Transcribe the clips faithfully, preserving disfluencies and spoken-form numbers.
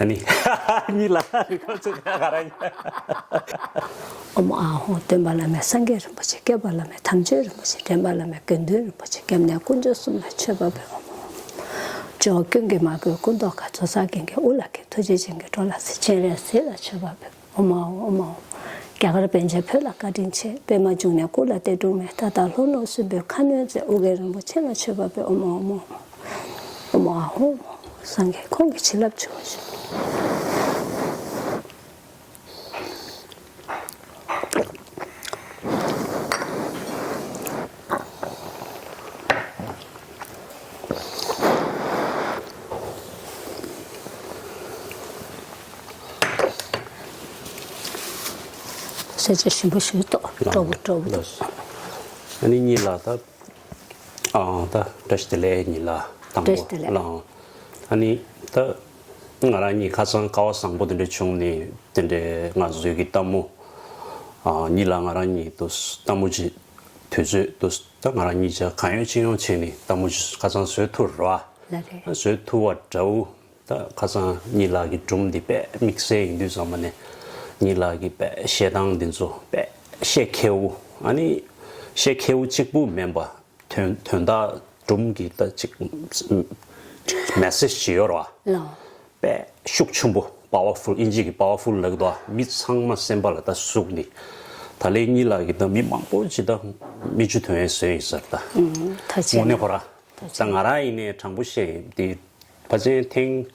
ཨ་ནི། གཉིས་ལ་རིག་པ་ཚོ་ག་རང་ཡིན། ཨོཾ་ཨཱཿཧཱུྃ། སྟོན་པ་བླ་མེད་སངས་རྒྱས་རིན་པོ་ཆེ། སྐྱོབ་པ་བླ་མེད་དམ་ཆོས་རིན་པོ་ཆེ། འདྲེན་པ་བླ་མེད་དགེ་འདུན་རིན་པོ་ཆེ། སྐྱབས་གནས་དཀོན་མཆོག་གསུམ་ལ་མཆོད་པ་འབུལ། ཨོཾ་ཨཱཿཧཱུྃ། ཇོ་བོ་ཀུན་གྱི་མ་བུ་སྐུ་མདོག་དཀར། ཇོ་ཚ་རྒན་གྱི་དབུ་ལ་འགེལ། ཐུགས་རྗེ་ཅན་གྱི་འགྲོ་ལ་གཟིགས། སྤྱན་རས་གཟིགས་ལ་མཆོད་པ་འབུལ། ཨོཾ་ཨཱཿཧཱུྃ། ཨོཾ་ཨཱཿཧཱུྃ། རྒྱ་གར་པཎ་ཆེན་བོད་ལ་བཀའ་དྲིན་ཆེ། པདྨ་འབྱུང་གནས་སྐུ་ལ་གཏེར་སྒྲོན་མེད། ད་ལྟ་ལྷོ་ནུབ་སྲིན་པོའི་ཁ་གནོན་མཛད། ཨོ་རྒྱན་རིན་པོ་ཆེ་ལ་མཆོད་པ་འབུལ། ཨོཾ་ཨཱཿཧཱུྃ། ཨོཾ་ཨཱཿཧཱུྃ། སངས་རྒྱས་ཁོང་གི་བྱིན་རླབས་ཆེ་བ་ཞུ། ས་ཆ་ཞིམ་པོ་ཞིག་ཏོག་སྤྲོ་པོ་སྤྲོ་པོ་འདུག་ཨ་ནི་གཉིས་ལ་ད། ཨ་ད་བཀྲ་ཤིས་བདེ་ལེགས། གཉིས་ལ་དང་པོ་བཀྲ་ཤིས་བདེ་ལེགས། ལ་ཨ་ནི་ད་ང་རང་གཉིས་ཁ་སང་སྐལ་བ་བཟང་པོ་དེ་འདྲ་བྱུང་ནས་དེ་འདྲའི་ང་ཚོའི་གི་ལྟད་མོ། ཨ་གཉིས་ལ་ང་རང་གཉིས་དུ་ལྟད་མོ་ཅིག་དུས་ཚོད་དུ་ད་ང་རང་གཉིས་ཆ་གང་ཡོང་ཅི་ཡོང་བྱས་ནས་ལྟད་མོ་ཅིག་ཁ་སང་བཟོས་ཐུབ་ར། ལ་རེད། བཟོས་ཐུབ་པ་འདྲ་བོ། ད་ཁ་སང་གཉིས་ལགས་ཀྱི་སྒྲུང་འདི་དཔེ་དམིགས་བསལ་ཡིན་དུས་ཙམ་པ་ནས་གཉིས་ལགས་ཀྱི་དཔེ་བཤད་སྟངས་འདི་ཚོ་དཔེ་བཤད་མཁས་པོ། ཨ་ནི་བཤད་མཁས་པོ་གཅིག་པུ་མིན་པ། དོན་དོན་དག་སྒྲུང་གི་ད་ཅིག་མེ་སེ་ཇི་ཅིག་ཡོད་རེད་བ། ལགས། དཔེ་ཤུགས་ཆེན་པོ། པ་ཝར་ཕུལ། ཨིན་ཇི་གི་པ་ཝར་ཕུལ་ལབ་ཀྱི་འདུག་མི་ཚང་མ་སེམས་པ་ལ་ད་ཟུག་ནས། ད་ལན་གཉིས་ལགས་ཀྱིས་ད་མི་མང་པོ་ཅིག་ད་མིག་ཆུ་ཐོན་ཡས་བཟོས་ཡིན་ཟེར་ད། ཨུམ། ཐུགས་རྗེ་ཆེ། དངོས་གནས་ཁོ་ར། ད་ང་རང་ཡིན་ནའི་དྲང་པོ་བཤད་ཡིན། དེ་ཕལ་ཆེར་ཐེངས་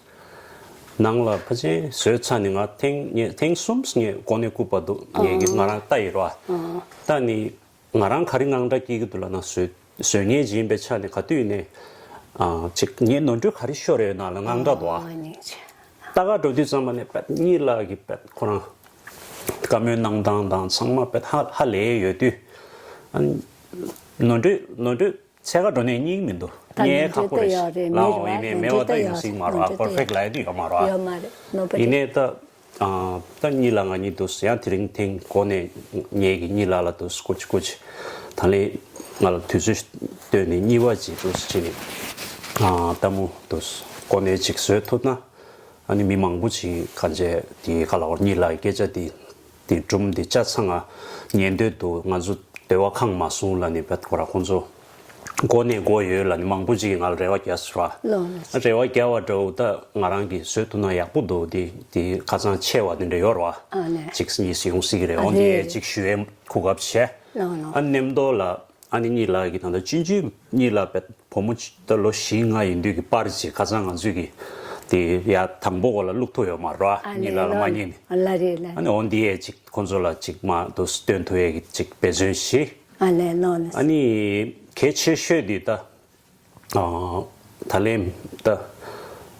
ནང་ལ་ཕལ་ཆེར་བཟོས་ཚར་ནས་ང་ཐེངས་ངས་ཐེངས་གསུམ་ངས་གོ་གནས་བཀུར་བ་འདུག་ངས་ཀྱི་ང་རང་ལྟ་ཡིན་རོ། ལྟ་ནི་ང་རང་ག་རེ་དངངས་སྐྲག་སྐྱེ་གི་འདུག་ལབ་ན། བཟོས་བཟོས་མཁན་ཅིག་ཡིན་པའི་ཆ་ནས་ག་དུས་ནས་ཨ་ཅིག་ངས་ནོར་འཁྲུལ་ག་རེ་ཤོར་ཡོད་ན་ལ་དངངས་སྐྲག་འདུག་ཨ། ལྟ་ག་འགྲོ་དུས་ཙམ་པ་ནས་པད་གཉིས་ལགས་ཀྱི་པད་ཁོ་རང་བཀའ་མོལ་གནང་སྟངས་དང་ཚང་མ་པད་ཧ་ཧ་ལས་ཡོད་དུས། ཨ་ནོར་འཁྲུལ་ནོར་འཁྲུལ། འཚོལ་ག་འགྲོ་ནས་རྙེད་མི་འདུག་ད་རྙེད་ཁག་པོ་རེད། ནོར་འཁྲུལ་ད་ཡོད་རེད། ལའོ་མེད་ཡིན་ནའི་རེད། མེད་པ་ད་ཡོད་སྲིད་མ་རེད། ནོར་འཁྲུལ་ད་པར་ཕེག་ལབ་ཡ་དེ་ཡོད་མ་རེད། ཡོད་མ་རེད། ནོར་བ་ཡིན་རེད། ནའི་ད་ཨ་ད་གཉིས་ལགས་ང་གཉིས་འདུག་ཡང་དེ་རིང་ཐེངས་གོ་གནས་ངས་ཀྱི་གཉིས་ལགས་ལ་འདུག་སྐུ་མཁྱེན་སྐུ་མཁྱེན། ད་ལན་ང་ལ་དུས་ཚོད་བཏོན་ནས་གཉིས་པ་ཅིག་འདུག་བྱས་ནས་ཨ་ལྟད་མོ་འདུག་གོ་གནས་ཅིག་བཟོས་ཐུབ་ན། ཨ་ནི་མི་མང་པོ་ཅིག་གང་བྱས་དེ་ག་ལ་བར་གཉིས་ལགས་སྐད་ཆ་དེ་དེ་སྒྲུང་དེ་ཆ་ཚང་ང་ཉན་འདོད་འདུག་ང་ཚོ་འདོད་པ་ཁེངས་མ་སོང་ལབ་ནས་པད་ཁོ་ར་ཁོང་ཚོ་གོ་གནས་དགོས་ཡོད་ལབ་ནས་མང་པོ་ཅིག་གིས་ང་ལ་རེ་བ་བརྒྱབ་སོང་ར། ལོ་ལོ། རེ་བ་བརྒྱབ་པ་འདྲ་བོ་ད་ང་རང་གིས་བཟོས་ཐུབ་ན་ཡག་པོ་འདུག་དེ་དེ་ཁ་སང་ཆེ་བ་དེ་འདྲ་ཡོད་ར་བ། ཨ་ནས། ཅིག་གཉིས་སུ་ཡོང་སྲིད་ཀྱི་རེད། ཨ་འོ་དེ་རེད། ཅིག་ཞུ་ཡས་གོ་སྐབས་བྱས། ལོ་ལོ། ཨ་མཉམ་དུ་ལ། ཨ་ནི་གཉིས་ལགས་ཀྱིས་ད་ལྟ་ཆུང་ཆུང་གཉིས་ལགས་པད་བུ་མོ་ད་ལོ་བཞི་ལྔ་ཡིན་དུས་ཀྱི་པར་ཅིག་ཁ་སང་ང་ཚོས་ཀྱི་དེ་ཡ་དང་པོ་གོ་ལ་བླུགས་ཐུབ་ཡོད་མ་རེད་བ། ཨ་གཉིས་ལགས་ལ་མ་ཉན་ནས། ལ་རེད་ལ། ཨ་ནི་འོ་འདི་ཡས་ཅིག་ཁོང་ཚོ་ལ་ཅིག་མ་དུ་སྟོན་ཐུབ་ཡས་ཀྱི་ཅིག་འབད་བརྩོན་ཞིག་ཨ་ལས་ལོ་ལ། ཨ་ནི་གལ་ཆེ་ཤོས་འདི་ད་ཨ་ད་ལན་ད་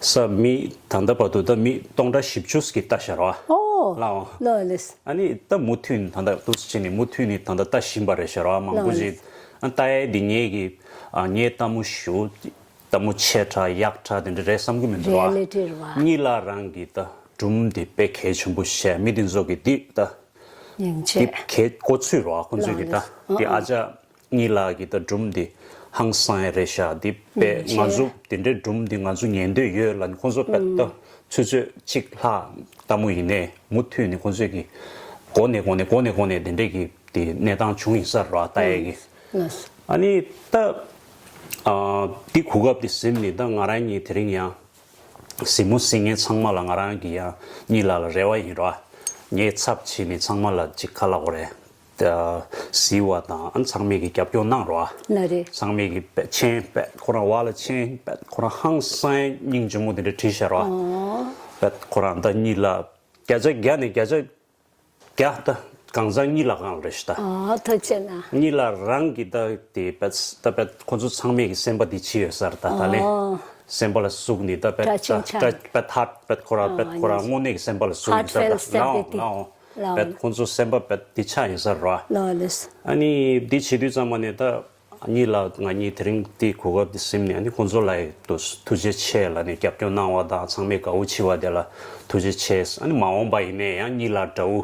ས་མི་ད་ལྟ་བར་དུ་ད་མི་སྟོང་ཕྲག་བཞི་བཅུ་ཞིག་ལྟ་ཤར་བ། ཨོ། ལའོ། ལོ་ལེས། ཨ་ནི་ད་མུ་མཐུད་ནས་ད་ལྟ་འདུག་སེ་བྱས་ནས་མུ་མཐུད་ནས་ད་ལྟ་ལྟ་བཞིན་པ་རེད་ཤར་བ། མང་པོ་ཞིག་ཨ་ལྟ་ཡས་འདི་ངེད་ཀྱི་ཨ་ངའི་ལྟད་མོ་ཞུ་ལྟད་མོ་ཆེ་དྲགས་ཡག་དྲགས་དེ་འདྲ་རེད་བསམ་གྱི་མི་འདུག་རེ་ལེ་ཊི་རེད་བ། བ། གཉིས་ལགས་རང་གི་ད་སྒྲུང་འདི་དཔེ་གལ་ཆེན་པོ་བཤད། མི་འདི་ཚོ་གི་འདི་ད་སྙིང་རྗེ། འདི་གལ་གོ་ཚུལ་རེད་བ། ཁོང་ཚོས་ཀྱི་ད་ལོ་ལེས། འདི་ཨ་ཨ་ཅག་གཉིས་ལགས་ཀྱི་ད་སྒྲུང་འདི་ཧང་སང་ཡ་རེད་ཤག་འདི་དཔེ་ང་ཚོ་དེ་འདྲའི་སྒྲུང་འདི་ང་ཚོ་ཉན་འདོད་ཡོད་ལབ་ནས་ཁོང་ཚོ་དཔེ་ད་ཆུ་ཚོད་གཅིག་ལྷག་ལྟད་མོ་ཡིན་ནའི་མུ་མཐུད་ནས་ཁོང་ཚོས་ཀྱི་གོ་ནས་གོ་ནས་གོ་ནས་གོ་ནས་དེ་འདྲའི་གི་དེ་གནས་སྟངས་བྱུང་ཡིན་ས་རེད་བ། ལྟ་ཡས་ཀྱི། ཨ་ནི་ད་ཨ་འདི་གོ་སྐབས་འདི་ཟིན་ནས་ད་ང་རང་གཉིས་དེ་རིང་ཡང་གཟིགས་མོ་གཟིགས་མཁན་ཚང་མ་ལ་ང་རང་གི་ཡང་གཉིས་ལགས་ལ་རེ་བ་ཡིན་རོ། ངའི་ཚབ་བྱས་ནས་ཚང་མ་ལ་ཅིག་ཁ་ལག་གོ་རེད། གཟིགས་པ་དང་ཨ་ཚང་མས་ཀྱི་རྒྱབ་སྐྱོར་གནང་རོ། ལ་རེད། ཚང་མས་ཀྱི་པད་མཆན་པད་ཁོ་རང་བ་ལ་མཆན་པད་ཁོ་རང་ཧང་སང་སྙིང་རྗེ་མོ་དེ་འདྲ་བྲིས་ཤག་རོ། ཨོ། པད་ཁོ་རང་ད་གཉིས་ལགས་བརྒྱ་ཆ་བརྒྱ་ནས་བརྒྱ་ཆ་བརྒྱ་ད་གང་ཚང་གཉིས་ལགས་གང་རེད་ཤག་ད། ཨོ་ཐུགས་རྗེ་གནང་། གཉིས་ལགས་རང་གི་ད་དེ་པད་ད་པད་ཁོ་ཚོ་ཚང་མས་ཀྱི་སེམས་པ་དེ་ཕྱི་ཡོད་ས་རེད་ད། ད་ལན་ཨོ། སེམས་པ་ལ་ཟུག་ནས་ད་པད་བཀྲ་ཤིས་ད་ཆ་པད་ཧར་པད་ཁོ་རང་པད་ཁོ་རང་དངོས་གནས་ཀྱི་སེམས་པ་ལ་ཟུག་ནས་ད་པད་ལའོ་ལའོ། ལའོ། པད་ཁོང་ཚོ་སེམས་པ་པད་འདི་ཆགས་ཡིན་ས་ར། ལའོ་ལེས། ཨ་ནི་འདི་བྱེད་དུས་ཙམ་པ་ནས་ད་གཉིས་ལགས་ང་གཉིས་དེ་རིང་འདི་གོ་སྐབས་འདི་ཟིན་ནས་ཨ་ནི་ཁོང་ཚོ་ལ་ཡི་ཐུགས་རྗེ་ཆེ་ལབ་ནས་རྒྱབ་སྐྱོར་གནང་བ་དང་ཚང་མས་དགའ་བོ་བྱས་པ་དེ་ལ་ཐུགས་རྗེ་ཆེ། ཨ་ནི་མ་འོངས་པ་ཡིན་ནའི་ཡང་གཉིས་ལགས་འདྲ་བོ་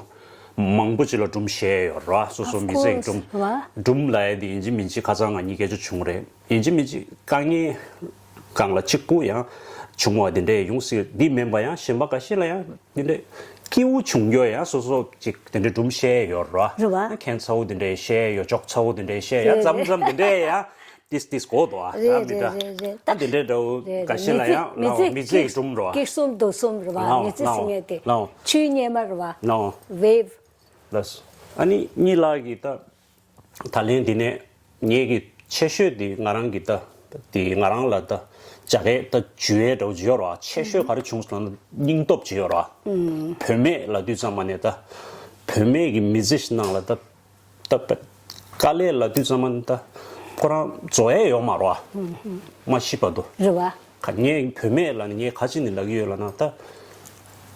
མང་པོ་ཅིག་ལ་སྒྲུང་བཤད་ཡོད་ར། སོ་སོ་མི་ཚེ་གི་སྒྲུང་། སྒྲུང་ལབ་ཡས་འདི་ཡིན་གཅིག་མིན་གཅིག་ཁ་སང་ང་གཉིས་སྐད་ཆ་བྱུང་རེད། ཡིན་གཅིག་མིན་གཅིག་དཀའ་ངལ་སྒང་ལ་གཅིག་པུ་ཡང་ བྱུང་བ་དེ་འདྲས་ཡོང་སྲིད། འདི་མིན་པ་ཡང་གཞན་པ་འགའ་ཤས་ལ་ཡང་དེ་འདྲས་སྐྱིད་པོ་བྱུང་རྒྱུ་ཡང་སོ་སོ་ཅིག་དེ་འདྲས་སྒྲུང་བཤད་ཡོད་ར། རེད་བ། ཁྱད་མཚར་པོ་དེ་འདྲས་བཤད་ཡོད། ཅོག་ཚ་པོ་དེ་འདྲས་བཤད་ཡ་མཚམས་མཚམས་དེ་འདྲས་ཡང་ཏིས་ཏིས་གོ་དོ་ཨ། རེད་མི་འདྲ། རེད་རེད། ཨ་དེ་འདྲས་འདྲ་བོ་རེད་འགའ་ཤས་ལ་ཡང་རེད། མི་ཚེ་མི་ཚེ་གི་སྒྲུང་ར། སྐྱིད་གསུམ་སྡུག་གསུམ་རེད་བ། ལའོ་མི་ཚེ་ཟེར་མཁན་དེ། ལའོ་ཆུའི་གཉེར་མ་རེད་བ། ལའོ། Wave། ལགས་སོ། ཨ་ནི་གཉིས་ལགས་ཀྱིས་ད། ད་ལན་འདི་ནས་ངེད་ཀྱི་ཆེ་ཤོས་དེ་ང་རང་གི་ད་དེ་ང་རང་ལ་ད་ཇ་ཀེ་ད་འཇུ་ཡས་འདྲ་བོ་ཅིག་ཡོད་ར། ཆེ་ཤོས་ག་རེ་བྱུང་སོང་ལབ་ན་སྙིང་སྟོབས་ཅིག་ཡོད་ར། བུད་མེད་ལབ་དུས་ཙམ་པ་ནས་ད་བུད་མེད་ཀྱི་མི་ཛི་ཤན་ནང་ལ་ད་ད་དཀའ་ལས་ལབ་དུས་ཙམ་པ་ནས་ད་ཁོ་རང་རྫོགས་ཡས་ཡོད་མ་རེད་བ། མ་ཤི་བར་དུ། རེད་བ། ཁ་ངས་བུད་མེད་ལབ་ནས་ངས་ག་ཅི་ནས་ལབ་ཀྱི་ཡོད་ལབ་ན་ད་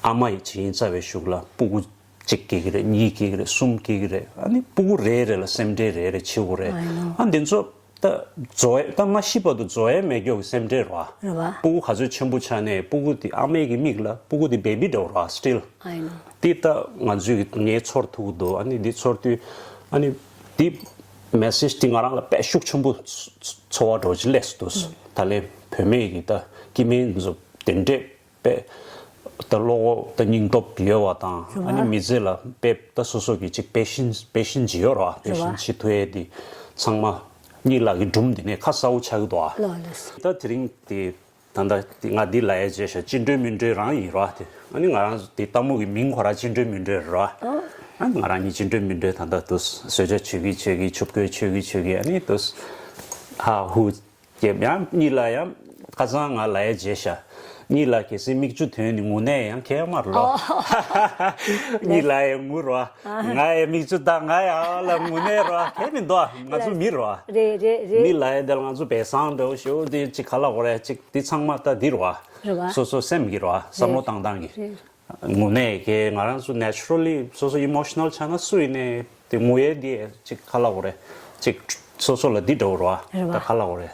ཨ་མ་ཡི་བྱིན་རྩ་བའི་གཞུག་ལ་སྤུ་གུ། གཅིག་སྐྱེ་གི་རེད། གཉིས་སྐྱེ་གི་རེད། གསུམ་སྐྱེ་གི་རེད། ཨ་ནི་སྤུ་གུ་རེ་རེ་ལ་སེམས་ཁྲལ་རེ་རེ་བྱེད་དགོས་རེད། I know. ཨ་འདི་ཚོ་ད་རྫོགས་ཡས་ད་མ་ཤི་བར་དུ་རྫོགས་ཡས་མེད་མཁན་གྱི་སེམས་ཁྲལ་རེད་བ། རེད་བ། སྤུ་གུ་ག་ཚོད་ཆེན་པོ་ཆགས་ནའི་སྤུ་གུ་དེ་ཨ་མའི་གི་མིག་ལ་སྤུ་གུ་དེ་བེ་བི་འདྲ་བོ་རེད་བ། Still I know. དེ་ད་ང་ཚོའི་གི་ངའི་ཚོར་ཐུབ་ཀྱི་འདུག་ཨ་ནི་འདི་ཚོར་དུས་ཨ་ནི་འདི་མེ་སེ་ཇི་དེ་ང་རང་ལ་དཔེ་ཤུགས་ཆེན་པོ་ཚོར་བ་འདྲ་བོ་ཅིག་སླེབས་སོང་འདུག་ད་ལན་བུད་མེད་ཀྱི་ད་སྐྱེ་དམན་ཚོ་དེ་འདྲས། པས། ད་བློ་ཁོག་ད་སྙིང་སྟོབས་ཡོད་པ་དང་། རེད་བ། ཨ་ནི་མི་ཚེ་ལ་དཔེ་ད་སོ་སོ་གི་ཅིག་པེ་ཤན་པེ་ཤན་ཅིག་ཡོད་རེད་བ། པེ་ཤན་བྱེད་ཐུབ་ཡས་དེ་ཚང་མ་གཉིས་ལགས་ཀྱི་སྒྲུང་འདི་ནས་ཁ་གསལ་པོ་ཆགས་ཀྱི་འདུག་ཨ། ལགས་ལགས། ད་དེ་རིང་དེ་ད་ལྟ་དེ་ང་འདི་ལབ་ཡས་བྱས་ཤག་སྤྱི་འགྲོས་མི་འགྲོས་རང་ཡིན་རེད་བ། དེ་ཨ་ནི་ང་རང་དེ་ལྟད་མོ་གི་མིང་ཁོ་རང་སྤྱི་འགྲོས་མི་འགྲོས་རེད་བ། ཨ་ནི་ང་རང་གཉིས་སྤྱི་འགྲོས་མི་འགྲོས་ད་ལྟ་དུ་བཟོ་བཅོས་བྱེད་ཀྱི་བྱེད་ཀྱི་ཆུབ་བཀོད་བྱེད་ཀྱི་བྱེད་ཀྱི་ཨ་ནི་དུ་ཧ་ཧུ། ཀྱེ་ཡང་གཉིས་ལགས་ཡང་ཁ་སང་ང་ལབ་ཡས་བྱས་ཤག་གཉིས་ལགས་གལ་སྲིད་མིག་ཆུ་ཐོན་ནས་ངུ་ནས་ཡང་ཁྱད་མ་རོ། ཨོ། གཉིས་ལགས་ཡང་ངུ་རོ། ང་ཡང་མིག་ཆུ་བཏང་ང་ཡང་ཨ་ལ་ངུ་ནས་རོ་ཁྱད་མི་འདུག་ང་ཚོ་མི་རོ། རེད་རེད་རེད། གཉིས་ལགས་ཡང་འདི་ལ་ང་ཚོ་བས་སང་འདྲ་བོ་ཞེ་པོ་འདི་ཅིག་ག་ལ་གོ་རེད་ཅིག་འདི་ཚང་མ་ད་འདི་རོ། རེད་བ། སོ་སོ་སེམས་ཀྱི་རོ་བསམ་བློ་བཏང་སྟངས་ཀྱི། རེད། ངུ་ནས་ཀྱི་ང་རང་ཚོ་naturally་སོ་སོ་emotional་ཆགས་ན་སུ་ཡིན་ནའི་དེ་ངུ་ཡས་དེ་ཅིག་ག་ལ་གོ་རེད་ཅིག་སོ་སོ་ལ་འདི་འདྲ་བོ་རེད་བ། རེད་བ། ད་ག་ལ་གོ་རེད་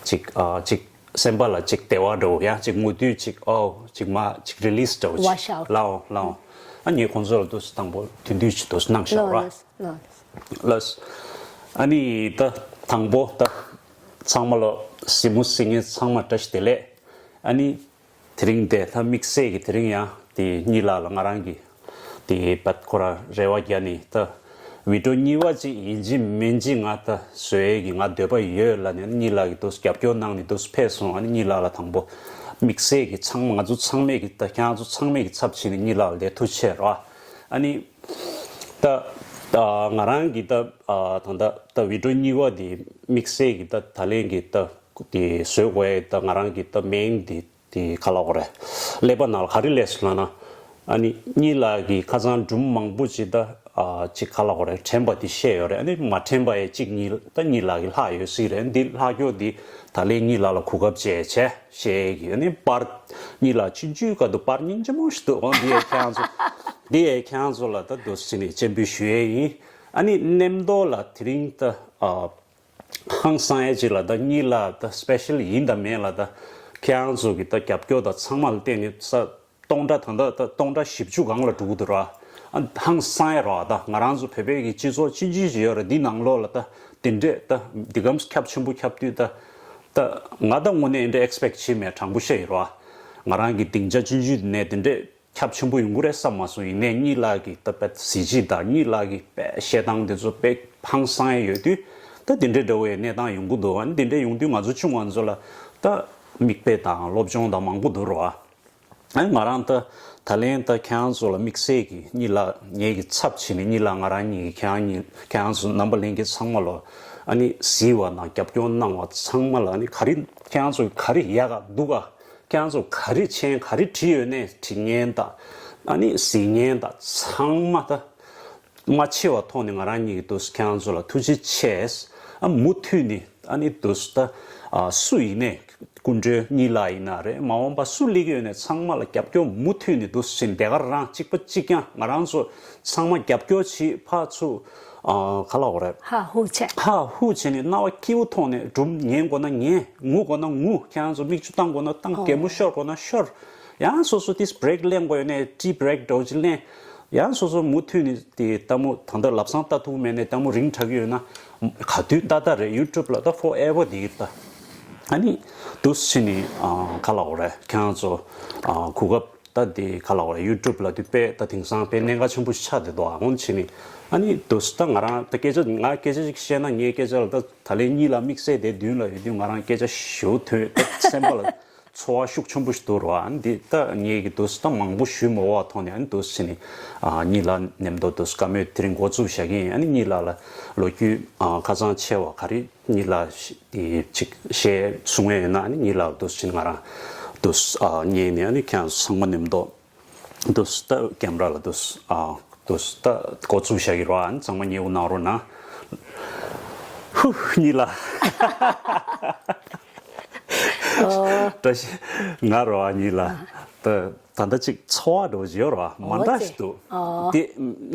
ཅིག་ཨ་ཅིག་སེམས་པ་ལ་ཅིག་བདེ་བ་འདྲ་བོ་ཡང་ཅིག་ངུ་དུས་ཅིག་ཨོ་ཅིག་མ་ཅིག་release་འདྲ་བོ་ཅིག Wash out. ལའོ་ལའོ། ཨ་ངས་ཁོང་ཚོ་ལ་དུས་སུ་དང་པོ་དེ་དུས་ཅིག་དུས་སུ་གནང་ཤག་ར། ལོས་ལོས། ལོས། ཨ་ནི་ད་དང་པོ་ད་ཚང་མ་ལ་གཟིགས་མོ་གཟིགས་མཁན་ཚང་མ་བཀྲ་ཤིས་བདེ་ལེགས། ཨ་ནི། དེ་རིང་དེ་ད་དམིགས་བསལ་གྱི་དེ་རིང་ཡང་དེ་གཉིས་ལགས་ལ་ང་རང་གི་དེ་བད་ཁོ་ར་རེ་བ་རྒྱག་ནི་ད་བི་ཌི་ཡོ་གཉིས་པ་ཅིག་ཡིན་གཅིག་མིན་གཅིག་ང་ད་བཟོ་ཡས་ཀྱི་ང་འདོད་པ་ཡོད་ལབ་ནས་གཉིས་ལགས་ཀྱི་དུས་རྒྱབ་སྐྱོར་གནང་ནི་དུས་ཕེབས་སོང་། ཨ་ནི་གཉིས་ལགས་ལ་དང་པོ་དམིགས་བསལ་གྱི་ཚང་མ་ང་ཚོ་ཚང་མས་ཀྱི་ད་ཁྱེད་རང་ཚོ་ཚང་མས་ཀྱི་ཚབ་བྱས་ནས་གཉིས་ལགས་ལ་ལས་ཐུགས་ཆེ་རོ། ཨ་ནི་ད་ང་རང་གི་ད་ད་ད་ད་བི་ཌི་ཡོ་གཉིས་པ་དེ་དམིགས་བསལ་གྱི་ད་ད་ལན་གྱི་ད་དེ་བཟོ་དགོས་ད་ང་རང་གི་ད་མེན་དེ། དེ་ག་ལ་གོ་རེད། ཀླད་པ་ནང་ལ་ག་རེ་སླེབས་སོང་ལབ་ན། ཨ་ནི་གཉིས་ལགས་ཀྱིས་ཁ་སང་སྒྲུང་མང་པོ་ཅིག་ད་ཨ་ཅིག་ག་ལ་གོ་རེད་དྲན་པ་དེ་བཤད་ཡོད་རེད། ཨ་ནི་མ་དྲན་པ་ཡས་གཅིག་གཉིས་ད་གཉིས་ལགས་ཀྱིས་ལྷག་ཡོད་སྲིད་རེད། འདི་ལྷག་རྒྱུ་འདི་ད་ལན་གཉིས་ལགས་ལ་གོ་སྐབས་བྱས་བྱས་བཤད་ཀྱི། ཨ་ནི་པར་གཉིས་ལགས་ཆུང་ཆུང་སྐབས་དུ་པར་སྙིང་རྗེ་མོ་ཞིག་འདུག་འོ་འདི་ཡས་ཁྱེད་རང་ཚོ་འདི་ཡས་ཁྱེད་རང་ཚོ་ལ་ད་འདུག་སེ་ནས་སྤྱན་འབུལ་ཞུ་ཡས་ཡིན། ཨ་ནི་གནམ་མདོ་ལ་དེ་རིང་ད་ཨ། ཧང་སང་ཡས་ཅིག་ལ་ད་གཉིས་ལགས་ད་སི་པེ་ཤལ་ཡིན་དང་མིན་ལ་ད་ཁྱེད་རང་ཚོ་གི་ད་རྒྱབ་སྐྱོར་དང་ཚང་མ་ལ་བརྟེན་ནས་ས་སྟོང་ཕྲག་ད་ད་ད་སྟོང་ཕྲག་བཞི་བཅུ་སྒང་ལ་འགྲོ་གི་འདུག་ར། ཨ་ཧང་སང་ཡས་ར་ད་ང་རང་ཚོ་བོད་པའི་གི་སྤྱི་ཚོགས་ཆུང་ཆུང་ཞིག་ཡོད་ར། འདི་ནང་ལོགས་ལ་ད་དེ་འདྲས་ད་འདི་གམ་ཁྱབ་ཆེན་པོ་ཁྱབ་དུས་ད་ད་ང་ད་དངོས་གནས་འདྲ་ཨེག་སི་པེག་བྱེད་མེད། དྲང་པོ་བཤད་ཡོད་ར། ང་རང་གི་སྡིངས་ཆ་ཆུང་ཆུང་འདི་ནས་དེ་འདྲས། ཁྱབ་ཆེན་པོ་ཡོང་གི་རེད་བསམ་མ་སོང་། ཡིན་ནའི་གཉིས་ལགས་ཀྱི་ད་དཔེ་གཟི་བརྗིད་དང་གཉིས་ལགས་ཀྱི་དཔེ་བཤད་སྟངས་དེ་ཚོ་དཔེ་ཧང་སང་ཡས་ཡོད་དུས་ད་དེ་འདྲའི་འདྲ་བོ་ཡི་གནས་སྟངས་ཡོང་གི་འདུག་ཨ་ནི་དེ་འདྲའི་ཡོང་དུས་ང་ཚོ་ཆུང་བ་ཚོ་ལ་ད་མིག་དཔེ་དང་སློབ་སྦྱོང་དང་མང་པོ་འདུག་རོ། ཨ་ནི་ང་རང་ད་ད་ལན་ད་ཁྱེད་རང་ཚོ་ལ་དམིགས་བསལ་གྱི་གཉིས་ལགས་ངེད་ཀྱི་ཚབ་བྱས་ནས་གཉིས་ལགས་ང་རང་གཉིས་ཀྱི་ཁྱེད་རང་གཉིས་ཁྱེད་རང་ཚོ་རྣམ་པ་ལྷན་རྒྱས་ཚང་མ་ལ་ཨ་ནི་གཟིགས་པ་དང་རྒྱབ་སྐྱོར་གནང་བ་ཚང་མ་ལ་ཨ་ནི་ག་རེ་ཁྱེད་རང་ཚོ་ག་རེ་ཡག་ག་འདུག་ག་ཁྱེད་རང་ཚོ་ག་རེ་མཆན་ག་རེ་བྲིས་ཡོད་ནས་བྲིས་མཁན་དང་། ཨ་ནི་གཟིགས་མཁན་དང་ཚང་མ་ད་མ་ཕྱེ་བ་ཐོག་ནས་ང་རང་གཉིས་ཀྱི་དུས་ཁྱེད་རང་ཚོ་ལ་ཐུགས་རྗེ་ཆེ། ཨ་མུ་མཐུད་ནས་ཨ་ནི་དུས་ད་ཨ་སུ་ཡིན་ནས་སྐུ་མགྲོན་གཉིས་ལགས་ཡིན་ན་རེད། མ་འོངས་པ་སུ་སླེབས་ཀྱི་ཡོད་ནས་ཚང་མ་ལ་རྒྱབ་སྐྱོར་མུ་མཐུད་ནས་དུས་ཕྱིན་དེ་ག་རང་གཅིག་པ་གཅིག་རྐྱང་ང་རང་ཚོ་ཚང་མ་རྒྱབ་སྐྱོར་བྱེད་ཕར་ཚུར་ཨ་ག་ལ་འོ་རེད། ཧ་ཧུ་བྱས། ཧ་ཧུ་བྱས་ནས་རྣ་བ་སྐྱིད་པོ་ཐོག་ནས་སྒྲུང་ཉན་དགོས་ན་ཉན། ངུ་དགོས་ན་ངུ། ཁྱེད་རང་ཚོ་མིག་ཆུ་བཏང་དགོས་ན་བཏང་། ཨོ། གད་མོ་ཤོར་དགོས་ན་ཤོར། ཡང་སོ་སོ་ཏིས་བྷི་རེག་ལེན་དགོས་ཡོད་ནས་ཏི་བྷི་རེག་འདྲ་བོ་ཅིག་ལེན། ཡང་སོ་སོ་མུ་མཐུད་ནས་དེ་ལྟད་མོ་ད་ལྟ་ལམ་སང་ལྟ་ཐུབ་མེད་ནས་ལྟད་མོ་རིང་དྲགས་ཀྱི་ཡོད་ན་ག་དུས་ལྟ་ལྟ་རེད། ཡུ་ཊུབ་ལ་ད་ཕོར་ཨེ་ཝར་དེ་ཡིན་ད། ཨ་ནི་འདུག་སེ་བྱས་ནས་ཨ་ག་ལབ་དགོས་རེད། ཁྱེད་རང་ཚོ་ཨ་གོ་སྐབས་ད་འདི་ག་ལབ་དགོས་རེད། ཡུ་ཊུབ་ལབ་དུས་དཔེ་ད་དེང་སང་དཔེ་གནད་འགག་ཆེན་པོ་ཞིག་ཆགས་བསྡད་འདུག་ཨ་འོ་བྱས་ནས་ཨ་ནི་འདུག་སེ་ད་ང་རང་ད་སྐད་ཆ་ང་སྐད་ཆ་ཅིག་བཤད་ན་ངའི་སྐད་ཆ་ལ་ད་ད་ལན་གཉིས་ལ་དམིགས་བསལ་དེ་མདུན་ལ་ཡོད་དུས་ང་རང་སྐད་ཆ་ཞེ་པོ་ཐོན་ད་སེམས་པ་ལ་ཚོར་བ་ཤུགས་ཆེན་པོ་ཞིག་འདུག་རེད་བ། འདི་ད་ངས་ཀྱི་འདུག་སེ་ད་མང་པོ་ཞུས་མ་དགོས་པ་ཐོག་ནས་ཨ་ནི་འདུག་སེ་བྱས་ནས་ཨ་གཉིས་ལ་མཉམ་དུ་འདུག་སེ་བཀའ་མོལ་དེ་རིང་འགོ་བཙུགས་བཞག་གི་ཡིན། ཨ་ནི་གཉིས་ལ་ལ་ལོ་རྒྱུས་ཨ་ཁ་ཚང་ཆེ་བ་ག་རེ་གཉིས་ལ་ཤ་དེ་ཅིག་བཤད་གསུང་ཡས་ཡོད་ན་ཨ་ནི་གཉིས་ལ་འདུག་སེ་བྱས་ནས་ང་རང་འདུག་སེ་ཨ་ཉན་ནས་ཨ་ནི་ཁྱེད་ཚང་མ་མཉམ་དུ་འདུག་སེ་ད་ཀེམ་ར་ལ་འདུག་སེ་ཨ་འདུག་སེ་ད་འགོ་བཙུགས་བཞག་གི་རེད་བ། ཨ་ནི་ཚང་མ་མཉེས་པོ་གནང་རོགས་གནང་། ཧུ། གཉིས་ལ། ཨོ། བཀྲ་ཤིས། ང་རོ་ཨ་གཉིས་ལ། ད་ད་ལྟ་ཅིག་ཚོར་བ་འདྲ་བོ་ཅིག་ཡོད་རེད་བ། མ་འདྲ་ཞིག་འདུག་ཨོ། དེ་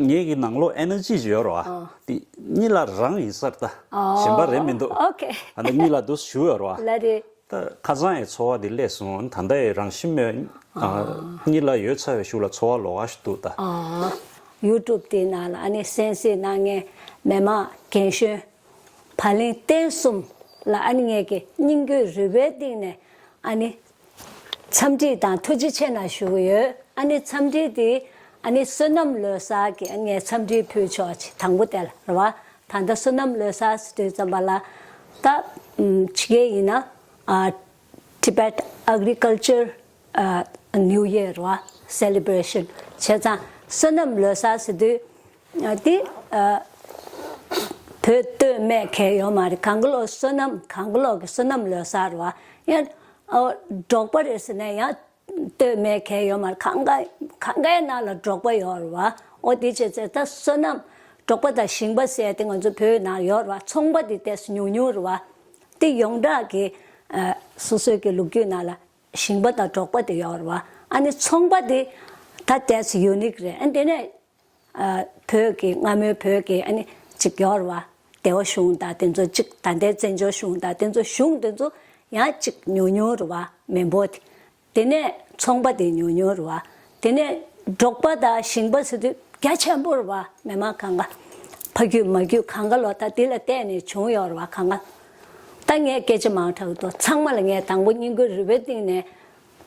ངེད་ཀྱི་ནང་ལོགས་ཨེ་ནར་ཇི་ཅིག་ཡོད་རེད་བ། ཨོ། དེ་གཉིས་ལ་རང་ཡིན་ས་རེད་ད། ཨོ། གཞན་པ་རེད་མི་འདུག་ཨོ་ཁེ། ད་ལྟ་གཉིས་ལ་འདུག་སེ་བཞུགས་ཡོད་རེད་བ། ལ་རེད། ད་ཁ་སང་ཡི་ཚོར་བ་དེ་སླེབས་སོང་། ད་ལྟ་ཡི་རང་བཞིན་མོད། ཨ། གཉིས་ལ་ཡོད་ཚར་བའི་གཞུག་ལ་ཚོར་བ་ལོགས་ཀ་ཞིག་འདུག་ད། ཨ། ཡུ་ཊུབ་དེའི་ནང་ལ་ཨ་ནི་གསན་གཟིགས་གནང་མཁན་མི་མང་རྒན་གཞོན་བགྲོ་གླེང་རྟེན་གསུམ་ལ་ཨ་ནི་ངས་ཀྱི་སྙིང་གི་རུས་པའི་གཏིང་ནས་ཨ་ནི་འཚམས་འདྲི་དང་ཐུགས་རྗེ་ཆེ་གནང་ཞུ་གི་ཡོད། ཨ་ནི་འཚམས་འདྲི་དེ་ཨ་ནི་བསོད་ནམས་ལོ་གསར་གྱི་ཨ་ངས་འཚམས་འདྲི་ཕུལ་ཆོག་ཅིག་དང་པོ་དེ་ལ་རེད་བ། ད་ལྟ་བསོད་ནམས་ལོ་གསར་ཟེར་དུས་ཙམ་པ་ལ་ད་ཕྱི་རྒྱལ་ཡིན་ན་ཨ་Tibet Agriculture ཨ་New Year རེད་བ། Celebration བྱས་ཙང་བསོད་ནམས་ལོ་གསར་ཟེར་དུས་ཨ་དེ་ཨ་བོད་སྟོད་སྨད་གང་ཡོད་མ་རེད། གང་ག་ལོག་བསོད་ནམས་གང་ག་ལོག་གི་བསོད་ནམས་ལོ་གསར་རེད་བ། ཡང་ཨ་འབྲོག་པ་རེད་ཟེར་ན་ཡང་སྟོད་སྨད་གང་ཡོད་མ་རེད། གང་ག་གང་གའི་ནང་ལ་འབྲོག་པ་ཡོད་རེད་བ། འོ་དེ་བྱས་ཙང་ད་བསོད་ནམས་འབྲོག་པ་དང་ཞིང་པ་ཟེར་དེ་ང་ཚོ་བོད་ནང་ཡོད་རེད་བ། ཚོང་པ་དེ་ཏོག་ཙམ་ཉུང་ཉུང་རེད་བ། དེ་ཡོངས་གྲགས་ཀྱི་ཨ་སོ་སོའི་གི་ལོ་རྒྱུས་ནང་ལ་ཞིང་པ་དང་འབྲོག་པ་དེ་ཡོད་རེད་བ། ཨ་ནི་ཚོང་པ་དེ་ད་ཏོག་ཙམ་ཡུ་ནིག་རེད། ཨ་དེ་ནས་ཨ་བོད་ཀྱི་སྔ་མོའི་བོད་ཀྱི་ཨ་ནི་གཅིག་ཡོད་རེད་བ། སྡེ་པ་གཞུང་དང་དེ་ཚོ་གཅིག་ད་ལྟའི་བཙན་བྱོལ་གཞུང་དང་དེ་ཚོ་གཞུང་དེ་ཚོ་ཡང་གཅིག་ཉུང་ཉུང་རེད་བ། མི་འབོར་དེ། དེ་ནས་ཚོང་པ་དེ་ཉུང་ཉུང་རེད་བ། དེ་ནས་འབྲོག་པ་དང་ཞིང་པ་ཟེར་དུས་རྒྱ་ཆེན་པོ་རེད་བ། མི་མང་གང་ག་ཕ་རྒྱུད་མ་རྒྱུད་གང་ག་ལོག་ད་དེ་ལ་བལྟས་ནས་བྱུང་ཡོད་རེད་བ། གང་ག་ད་ངས་སྐད་ཆ་མང་དྲགས་འདུག་ཚང་མ་ལ་ངས་དང་པོ་སྙིང་ཁུང་རུས་པའི་གཏིང་ནས་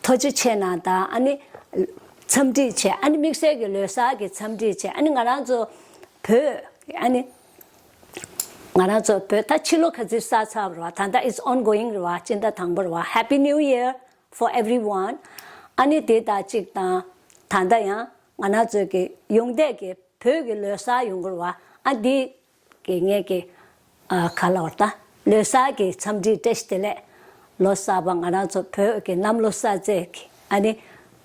ཐུགས་རྗེ་ཆེ་གནང་དང་། ཨ་ནི་འཚམས་འདྲི་བྱས། ཨ་ནི་དམིགས་བསལ་གྱི་ལོ་གསར་གྱི་འཚམས་འདྲི་བྱས། ཨ་ནི་ང་རང་ཚོ་བོད་ཨ་ནི་ང་རང་ཚོ་བོད་ད་ཕྱི་ལོ་ག་ཚོད་གསར་ཚར་བ་རེད་བ། ད་ལྟ་it's ongoing རེད་བ། སྤྱི་ཟླ་དང་པོ་རེད་བ། Happy New Year for everyone. ཨ་ནི་དེ་དང་གཅིག་དང་ད་ལྟ་ཡང་ང་རང་ཚོའི་གི་ཡོང་བསྡད་ཀྱི་བོད་ཀྱི་ལོ་གསར་ཡོང་གི་རེད་བ། ཨ་འདི་གི་ངས་ཀྱི་ཨ་ག་ལབ་དགོས་རེད། ད་ལོ་གསར་གྱི་འཚམས་འདྲི་བཀྲ་ཤིས་བདེ་ལེགས། ལོ་གསར་པ་ང་རང་ཚོ་བོད་ཀྱི་གནམ་ལོ་གསར་ཚེས་ཀྱི་ཨ་ནི་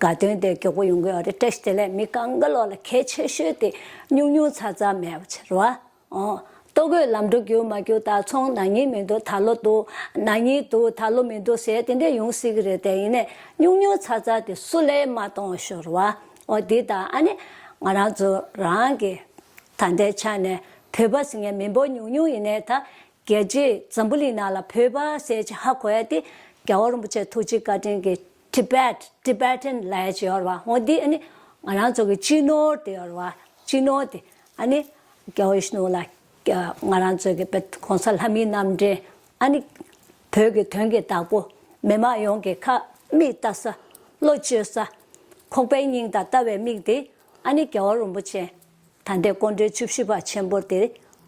དགའ་སྟོན་དེ་མགྱོགས་པོ་ཡོང་གི་ཡོད་རེད། བཀྲ་ཤིས་བདེ་ལེགས། མི་གང་ག་ལོག་ལ་གལ་ཆེ་ཤོས་དེ་ཉུང་ཉུང་ཚ་ཚ་མེད་པ་བྱེད་རོགས། ཨོ། ལྟོ་གོས་ལམ་འགྲོ་རྒྱུག་མ་རྒྱུག་དང་། ཚོང་ནག་ཉེས་མི་འདུག་ད་ལོ་འདུག་ནག་ཉེས་འདུག་ད་ལོ་མི་འདུག་ཟེར་དེ་འདྲས་ཡོང་སྲིད་ཀྱི་རེད། དེ་ཡིན་ནས་ཉུང་ཉུང་ཚ་ཚ་དེ་སུ་ལས་མ་གཏོང་ཤོར་བ། ཨོ་དེ་དང་ཨ་ནི་ང་རང་ཚོ་རང་གི་ད་ལྟའི་ཆ་ནས་བོད་པ་ཟེར་མཁན་མི་འབོར་ཉུང་ཉུང་ཡིན་ནའི་ད་རྒྱལ་སྤྱིའི་འཛམ་བུ་གླིང་ནང་ལ་བོད་པ་ཟེར་ཅིག་ཧ་གོ་ཡ་དེ་རྒྱལ་བ་རིན་པོ་ཆེ་ཐུགས་རྗེ་བཀའ་དྲིན་གྱིས་Tibet Tibetan ལབ་ཡ་ཅིག་ཡོད་རེད་བ། འོ་འདི་ཨ་ནི་ང་རང་ཚོ་གི་སྤྱི་ནོར་དེ་ཡོད་རེད་བ། སྤྱི་ནོར་དེ་ཨ་ནི་རྒྱལ་བ་ཡིད་བཞིན་ནོར་བུ་ལ་ང་རང་ཚོ་གི་དཔེ་༸གོང་ས་ལྷ་མིའི་རྣམ་འདྲེན། ཨ་ནི་བོད་ཀྱི་དོན་གྱི་བདག་པོ། མི་མང་ཡོངས་ཀྱི་ཁ་མིག་ལྟ་ས། བློ་བཅོལ་ས། ཁོག་པའི་སྙིང་དང་ལྟ་བའི་མིག་དེ་ཨ་ནི་རྒྱལ་བ་རིན་པོ་ཆེ། ད་ལྟའི་སྐུ་ཕྲེང་བཅུ་བཞི་པ་ཆེན་པོ་དེ་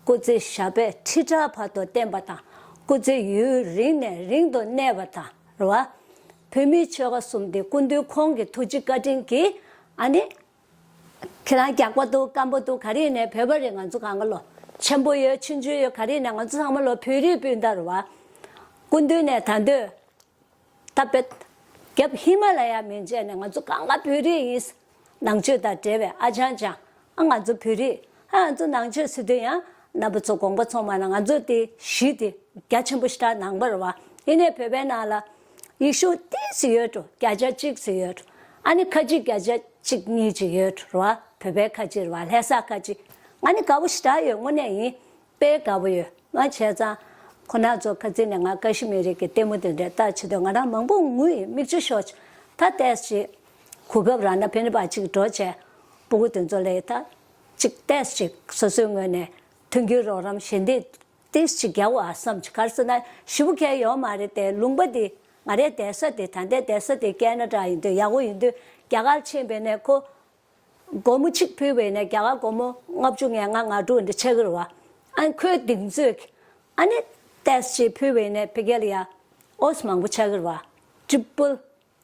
སྐུ་ཚེ་ཞབས་པད་ཁྲི་ཕྲག་བར་དུ་བརྟན་པ་དང་། སྐུ་ཚེ་ཡུན་རིང་ནས་རིང་དུ་གནས་པ་དང་རེད་བ། བོད་མིའི་ཆོལ་ཁ་གསུམ་དེ་སྐུ་མདུན་ཁོང་གི་ཐུགས་རྗེ་བཀའ་དྲིན་གྱིས་ཨ་ནི། ཁྱེད་རང་རྒྱགས་པ་འདུག་སྐམ་པོ་འདུག་ག་རེ་ཡིན་ནའི་བོད་པ་རེད། ང་ཚོ་གང་ག་ལོག་ཆེན་པོ་ཡོད་ཆུང་ཆུང་ཡོད་ག་རེ་ཡིན་ནའི་ང་ཚོ་ཚང་མ་ལོག་བོད་རིགས་སྤུན་ཟླ་རེད་བ། སྐུ་མདུན་ནས་ད་འདོད། ད་བོད། རྒྱབ་ཧི་མ་ལ་ཡ་མན་ཆད་ནས་ང་ཚོ་གང་ག་བོད་རིགས་ཡིན། ནང་ཆོས་དང་འབྲེལ་བའི་ཨ་ཅང་ཅང་། ཨ་ང་ཚོ་བོད་རིགས། ཨ་ང་ཚོ་ནང་ཆོས་ཟེར་དུས་ཡང་རྣམ་པ་ཚོ་དགོངས་པ་ཚོམས་མ་གནང་། ང་ཚོ་དེ་གཞི་དེ་རྒྱ་ཆེན་པོ་ཞེ་དྲག་ནང་པ་རེད་བ། ཡིན་ནའི་བོད་པའི་ནང་ལ་ཡིག་གཞུང་ཏོག་ཙམ་ཡོད་འགྲོ། བརྒྱ་ཆ་གཅིག་ཙམ་ཡོད་འགྲོ། ཨ་ནི་ཁ་ཆེ་བརྒྱ་ཆ་གཅིག་གཉིས་ཅིག་ཡོད་འགྲོ་རེད་བ། བོད་པའི་ཁ་ཆེ་རེད་བ། ལྷ་ས་ཁ་ཆེ། ང་ནི་དགའ་པོ་ཞེ་དྲག་ཡོད། དངོས་གནས་ཡིན། དཔེ་དགའ་པོ་ཡོད། ང་བྱས་ཙང་ཁོ་ན་ཚོ་ཁ་རྩང་ནས་ང་ཀ་ཤི་མིར་གྱི་ལྟད་མོ་དེ་འདྲ་ལྟ་བྱེད་དུས་ང་རང་མང་པོ་ངུས་ཡིན། མིག་ཆུ་ཤོར་བྱུང་། ད་ཏོག་ཙམ་གོ་སྐབས་རག་ན་ཕན་པ་ཅིག་འགྲོ་བྱས། སྤུ་གུ་དེ་ཚོ་ལ་ད་ཅིག་ཏོག་ཙམ་སོ་སོའི་ངོས་ནས་མཐུན་འགྱུར་རོགས་རམ་ཞལ་འདེབས་ ཏིས་ཅིག་རྒྱག་བ་བསམ་གྱི། ག་རེ་ཟེར་ན་ཞེ་པོ་གལ་ཡོད་མ་རེད་དེ། ལུང་པ་འདི་ང་རའི་བསྡད་ས་དེ་ད་ལྟའི་བསྡད་ས་དེ་ཁེ་ན་ཌ་ཡིན་དུས་ཡག་པོ་ཡིན་དུས། རྒྱ་གར་ཕྱིན་པ་ཡིན་ནའི་ཁོ་སྒོར་མོ་གཅིག་ཕུལ་བ་ཡིན་ནའི་རྒྱ་གར་སྒོར་མོ་ལྔ་བཅུ་ང་ལྔ་ང་དྲུག་འདི་ཆགས་ཀྱི་རེད་བ། ཨ་ནི་ཁོའི་གདེང་ཚོད་ཀྱིས་ཨ་ནི་ཏིས་ཅིག་ཕུལ་བ་ཡིན་ནའི་ཕ་གི་ལ་ཡ་ཨོས་མང་པོ་ཆགས་ཀྱི་རེད་བ། ཊི་རི་པལ།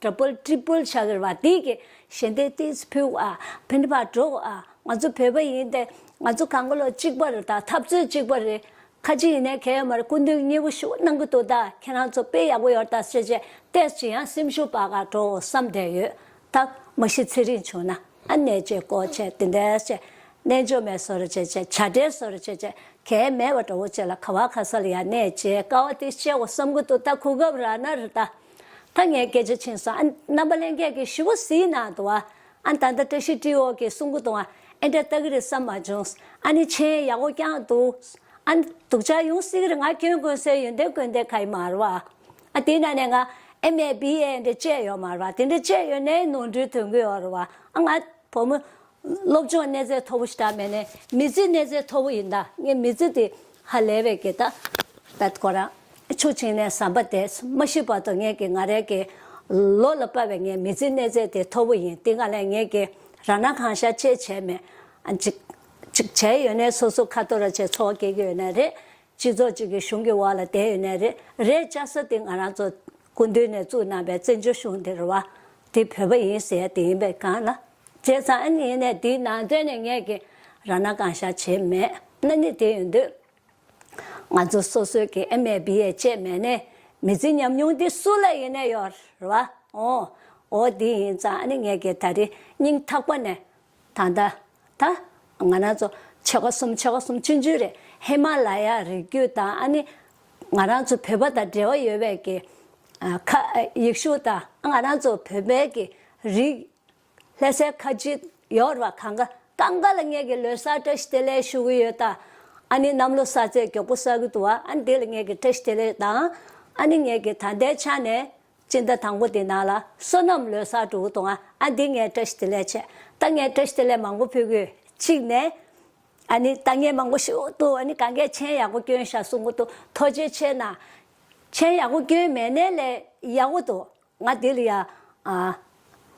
ཌབ་བལ་ཊི་རི་པལ་ཆགས་ཀྱི་རེད་བ། དེ་གི་ཞལ་འདེབས་ཏིས་ཕུལ་ཨ། ཕན་པ་འགྲོ་ཨ། ང་ཚོ་བོད་པ་ཡིན་ཏེ། ང་ཚོ་གང་ག་ལོ་གཅིག་པ་རེད། ད་འཐབ་རྩོད་གཅིག་པ་རེད། ཁ་ཅིག་ཡིན་ནའི་གལ་ཡོད་མ་རེད། སྐུ་མདུན་མཉེས་པོ་ཞེ་པོ་གནང་གི་འདུག་ད་ཁྱེད་རང་ཚོ་དཔེ་ཡག་པོ་ཡོད་ད་ཟེར་བྱས་ཏིས་ཅིག་ཡང་སེམས་ཤུགས་སྤར་ག་འགྲོ་བསམ་བསྡད་ཡོད། ད་མ་གཞི་ཚེ་རིང་བྱུང་ན་ཨ་ནི་ཅིག་སྐོར་བྱས་དེ་འདྲ་བྱས། རྣལ་འབྱོར་མའི་བཟོ་འདྲ་བྱས་བྱས། བྱ་བྲལ་བཟོ་འདྲ་བྱས་བྱས། གལ་མེད་པ་འདྲ་བོ་བྱས་ལ་ག་བ་ག་ས་ལ་ཡ་གནས་བྱས། དཀའ་བ་དེ་སྤྱད་དགོས་བསམ་གི་འདུག་ད་གོ་སྐབས་རག་ན་རེད་ད། ད་ངས་སྐད་ཆ་ཕྱིན་སོང་། ཨ་རྣམ་པ་ལྷན་རྒྱས་ཀྱིས་ཞེ་པོ་གཟིགས་གནང་འདུག་ཨ། ཨ་ད་ལྟ་བཀྲ་ཤིས་སྒྲིག་འོག་གིས་གསུང་གི་འདུག་ཨ། ཨེ་འདྲ་ལྟ་གི་རེད་བསམ་མ་བྱུང་། ཨ་ནི་མཆན་ཡག་པོ་བསྐྱངས་འདུག་ཨ་ནི་སྡུག་ཅག་ཡོང་སྲིད་ཀྱི་རེད། ང་སྐྱོན་ཀུན་གསལ་ཡོན་ཏན་ཀུན་ལྡན་ག་ཡི་མ་རེད་བ། ཨ་དེའི་ནང་ནས་ང་ཨེམ་ཨེ་བི་ཨེ་འདྲ་བཅད་ཡོད་མ་རེད་བ། དེ་འདྲ་བཅད་ཡོད་ནའི་ནོར་འཁྲུལ་ཐོན་གི་ཡོད་རེད་བ། ཨ་ང་བུ་མོ་སློབ་སྦྱོང་གནས་ཚད་མཐོ་པོ་ཞིག་དྲག་མེད་ནའི་མི་ཚེ་གནས་ཚད་མཐོ་པོ་ཡིན་ད། ངས་མི་ཚེ་དེ་ཧ་ལས་པའི་གི་ད་ད་ཁོ་རང་ཆུ་བྱིངས་ནས་ཟམ་པ་དེ་མ་ཤི་བར་དུ་ངས་གི་ང་རའི་གི་ལོ་ལ་དཔག་པའི་ངའི་མི་ཚེ་གནས་ཚད་དེ་མཐོ་པོ་ཡིན། དེ་ག་ལས་ངས་གི་རང་སྣང་གང་ཤར་བྱས་བྱས་མེད། ཨ་ཅིག་ཅིག་བྱས་ཡོད་ནའི་སོ་སོ་ཁ་ཐོར་ར་བྱས་འཚོ་བ་སྐྱེལ་གི་ཡོད་ན་རེད། སྤྱི་ཚོགས་གཅིག་གི་གཞུང་གི་འོག་ལ་བསྡད་ཡོད་ནའི་རེད། རེད་བཅའ་ས་དེ་ང་རང་ཚོ་སྐུ་མདུན་ནས་བཙུགས་གནང་བའི་བཙན་བྱོལ་གཞུང་དེ་རེད་བ། དེ་བོད་པ་ཡིན་ཟེར་ཡ་དེ་ཡིན་པའི་སྒང་ལ། བྱས་ཙང་ཨ་ནི་ཡིན་ནའི་དེའི་ནང་དོན་ནས་ངས་ཀྱི་རང་སྣང་གང་ཤར་བྱས་མེད། ཨ་ནི་དེ་ཡིན་དུས་ང་ཚོ་སོ་སོའི་གི་ཨེམ་ཨེ་བི་ཨེ་བྱས་མེད་ནའི་མི་ཚེ་ཉམས་མྱོང་འདི་སུ་ལ་ཡིན་ནའི་ཡོད་རེད་བ། ཨོ། ཨོ་དེ་ཡིན་ཙང་ཨ་ནི་ངས་ཀྱི་ད་རེས་སྙིང་ཐག་པ་ནས། ད་ལྟ་ད་ང་རང་ཚོ་ཆོལ་ཁ་གསུམ་ཆོལ་ཁ་གསུམ་ཆུང་ཆུང་རེད། ཧི་མ་ལ་ཡ་རི་རྒྱུད་དང་། ཨ་ནི་ང་རང་ཚོ་བོད་པ་དང་འབྲེལ་བ་ཡོད་པའི་གི་ཨ་ཁ་ཡིག་གཞུང་དང་། ང་རང་ཚོ་བོད་པའི་གི་རིག་ལྷ་སའི་ཁ་ཆེ་ཡོད་རེད་བ། གང་ག་གང་ག་ལ་ངས་གི་ལོ་གསར་བཀྲ་ཤིས་བདེ་ལེགས་ཞུ་གི་ཡོད་ད། ཨ་ནི་གནམ་ལོ་གསར་ཚེས་མགྱོགས་པོ་གསར་གི་འདུག་བ། ཨ་ནི་དེ་ལ་ངས་གི་བཀྲ་ཤིས་བདེ་ལེགས་དང་། ཨ་ནི་ངས་གི་ད་ལྟའི་ཆ་ནས་སྤྱི་ཟླ་དང་པོ་དེ་ནང་ལ་སོ་ནམ་ལོ་གསར་འགྲོ་གི་འདུག་ཨ། ཨ་འདི་ངས་བཀྲ་ཤིས་བདེ་ལེགས་བྱས། ད་ངས་བཀྲ་ཤིས་བདེ་ལེགས་མང་པོ་ཕུལ་དགོས་གཅིག་ནས། ཨ་ནི་ད་ངས་མང་པོ་ཞུ་འདུག་ཨ་ནི་གང་གས་མཆན་ཡག་པོ་སྐྱོན་ཤག་གསུང་གི་འདུག་ཐུགས་རྗེ་ཆེ་གནང་། མཆན་ཡག་པོ་སྐྱོན་མེད་ནའི་ལས་ཡག་པོ་འདུག་ང་འདི་ལ་ཡ་ཨ་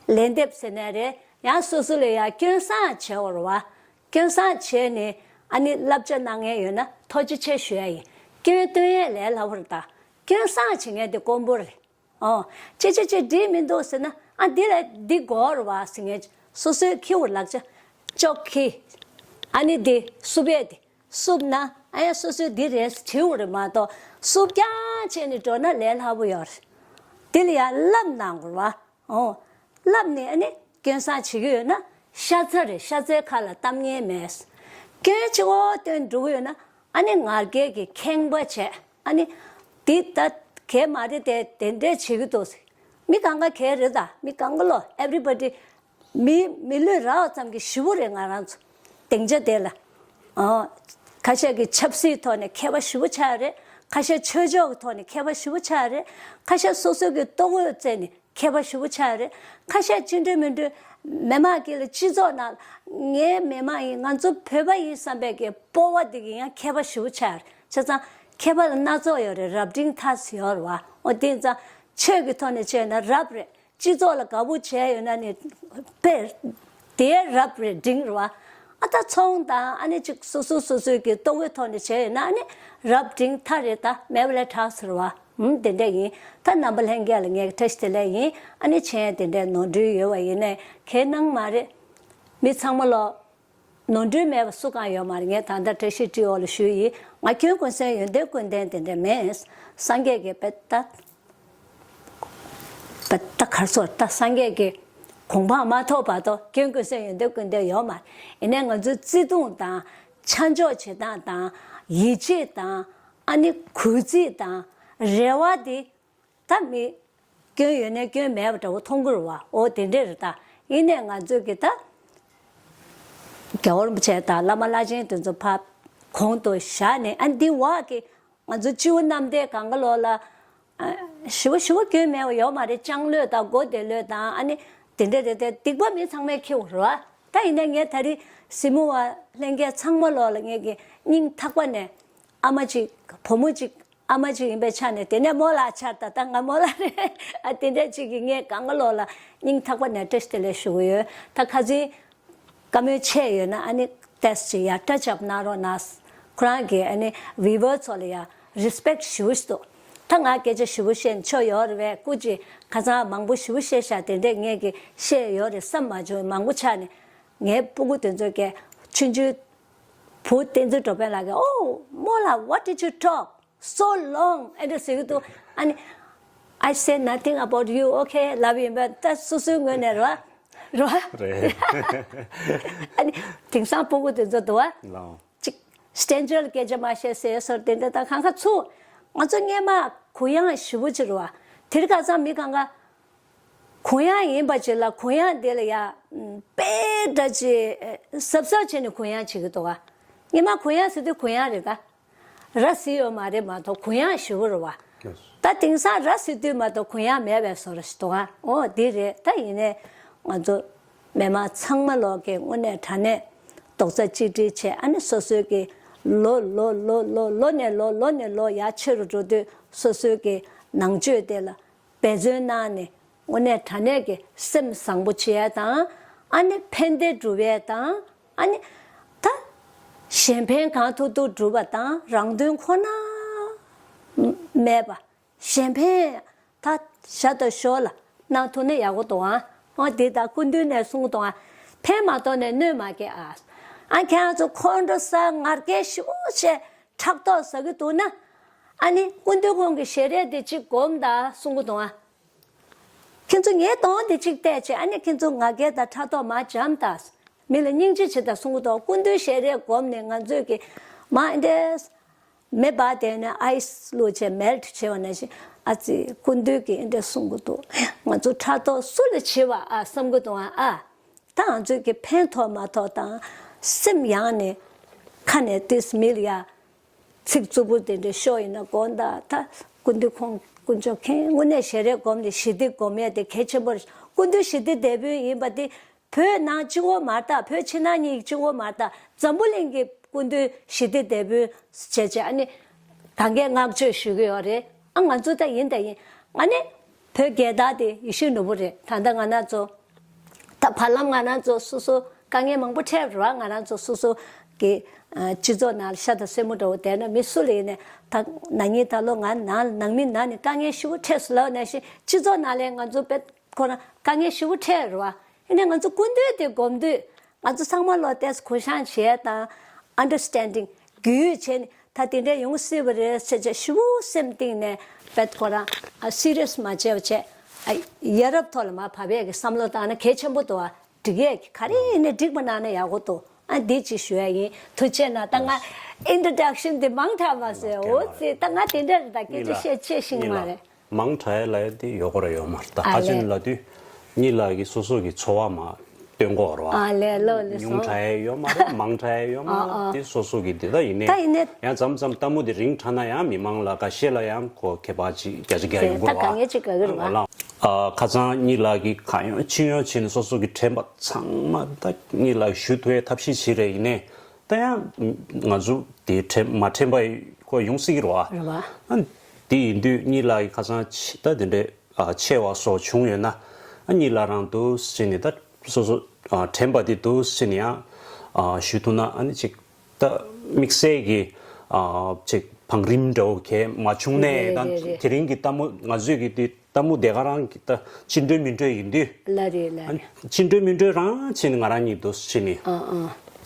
ལན་འདེབས་ཟེར་ནའི་རེད། ཡང་སོ་སོ་ལ་ཡ་སྐྱོན་བསང་བྱས་པ་རེད་བ། སྐྱོན་བསང་བྱས་ནས་ཨ་ནི་བསླབ་བྱ་གནང་མཁན་ཡོད་ན་ཐུགས་རྗེ་ཆེ་ཞུ་ཡ་ཡིན། སྐྱོན་སྟོན་ཡས་ལས་སླ་པོ་རེད་ད། སྐྱོན་བསང་བྱེད་མཁན་དེ་དཀོན་པོ་རེད། ཨོ། ཅི་ཅི་ཅི་འགྲིག་མི་འདུག་ཟེར་ན། ཨ་འདི་ལ་འདི་དགོས་རེད་བ་ཟེར་མཁན་སོ་སོའི་ཁྱི་བོར་ལག་ཆ་ཅོག་ཁི། ཨ་ནི་འདི་སུབ་ཡས་དེ་སུབ་ན། ཨ་ཡ་སོ་སོའི་འདི་རེད་བྲིས་པ་རེད་མ་གཏོགས། སུབ་རྐྱང་བྱས་ནས་འགྲོ་ན་ལས་སླ་པོ་ཡོད་རེད། འདི་ལ་ཡང་བསླབ་གནང་དགོས་རེད་བ། ཨོ། བསླབ་ནས་ཨ་ནི་སྐྱོན་བསང་བྱེད་ཀྱི་ཡོད་ན་ཤ་ཚ་རེད། ཤ་ཚའི་ཁ་ལ་གཏམ་ངན་མེད། སྐྱོན་གཅིག་པོ་སྟོན་འགྲོ་གི་ཡོད་ན་ཨ་ནི་ངར་སྐད་ཀྱིས་ཁེངས་པ་བྱས། ཨ་ནི་འདི་ད་གས་མ་རེད་དེ། དེ་འདྲས་བྱེད་ཀྱི་འདུག་མི་གང་ག་གས་རེད་ད། མི་གང་ག་ལོ་everybody མི་མི་ལུས་རག་ཙམ་གྱི་ཞེ་པོ་རེད། ང་རང་ཚོ་སྡིངས་ཆ་དེ་ལ། ཨོ། ཁ་ཤས་ཀྱིས་ཆབ་སྲིད་ཐོག་ནས་མཁས་པ་ཞེ་པོ་ཆགས་རེད། ཁ་ཤས་ཆོས་ཕྱོགས་ཀྱི་ཐོག་ནས་མཁས་པ་ཞེ་པོ་ཆགས་རེད། ཁ་ཤས་སོ་སོ་གི་ལྟོ་གོས་རྩད་ནས་མཁས་པ་ཞེ་པོ་ཆགས་རེད། ཁ་ཤས་བཅིངས་འགྲོལ་མི་འགྲོལ་མི་མང་གི་ལ་སྤྱི་ཚོགས་ནང་ངའི་མི་མང་ཡིན། ང་ཚོ་བོད་པ་ཡིན་བསམ་པའི་གི་སྤོབས་པ་དེ་གི་ཡང་མཁས་པ་ཞེ་པོ་ཆགས་རེད། བྱས་ཙང་མཁས་པ་ལ་སྣ་ཚོགས་ཡོད་རེད། རབ་འབྲིང་ཐ་ཚིག་ཡོད་རེད་བ། འོ་དེ་ཙང་ཆོས་ཀྱི་ཐོག་ནས་བྱས་ན་རབ་རེད། སྤྱི་ཚོགས་ལ་དགའ་པོ་བྱས་ཡོད་ན་ནི་དཔེ་དེ་རབ་རེད། འབྲིང་རེད་བ། ཨ་ད་ཚོང་དང་ཨ་ནི་ཅིག་སོ་སོ་སོ་སོའི་གི་ལྟོ་གོས་ཐོག་ནས་བྱས་ཡོད་ན་ཨ་ནི་རབ་འབྲིང་ཐ་རེད། ད་མེད་པ་ལས་དྲག་ཟེར་བ། ཧུམ། དེ་འདྲ་ཡིན། ད་རྣམ་པ་ལྷན་རྒྱས་ལ་ངས་བཀྲ་ཤིས་བདེ་ལེགས་ཡིན། ཨ་ནི་མཆན་དེ་འདྲའི་ནོར་འཁྲུལ་ཡོད་པ་ཡིན་ནའི་ཁྱེད་སྣང་མ་རེད། མི་ཚང་མ་ལོ། ནོར་འཁྲུལ་མེད་པ་སུ་གང་ཡོད་མ་རེད། ངས་ད་ལྟ་བཀྲ་ཤིས་སྒྲིག་འོག་ལ་ཞུས་ཡིན། ང་སྐྱོན་ཀུན་གསལ་ཡོན་ཏན་ཀུན་ལྡན་དེ་འདྲ་མེད། སངས་རྒྱས་ཀྱི་དཔེ་ལྟ། དཔེ་ལྟ་གར་སོར་ལྟ། སངས་རྒྱས་ཀྱི་གོ་འཕང་མ་ཐོབ་བར་དུ་སྐྱོན་ཀུན་གསལ་ཡོན་ཏན་ཀུན་ལྡན་ཡོད་མ་རེད། ཡིན་ནའི་ང་ཚོའི་བརྩེ་དུང་དང་། ཆ་འཇོག་བྱེད་སྟངས་དང་། ཡིད་ཆེས་དང་། ཨ་ནི་གུས་བརྩི་དང་། རེ་བ་དེ། ད་མི་སྐྱོན་ཡོད་ནའི་སྐྱོན་མེད་པ་འདྲ་བོ་མཐོང་གི་རེད་བ། འོ་དེ་འདྲས་རེད་ད། ཡིན་ནའི་ང་ཚོས་ཀྱི་ད་རྒྱལ་བ་རིན་པོ་ཆེ་དང་བླ་མ་བླ་ཆེན་དེ་ཚོ་ཕར་གོང་དུ་བཞག་ནས། ཨ་འདི་བ་གི་ང་ཚོ་སྤྱི་བོ་གནམ་བསྟན་གང་ག་ལོག་ལ་ཨ་ཞེ་པོ་ཞེ་པོ་སྐྱོན་མེད་པ་ཡོད་མ་རེད། ལྕང་ལོས་དང་སྒོ་བདེ་ལོས་དང་། ཨ་ནི་དེ་འདྲས་རེད་དེ། སྡིག་པ་མི་ཚང་མའི་ཁྱེའུ་རེད་བ། ད་ཡིན་ནའི་ངས་ད་རེས་གཟིགས་མོ་བ་ལྷན་རྒྱས་ཚང་མ་ལོག་ལ་ངས་ཀྱི་སྙིང་ཐག་པ་ནས། ཨ་མ་གཅིག་བུ་མོ་གཅིག་ཨ་མ་གཅིག་ཡིན་པའི་ཆ་ནས། དེ་ནས་རྨོ་ལགས་ཆར་ད་ལྟ་ང་རྨོ་ལགས་རེད། ཨ་དེ་འདྲ་གཅིག་གིས་ངས་གང་ག་ལོག་ལ་སྙིང་ཐག་པ་ནས་བཀྲ་ཤིས་བདེ་ལེགས་ཞུ་གི་ཡོད། ད་ཁ་སང་བཀའ་མོལ་ཆེ་ཡོད་ན་ཨ་ནི་ཏེས་ཅིག་ཡ་སྐྲ་བཅབ་གནང་རོགས་གནང་། ཁོ་རང་གིས་ཨ་ནི་བི་ཡུ་ཨར་ཚོ་ལ་ཡ་རི་སི་པེག་ཞེ་པོ་ཞིག་འདུག་ད་ང་སྐད་ཆ་ཞེ་པོ་བཤད་ན་ཆོ་ཡོད་རེད་པས། སྐུ་མཁྱེན། ཁ་སང་མང་པོ་ཞེ་པོ་བཤད་ཤག་དེ་འདྲས་ངས་ཀྱི་བཤད་ཡོད་རེད་བསམ་མ་བྱུང་། མང་པོ་ཆགས་ནས་ངའི་སྤུ་གུ་དེ་ཚོ་གས་ཆུང་ཆུང་བུ་བསྟན་འཛིན་འགྲོ་ཕན་ལགས་ཀྱིས། ཨོ་རྨོ་ལགས། What did you talk so long? ཨེ་འདྲ་ཟེར་གྱི་འདུག་ཨ་ནི། I say nothing about you, okay? ལབ་ཡིན་པ། ད་སོ་སོའི་ངོས་ནས་རོ། རོ། རེད། ཨ་ནི་དེང་སང་སྤུ་གུ་དེ་ཚོ་འདུག་བ། ལའོ། ཅིག་སི་ཊེན་ཇར་སྐད་ཆ་མ་བཤད་ཟེར་སོར་དེ་འདྲ། ད་གང་ག་ཚུགས། ང་ཚོ་སྔས་མ་གུ་ཡངས་ཞེ་པོ་ཅིག་རེད་བ། དེ་རིང་ཁ་སང་མི་གང་ག་གུ་ཡངས་ཡིན་པ་ཅིག་ལ། གུ་ཡངས་དེ་ལ་ཡ་དཔེ་འདྲ་ཅིག་གཟབ་གཟབ་བྱས་ནས་གུ་ཡངས་བྱེད་ཀྱི་འདུག་བ། སྔས་མ་གུ་ཡངས་ཟེར་དུས་གུ་ཡངས་རེད་ད། ར་བཟི་ཡོད་མ་རེད་མ་གཏོགས་གུ་ཡངས་ཞེ་པོ་རེད་བ། ད་དེང་སང་ར་བཟི་དུས་མ་གཏོགས་གུ་ཡངས་མེད་པའི་བཟོ་འདྲ་ཞིག་འདུག་ཨ། འོ་དེ་རེད། ད་ཡིན་ནའི་ང་ཚོ་མི་མང་ཚང་མ་ལོག་གིས་དངོས་གནས་དྲང་གནས་རྡོག་རྩ་གཅིག་སྒྲིལ་བྱས། ཨ་ནི་སོ་སོའི་གི་ལོ་ལོ་ལོ་ལོ་ལོ་ནས་ལོ་ལོ་ནས་ལོ་ཡར་ཆེ་རུ་འགྲོ་དུས་སོ་སོའི་གི་ནང་ཆོས་དེ་ལ་འབད་བརྩོན་གནང་ནས། དངོས་གནས་དྲང་གནས་ཀྱི་སེམས་བཟང་པོ་བྱེད་ཡ་དང་། ཨ་ནི་ཕན་བདེ་སྒྲུབ་ཡ་དང་། ཨ་ནི་ད་གཞན་ཕན་གང་ཐུབ་ཐུབ་སྒྲུབ་པ་དང་། རང་དོན་ཁོ་ན་མེད་པ། གཞན་ཕན་ད་ཞར་དང་ཞོར་ལ་གནང་ཐུབ་ན་ཡག་པོ་འདུག་ཨ། འོ་དེ་ད་སྐུ་མདུན་ནས་གསུངས་འདུག་ཨ། ཕན་མ་ཐོགས་ནས་གནོད་མ་སྐྱེལ་ཨ། ཨ་ཁྱེད་རང་ཚོ་ཁོང་ཁྲོ་ཟ། ང་རྒྱལ་ཞེ་པོ་བྱས། ཕྲག་དོག་ཟ་གི་འདུག་ན། ཨ་ནི་སྐུ་མདུན་ཁོང་གི་ཞལ་རས་དེ་གཅིག་སྒོམ་དང་གསུང་གི་འདུག་ཨ། ཁྱེད་ཚོ་ངའི་གདོང་དེ་གཅིག་བལྟས་བྱས། ཨ་ནི་ཁྱེད་ཚོ་ང་རྒྱལ་དང་ཕྲག་དོག་མར་འཇམ་དང་། མི་ལ་སྙིང་རྗེ་བྱེད་དང་གསུང་གི་འདུག་སྐུ་མདུན་ཞལ་རས་སྒོམ་ནས་ང་ཚོས་ཀྱི་མ་འདྲེས། མེ་འབར་བསྡད་ནས་ཨའི་སི་བླུགས་བྱས་མེལ་ཊི་བྱས་པ་ནང་བཞིན། ཨ་ཙི། སྐུ་མདུན་གྱིས་འདི་འདྲ་གསུང་གི་འདུག་ང་ཚོ་ཕྲག་དོག་སུ་ལ་བྱེད་པ་ཨ་བསམ་གི་འདུག་ཨ། ཨ། ད་ང་ཚོས་ཀྱི་ཕན་ཐོགས་མ་ཐོགས་དང་། སེམས་ཡང་ནས་ཁ་ནས་ཏིས་མི་ལ་ཡ་ཚིག་རྩུབ་པོ་དེ་འདྲ་ཤོར་ཡིན་ན་དགོངས་དག་ད་སྐུ་མདུན་ཁོང་དཀོན་མཆོག་མཁྱེན། དངོས་གནས་ཞལ་རས་སྒོམ་ནས་ཞི་བདེ་སྒོམ་ཡས་དེ་གལ་ཆེན་པོ་རེད། སྐུ་མདུན་ཞི་བདེ་དེད་དཔོན་ཡིན་པ་དེ། བོད་ནང་གཅིག་པོ་མ་རེད་ད། བོད་ཕྱི་ནང་གཉིས་གཅིག་པོ་མ་རེད་ད། འཛམ་བུ་གླིང་གི་སྐུ་མདུན་ཞི་བདེ་དེད་དཔོན་བྱས་བྱས། ཨ་ནི་ད་གིན་བསྔགས་བརྗོད་ཞུ་གི་ཡོད་རེད། ཨ། ང་ཚོ་ད་ཡིན་ད་ཡིན། ཨ་ནི་བོད་རྒྱལ་དར་དེ་ཡིད་བཞིན་ནོར་བུ་རེད། ད་ལྟ་ང་རང་ཚོ་ད་བར་ལམ་ང་རང་ཚོ་སོ་སོ་དཀའ་ངལ་མང་པོ་འཕྲད་རེད་བ། ང་རང་ཚོ་སོ་སོ་གི་ཨ་སྤྱི་ཚོགས་ནང་ལ་ཤ་དང་སེན་མོ་འདྲ་བོ་བསྡད་ན། མི་སུ་ལ་ཡིན་ནའི་ད་ན་ནིང་ད་ལོ་ང་ནང་ནང་མི་ནང་ནས་དཀའ་ངལ་ཞེ་པོ་འཕྲད་སོང་ལབ་ནང་བཞིན། སྤྱི་ཚོགས་ནང་ལ་ང་ཚོ་དཔེ་ཁོ་རང་དཀའ་ངལ་ཞེ་པོ་འཕྲད་རེད་བ། ཡིན་ནའི་ང་ཚོ་སྐུ་མདུན་དེ་སྒོམ་དུས་ང་ཚོ་ཚང་མ་ལོ་ཏེས་གུ་ཡངས་བྱས་དང་། ཨན་ཌར་སི་ཊེན་ཌིང་། རྒྱུས་ཡོད་བྱས་ནས། ད་དེ་འདྲ་ཡོང་སྲིད་པ་རེད་ཟེར་བྱས་ཞེ་པོ་སེམས་གཏིང་ནས་དཔེ་ཁོ་རང་ཨ་སི་རི་ཡས་མ་བྱས་པ་བྱས། ཨ་ཡ་རབས་ཐོག་ལ་མར་བབས་ཡས་ཀྱི་བསམ་བློ་བཏང་ན་གལ་ཆེན་པོ་འདུག་ཨ། འགྲིག་ཡས་ཀྱི་ག་རེ་ཡིན་ནའི་འགྲིག་པ་གནང་ན་ཡག་པོ་འདུག་ཨ། འདི་ཅིག་ཞུ་ཡ་ཡིན། ཐུགས་རྗེ་གནང་། ད་ང་ཨིན་ཊྲོ་ཌག་ཤན་འདི་མང་དྲགས་མ་ཟེར། འོ་ཙི། ད་ང་དེ་འདྲ་རེད། ད་སྐད་ཆ་བཤད་ཆེ་ཤིང་མ་རེད། མང་དྲགས་ལ་དེ་ཡོད་གོ་ར་ཡོད་མ་རེད། ད་ཨ་ཧ་ཅང་ལ་དུས་གཉིས་ལགས་ཀྱི་སོ་སོ་གི་འཚོ་བ་མ་སྟོན་གོ་ར་བ། ཨ་ལས་ལོ་ལས་ཉུང་དྲགས་ཡོད་མ་རེད། མང་དྲགས་ཡོད་མ་རེད། དེ་སོ་སོ་གི་དེ་ད་ཡིན་ནའི། ད་ཡིན་ནའི་ཡང་མཚམས་མཚམས་ལྟད་མོ་དེ་རིང་དྲགས་ན་ཡང་མི་མང་ལ་ཁ་ཤས་ལ་ཡང་ཁོ་ཁྱད་པར་ཅིག་བརྒྱ་ཆ་བརྒྱ་ཡོང་གོ་ར་བ། ད་གང་ཡོད་ཅིག་ག་གི་རེད་བ། ཨ། ཁ་སང་གཉིས་ལགས་ཀྱི་གང་ཡོང་ཅི་ཡོང་བྱས་ནས་སོ་སོ་གི་དྲན་པ་ཚང་མ་ད་གཉིས་ལགས་ཞུ་ཐུབ་ཡའི་ཐབས་ཤེས་བྱས་རེད། ཡིན་ནའི་ད་ཡང་ང་ཚོ་དེ་དྲན་མ་དྲན་པ་ཁོ་ཡོང་སྲིད་ཀྱི་རེད་བ། རེད་བ། ཨ། དེ་ཡིན་དུས་གཉིས་ལགས་ཀྱི་ཁ་སང་ད་དེ་འདྲའི་ཨ་ཆེ་བ་སོགས་བྱུང་ཡོད་ན། ཨ། གཉིས་ལགས་རང་འདུག་སེ་བྱས་ནས་ད་སོ་སོ་ཨ་དྲན་པ་དེ་འདུག་སེ་བྱས་ནས་ཡང་ཨ་ཞུ་ཐུབ་ན། ཨ་ནི་ཅིག་ད་དམིགས་བསལ་གྱི་ཨ་ཅིག་བང་རིམ་འདྲ་བོ་གས་མ་བྱུང་ནའི། རེད་ད་རེད་རེད། དེ་རིང་གི་ལྟད་མོ་ང་ཚོས་ཀྱི་དེ་ལྟད་མོ་དེ་ག་རང་གི་ད་ཅི་འདྲ་མི་འདྲ་ཡིན་དུས། ལ་རེད་ལ་ཨ་རེད། ཅི་འདྲ་མི་འདྲ་རང་བྱས་ནས་ང་རང་གཉིས་འདུག་སེ་བྱས་ནས། ཨ་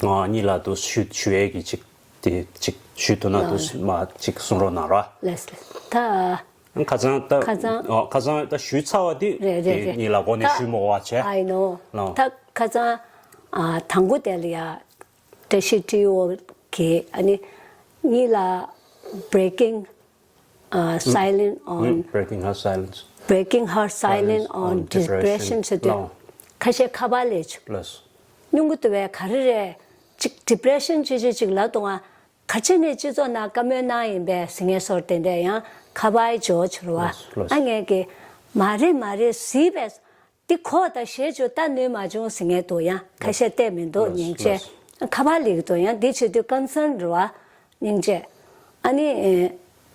ཨ། ཨ་གཉིས་ལགས་འདུག་ཞུ་ཞུ་ཡས་ཀྱི་ཅིག་དེ་ཅིག་ཞུ་ཐུབ་ན་འདུག་སེ་མ་ཅིག་གསུང་རོགས་གནང་ར། ལགས་སོ། ད། ཁ་སང་ད། ཁ་སང་། ཨོ། ཁ་སང་ད་ཞུས་ཚར་བ་དེ། རེད་རེད་རེད། དེ་གཉིས་ལགས་སྒོ་ནས་ད་ཞུས་མ་དགོས་པ་བྱས། I know། ལགས། ད་ཁ་སང་ཨ་དང་པོ་དེ་ལ་ཡ་བཀྲ་ཤིས་སྤྲེའུ་གིས་ཨ་ནི་གཉིས་ལགས་breaking ཨ་silent on breaking her silence, breaking her silence on depression ཟེར་དུས། ལགས། ཁ་ཤས་ཁ་པར་སླེབས་བྱུང་། ལགས། སྙུང་གི་འདུག་པས། ག་རེ་རེད། ཅིག་depression ཅིག་ཅིག་ཅིག་ལབ་འདུག་ཨ། ག་ཅི་ནས་སྤྱི་ཚོགས་ནང་བཀའ་མོལ་གནང་ཡིན་པས་ཟེར་མཁན་སོགས་དེ་འདྲས་ཡང་ཁ་པར་འབྱོར་བྱུང་བ། ལགས་སོ། ལགས་སོ། ཨ་ངས་ཀྱི་མ་རེད་མ་རེད་གཟིགས་པས། འདི་གོ་དང་ཞེས་བརྗོད་ལྟ་ནུས་མ་བྱུང་ཟེར་མཁན་འདུག་ཡང་ཁ་ཤས་བལྟས་མི་འདུག་ལགས་སོ། སྙིང་རྗེ། ལགས་སོ། ཁ་པར་སླེབས་ཀྱི་འདུག་ཡང་འདི་བྱེད་དུས་concern རེད་བ། སྙིང་རྗེ། ཨ་ནི་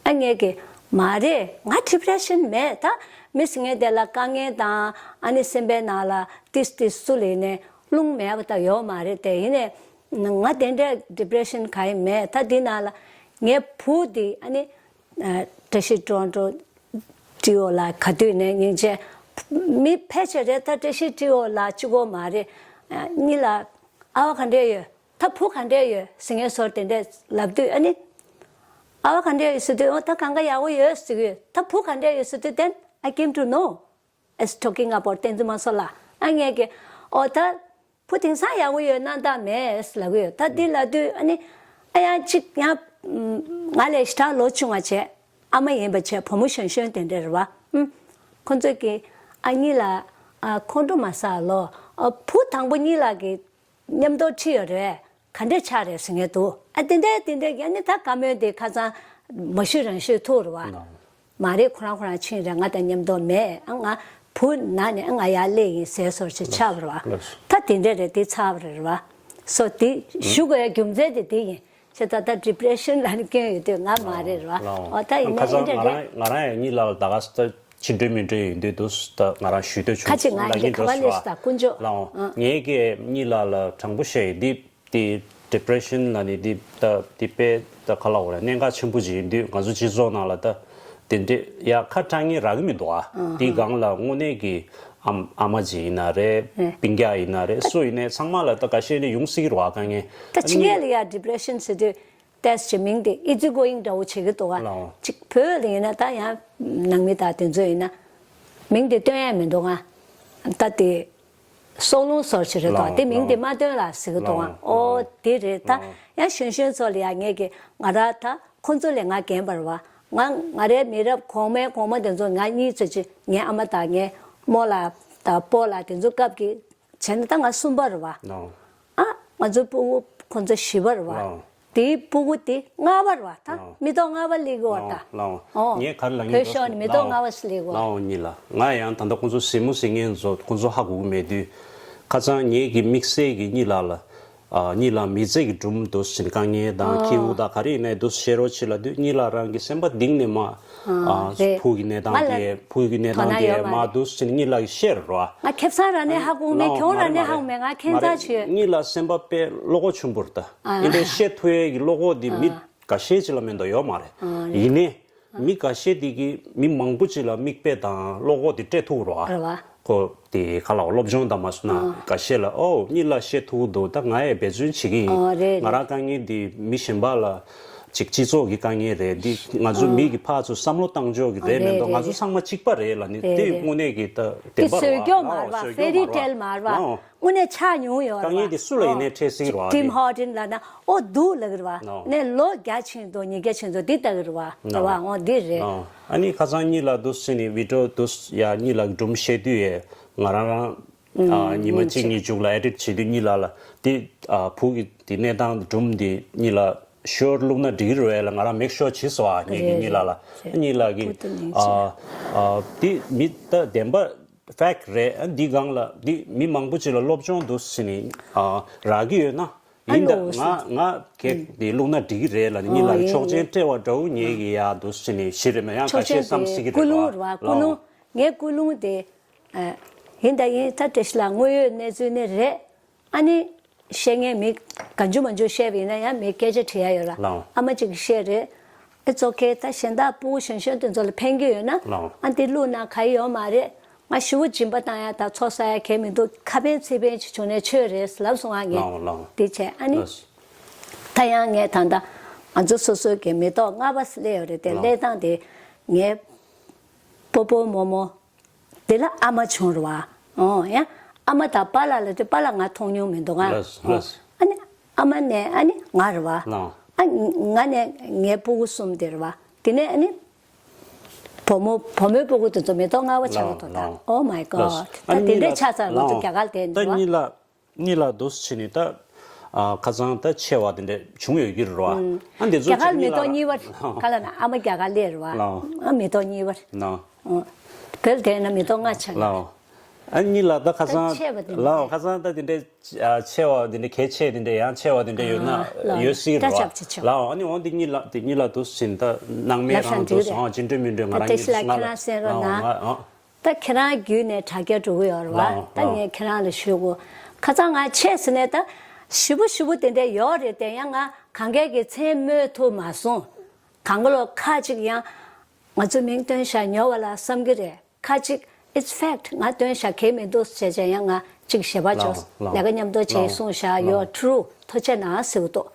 ཨ་ངས་ཀྱི་མ་རེད། ང་ཌི་པི་རེ་ཤན་མེད། ད་མི་སེ་ངས་དེ་ལ་དཀའ་ངལ་དང་ཨ་ནི་སེམས་པའི་ནང་ལ་ཏིས་ཏིས་སུ་ལས་ནས་རླུང་མེད་པ་ད་ཡོད་མ་རེད་དེ། ཡིན་ནས་ང་དེ་འདྲའི་ཌི་པི་རེ་ཤན་ག་ཡི་མེད། ད་འདི་ནང་ལ་ངའི་བུ་འདི་ཨ་ནི་བཀྲ་ཤིས་ཀྲོན་ཀྲོ་ཊི་ཨོ་ལ་ག་དུས་ནས་སྙིང་རྗེ། མི་ཕལ་ཆེར་རེད། ད་བཀྲ་ཤིས་ཀྲོན་ཀྲོ་ཊི་ཨོ་ལ་གཅིག་པོ་མ་རེད། གཉིས་ལ་ཨ་བ་ག་འདྲས་ཡོད། ད་བུ་ག་འདྲས་ཡོད་ཟེར་ངས་ཟུར་དེ་འདྲས་ལབ་དུས་ཨ་ནི། ཨ་བ་ག་འདྲས་ཡོད་ཟེར་དུས་ཨོ་ད་གང་ག་ཡག་པོ་ཡོད་ཟེར་གི་ཡོད། ད་བུ་ག་འདྲས་ཡོད་ཟེར་དུས་then I came to know as talking about བསྟན་འཛིན་དམར་སེང་ལགས། ཨ་ངས་ཀྱི་ཨོ་ད་བུ་དེང་སང་ཡག་པོ་ཡོད་སྣང་དག་མེད་ལབ་གི་ཡོད། ད་འདི་ལབ་དུས་ཨ་ནི་ཨ་ཡང་གཅིག་ཡང་ང་ལས་ཞེ་དྲག་ལོ་ཆུང་བ་བྱས། ཨ་མ་ཡིན་པ་བྱས་བུ་མོ་གཞོན་གཞོན་དེ་འདྲས་རེད་བ། ཨུམ། ཁོ་ཚོས་ཀྱི་ཨ་གཉིས་ལ་ཨ་ཁོང་ཁྲོ་མ་ཟ་ལོ། ཨ་བུ་དང་པོ་གཉིས་ལ་གི་མཉམ་དུ་ཁྲིད་ཡོད་རེད། ག་འདྲས་ཆགས་རེད་ཟེར་ངེས་འདུག་ཨ་དེ་འདྲས་དེ་འདྲས་ཀྱི་ཨ་ནི་ད་བཀའ་མོལ་དེ་ཁ་སང་མ་ཞུ་རང་ཞུ་ཐུག་རེད་བ། ལགས། མ་རེད། ཁོ་རང་ཁོ་རང་ཕྱིན་རེད། ང་དང་མཉམ་དུ་མེད། ཨ་ང་བུ་ན་ནས་ཨ་ང་ཡར་སླེབས་ཡིན་ཟེར་སོར་ཆེ་ཆགས་པ་རེད་བ། ལགས། ད་དེ་འདྲས་རེད། དེ་ཚར་བ་རེད་བ། སོ་དེ་ཞུ་དགོས་ཡ་རྒྱུ་མཚན་དེ་དེ་ཡིན། ཁྱེད་ད་ལྟ་ཌི་པི་རེ་ཤན་ལ་ནི་སྐྱོན་ཡོད་དུས་ང་མ་རེད་ར། ལའོ། འོ་ད་ཡིན་ན་ཁ་སང་ཨེ་འདྲ་ང་རང་རེད། ང་རང་ཡང་གཉིས་ལ་ད་ག་ས་ད་ཕྱི་འགྲོས་མི་འགྲོས་ཡིན་དུས་འདུག་ད་ང་རང་ཞུས་འདོད་བྱུང་ཁ་ཅིག་ང་ལ་ཡིན་ངས་ག་པ་ལས་སུ་ད་དཀོན་མཆོག་ལའོ། ཨ། ངས་ཀྱི་གཉིས་ལ་ལ་དྲང་པོ་བཤད་ཡིན། འདི་འདི་ཌི་པི་རེ་ཤན་ལ་ནི་འདི་ད་འདི་དཔེ་ད་ག་ལ་འོ་རེད། གནད་འགག་ཆེན་པོ་ཅིག་ཡིན་དུས་ང་ཚོ་སྤྱི་ཚོགས་ནང་ལ་ད་དེ་འདྲས་ཡ་ཁ་གྲག་མཁན་རག་གི་མི་འདུག་ཨ། ཨ་འདི་ཧ། སྒང་ལ་དངོས་གནས་ཀྱི་ཨམ་ཨ་མ་ཅིག་ཡིན་ན་རེད། རེད། སྤུན་ཀྱག་ཡིན་ན་རེད། སུ་ཡིན་ནའི་ཚང་མ་ལ་ད་ཁ་ཤས་ནས་ཡོང་སྲིད་ཀྱི་རེད་བ། དཀའ་ངལ། ད་ཕྱི་རྒྱལ་ལ་ཡ་ཌི་པི་རེ་ཤན་ཟེར་དུས་ཏེས་ཀྱི་མིང་དེ་ཨི་ཛི་གོ་ཡིང་འདྲ་བོ་བྱེད་ཀྱི་འདུག་ག་ལའོ། ཅིག་བོད་ལ་ཡིན་ན་ད་ཡང་ནང་མི་དང་དེ་ཚོ་ཡིན་ན་མིང་དེ་སྟོན་ཡ་མི་འདུག་ག་ད་དེ་སྲོག་རླུང་སོར་ཆེ་རེད་དོ། ལའོ། དེ་མིང་དེ་ལའོ། མ་སྟོན་ལ་ཟེར་གྱི་འདུག་ག་ལའོ། ཨོ་དེ་རེད། ད་ལའོ། ཡང་གཞོན་གཞོན་ཚོ་ལ་ཡ་ངས་ཀྱི་ང་ར་ད་ཁོ་ཚོ་ལས་ང་རྒན་པ་རེད་བ། ང་ང་རའི་མི་རབས་གོང་མའི་གོང་མ་དེ་ཚོ་ང་གཉིས་ཚོ་ཅི་ངའི་ཨ་མ་དང་ངའི་རྨོ་ལགས་དང་སྤོ་ལགས་དེ་ཚོ་སྐབས་ཀྱི་བྱས་ན་ད་ང་གསུམ་པ་རེད་བ། ལའོ། ཨ་ང་ཚོའི་སྤུ་གུ་ཁོ་ཚོ་བཞི་པ་རེད་བ། ལའོ། དེའི་སྤུ་གུ་དེ་ལྔ་པ་རེད་བ། ད་ལའོ། མི་ཐོག་ལྔ་པ་སླེབས་ཀྱི་ཡོད་རེད་ད། ལའོ། ཨོ། ངས་ག་རེ་ལབ་ཡིན་བོད་ཤོར་ནས་མི་ཐོག་ལྔ་པ་སླེབས་ཀྱི་ཡོད། ལའོ་གཉིས་ལ་ང་ཡང་ད་ལྟ་ཁོ་ཚོ་གཟིགས་མོ་གཟིགས་མཁན་ཚོ་ཁོ་ཚོ་ཧ་གོ་གི་མེད་དུས། ཁ་སང་ངས་ཀྱི་དམིགས་བསལ་གྱི་གཉིས་ལ་ལ་ཨ་གཉིས་ལ་མི་ཚེ་གི་སྒྲུང་འདུག་ཟིན་དཀའ་ངལ་དང་ཨ་ཁྱེའུ་དང་ག་རེ་ཡིན་ནའི་འདུག་བཤད་རོགས་བྱེད་ལབ་དུས་གཉིས་ལ་རང་གི་སེམས་པ་གཏིང་ནས་མ། ཨ་ཨ་རེད། བུ་གི་གནས་སྟངས་ང་ལ་དེ་བུ་གི་གནས་སྟངས་དེ་མ་འདུག་ཟིན་གཉིས་ལ་གི་བཤད་རོགས། ང་ཁེ་བཟང་ར་ནས་ཧ་གོ་མེད། ཁྱོད་ར་ནས་ཧ་གོ་མེད། ང་ཁྱེད་ཚ་ཆོས། གཉིས་ལ་སེམས་པ་དཔེ་བློ་ཁོག་ཆེན་པོ་རེད་ད། ཨ་ཨིན་པའི་བཤད་ཐུབ་ཡས་ཀྱི་བློ་ཁོག་དེ་མི་ཨ་འགའ་ཤས་ཅིག་ལ་མེད་འདུག་ཡོད་མ་རེད། ཨ་རེད། ཡིན་ནའི་མི་འགའ་ཤས་དེ་གིས་མི་མང་པོ་ཅིག་ལ་མིག་དཔེ་དང་བློ་ཁོག་དེ་སྤྲད་ཐུབ་རོགས། རེད་བ། ཁོ་དེ་ག་ལ་སློབ་སྦྱོང་དང་མ་སོང་ན་ཨ་འགའ་ཤས་ལ་ཨོ་གཉིས་ལ་བཤད་ཐུབ་འདུག་ད་ང་ཡང་འབད་བརྩོན་བྱེད་ཀྱི་ཡིན། ཨ་རེད་ང་རང་རེད། དཀའ་ངལ་དེ་མི་གཞན་པ་ལ་ཅིག་སྤྱི་ཚོགས་ཀྱི་དཀའ་ངལ་རེད། འདི་ང་ཚོ་ཨ་མི་གི་ཕར་ཚུར་བསམ་བློ་བཏང་ཕྱོགས་ཀྱི་རེད་མེད་འདུག་རེད་ང་ཚོ་རེད། ཚང་མ་གཅིག་པ་རེད་ལ་ནི་རེད་དེ་རེད། དངོས་གནས་ཀྱི་ད་དེ་བདེན་པ་བཟོས་རེད་སྐྱོ་མ་རེད་བ། བཟོས་སྐྱོ་ཕེ་རི་ཊེལ་མ་རེད་བ། ལའོ། དངོས་གནས་ཆགས་མྱོང་ཡོད་རེད་བ། དཀའ་ངལ་དེ་སུ་ལ་ཡིན་ནའི་འཕྲད་སྲིད་རེད་བ། ཊིམ་ཧོ་ཊིན་ལབ་ན་ཨོ་འདུག་ལབ་ཀྱི་རེད་བ། ལའོ། ནས་ལོ་བརྒྱ་ཕྱིན་འདུག་ཉིས་བརྒྱ་ཕྱིན་འདུག་འདི་ལྟ་གི་རེད་བ། རེད་བ། ལའོ། ཨོ་འདི་རེད། ལའོ། ཨ་ནི་ཁ་སང་གཉིས་ལ་འདུག་ཟེར་ནས་བི་ཌིའོ་འདུག་ཡ་གཉིས་ལ་སྒྲུང་བཤད་དུས་ཡས་ང་རང་རང་ཨ་ཉི་མ་གཅིག་གཉིས་མཇུག་ལ་ཨེ་ཌིཊ་བྱེད་དུས་གཉིས་ལ་ལ་འདི་ཨ་བུ་གི་འདི་གནས་སྟངས་སྒྲུང་འདི་གཉིས་ལ་ཤོར་བླུགས་ན་འགྲིག་གི་རེད་ལ་ང་རང་མེག་ཤོར་བྱས་སོང་ཨ། ངེད་ཀྱི་རེད་གཉིས་ལ་ལ་རེད། གཉིས་ལ་གི་བུ་དེ་ནས་ཨ་ཨ་འདི་མི་ད་བདེན་པ་ཕེག་རེད། ཨ་འདི་སྒང་ལ་འདི་མི་མང་པོ་ཅིག་ལ་སློབ་སྦྱོང་འདུག་ཟེར་ནས་ཨ་རག་གི་ཡོད་ན་ཨ་ཡིན་ད་ལོ་ང་ང་གེག་འདི་བླུགས་ན་འགྲིག་གི་རེད་ལ་ནི་གཉིས་ལ་ཨོ་ཡིན་ཆོག་མཆན་ཡིན། སྤྲད་པ་འདྲ་བོ་ངེད་ཀྱི་ཡ་འདུག་ཟེར་ནས་ཞི་རེད་མ་ཡང་ཆོག་ཁ་ཤས་མཆན་བསམ་སྲིད་ཀྱི་དེ་ཀུན་རེད་བ། སློང་རེད་བ། ཀུན་ལའོ། སློང་། ངའི་ཀུན་སློང་དེ་ཨ་ཡིན་ད་ཡིན་ད་བཀྲ་ཤིས་ལགས་དངོས་ཡོད་གནས་ཚུལ་ནི་རེད། ཨ་ནི་བཤད་མཁན་མི་གང་བྱུང་མང་བྱུང་བཤད་པ་ཡིན་ན་ཡང་མི་སྐད་ཆ་དྲི་ཡ་ཡོད་ལ། ལའོ། ཨ་མ་གཅིག་གིས་བཤད་རེད། It's okay. ད་གཞན་དག་སྤུ་གུ་གཞོན་གཞོན་དེ་ཚོ་ལ་ཕན་གྱི་ཡོད་ན། ལའོ། ཨ་འདི་བླུགས་ན་ག་ཡི་ཡོད་མ་རེད། ང་ཞེ་པོ་སྦྱིན་པ་བཏང་ཡ་དང་ཚོགས་བསགས་ཡ་གལ་མི་འདུག་ཁ་ཕན་ཚིག་ཕན་ཅིག་བྱུང་ནས་ཆོས་རེད་ལབ་སོང་ང་ངས། ལའོ་ལའོ། དེ་བྱས་ཨ་ནི། ལགས། ད་ཡང་ངས་ད་ལྟ་ང་ཚོ་སོ་སོའི་གི་མི་ཐོག་ལྔ་པ་སླེབས་ཡོད་རེད་དེ། ལའོ། སླེབས་སྟངས་དེ་ངའི་སྤོ་སྤོ་རྨོ་རྨོ། དེ་ལ་ཨ་མ་བྱུང་རེད་བ། ཨོ་ཡ། ཨ་མ་དང་པཱ་ལགས་ལ་དེ་པཱ་ལགས་ང་མཐོང་མྱོང་མི་འདུག་ང་། ལགས་ལགས། ཨ་ནི་ཨ་མ་ནས་ཨ་ནི་ང་རེད་བ། ལགས། ཨ་ང་ནས་ངའི་སྤུ་གུ་གསུམ་དེ་རེད་བ། དེ་ནས་ཨ་ནི་བུ་མོ་བུ་མོའི་སྤུ་གུ་དེ་ཚོ་མི་ཐོག་ལྔ་པ་ཆགས་ཀྱི་འདུག་ད། ལགས། Oh my God. ད་དེ་འདྲས་ཆགས་ཚར་ང་ཚོ་རྒྱ་གར་བསྡད་འདུག་བ། གཉིས་ལ་གཉིས་ལ་འདུག་སེ་བྱས་ནས་ད་ཨ་ཁ་སང་ད་ཆེ་བ་དེ་འདྲ་བྱུང་ཡོད་ཀྱི་རེད་བ། ཨ་འདི་ཚོ་རྒྱ་གར་མི་ཐོག་གཉིས་པ་ག་ལ་ན་ཨ་མ་རྒྱ་གར་སླེབས་རེད་བ། ཨ་མི་ཐོག་གཉིས་པ་རེད། བོད་བསྡད་ན་མི་ཐོག་ལྔ་ཆགས་ཡོད། ཨ་གཉིས་ལ་ད་ཁ་སང་ད་ཆེ་བ་དེ་ལའོ་ཁ་སང་ད་དེ་འདྲའི་ཆེ་བ་དེ་འདྲའི་གལ་ཆེ་དེ་འདྲའི་ཡང་ཆེ་བ་དེ་འདྲའི་ཡོད་ན་ཡོད་སྲིད་རེད་བ། ལའོ་ཨ་ནི་འོང་དེ་གཉིས་ལ་དེ་གཉིས་ལ་དུ་ཟིན་ད་སྣང་མེད་རང་དུ་སོང་། ཅི་འདྲ་མི་འདྲ་ང་རང་གཉིས་ང་ལ་ཨ། ད་ཁྱེད་རང་བརྒྱུད་ནས་དྲ་རྒྱ་འགྲོ་གི་ཡོད་རེད་བ། ལའོ་ད་ངས་ཁྱེད་རང་ལ་ཞུ་དགོས། ཁ་སང་ང་ཆེ་ཟེར་ནས་ད་ཞིབ་པོ་ཞིབ་པོ་དེ་འདྲ་ཡོད་རེད་དེ་ཡང་ང་གང་གས་ཀྱི་མཚན་སྨོས་ཐུབ་མ་སོང་། གང་ག་ལོ་ཁ་ཅིག་ཡང་ང་ཚོ་མིང་བཏོན་བཞག་ཉོ་བ་ལ་བསམ་གི་རེད། ཁ་ཅིག it's fact ང་བཏོན་བཞག་གལ་མི་འདུག་ཟེར་བྱས་ཡང་ང་ཅིག་ཞེ་པོ་ཅིག་ལས་ཀ་མཉམ་དུ་བྱས་གསུངས་བཞག་ཡོད། ཊུ་རུ་ཐུགས་རྗེ་གནང་ཟེར་གི་འདུག་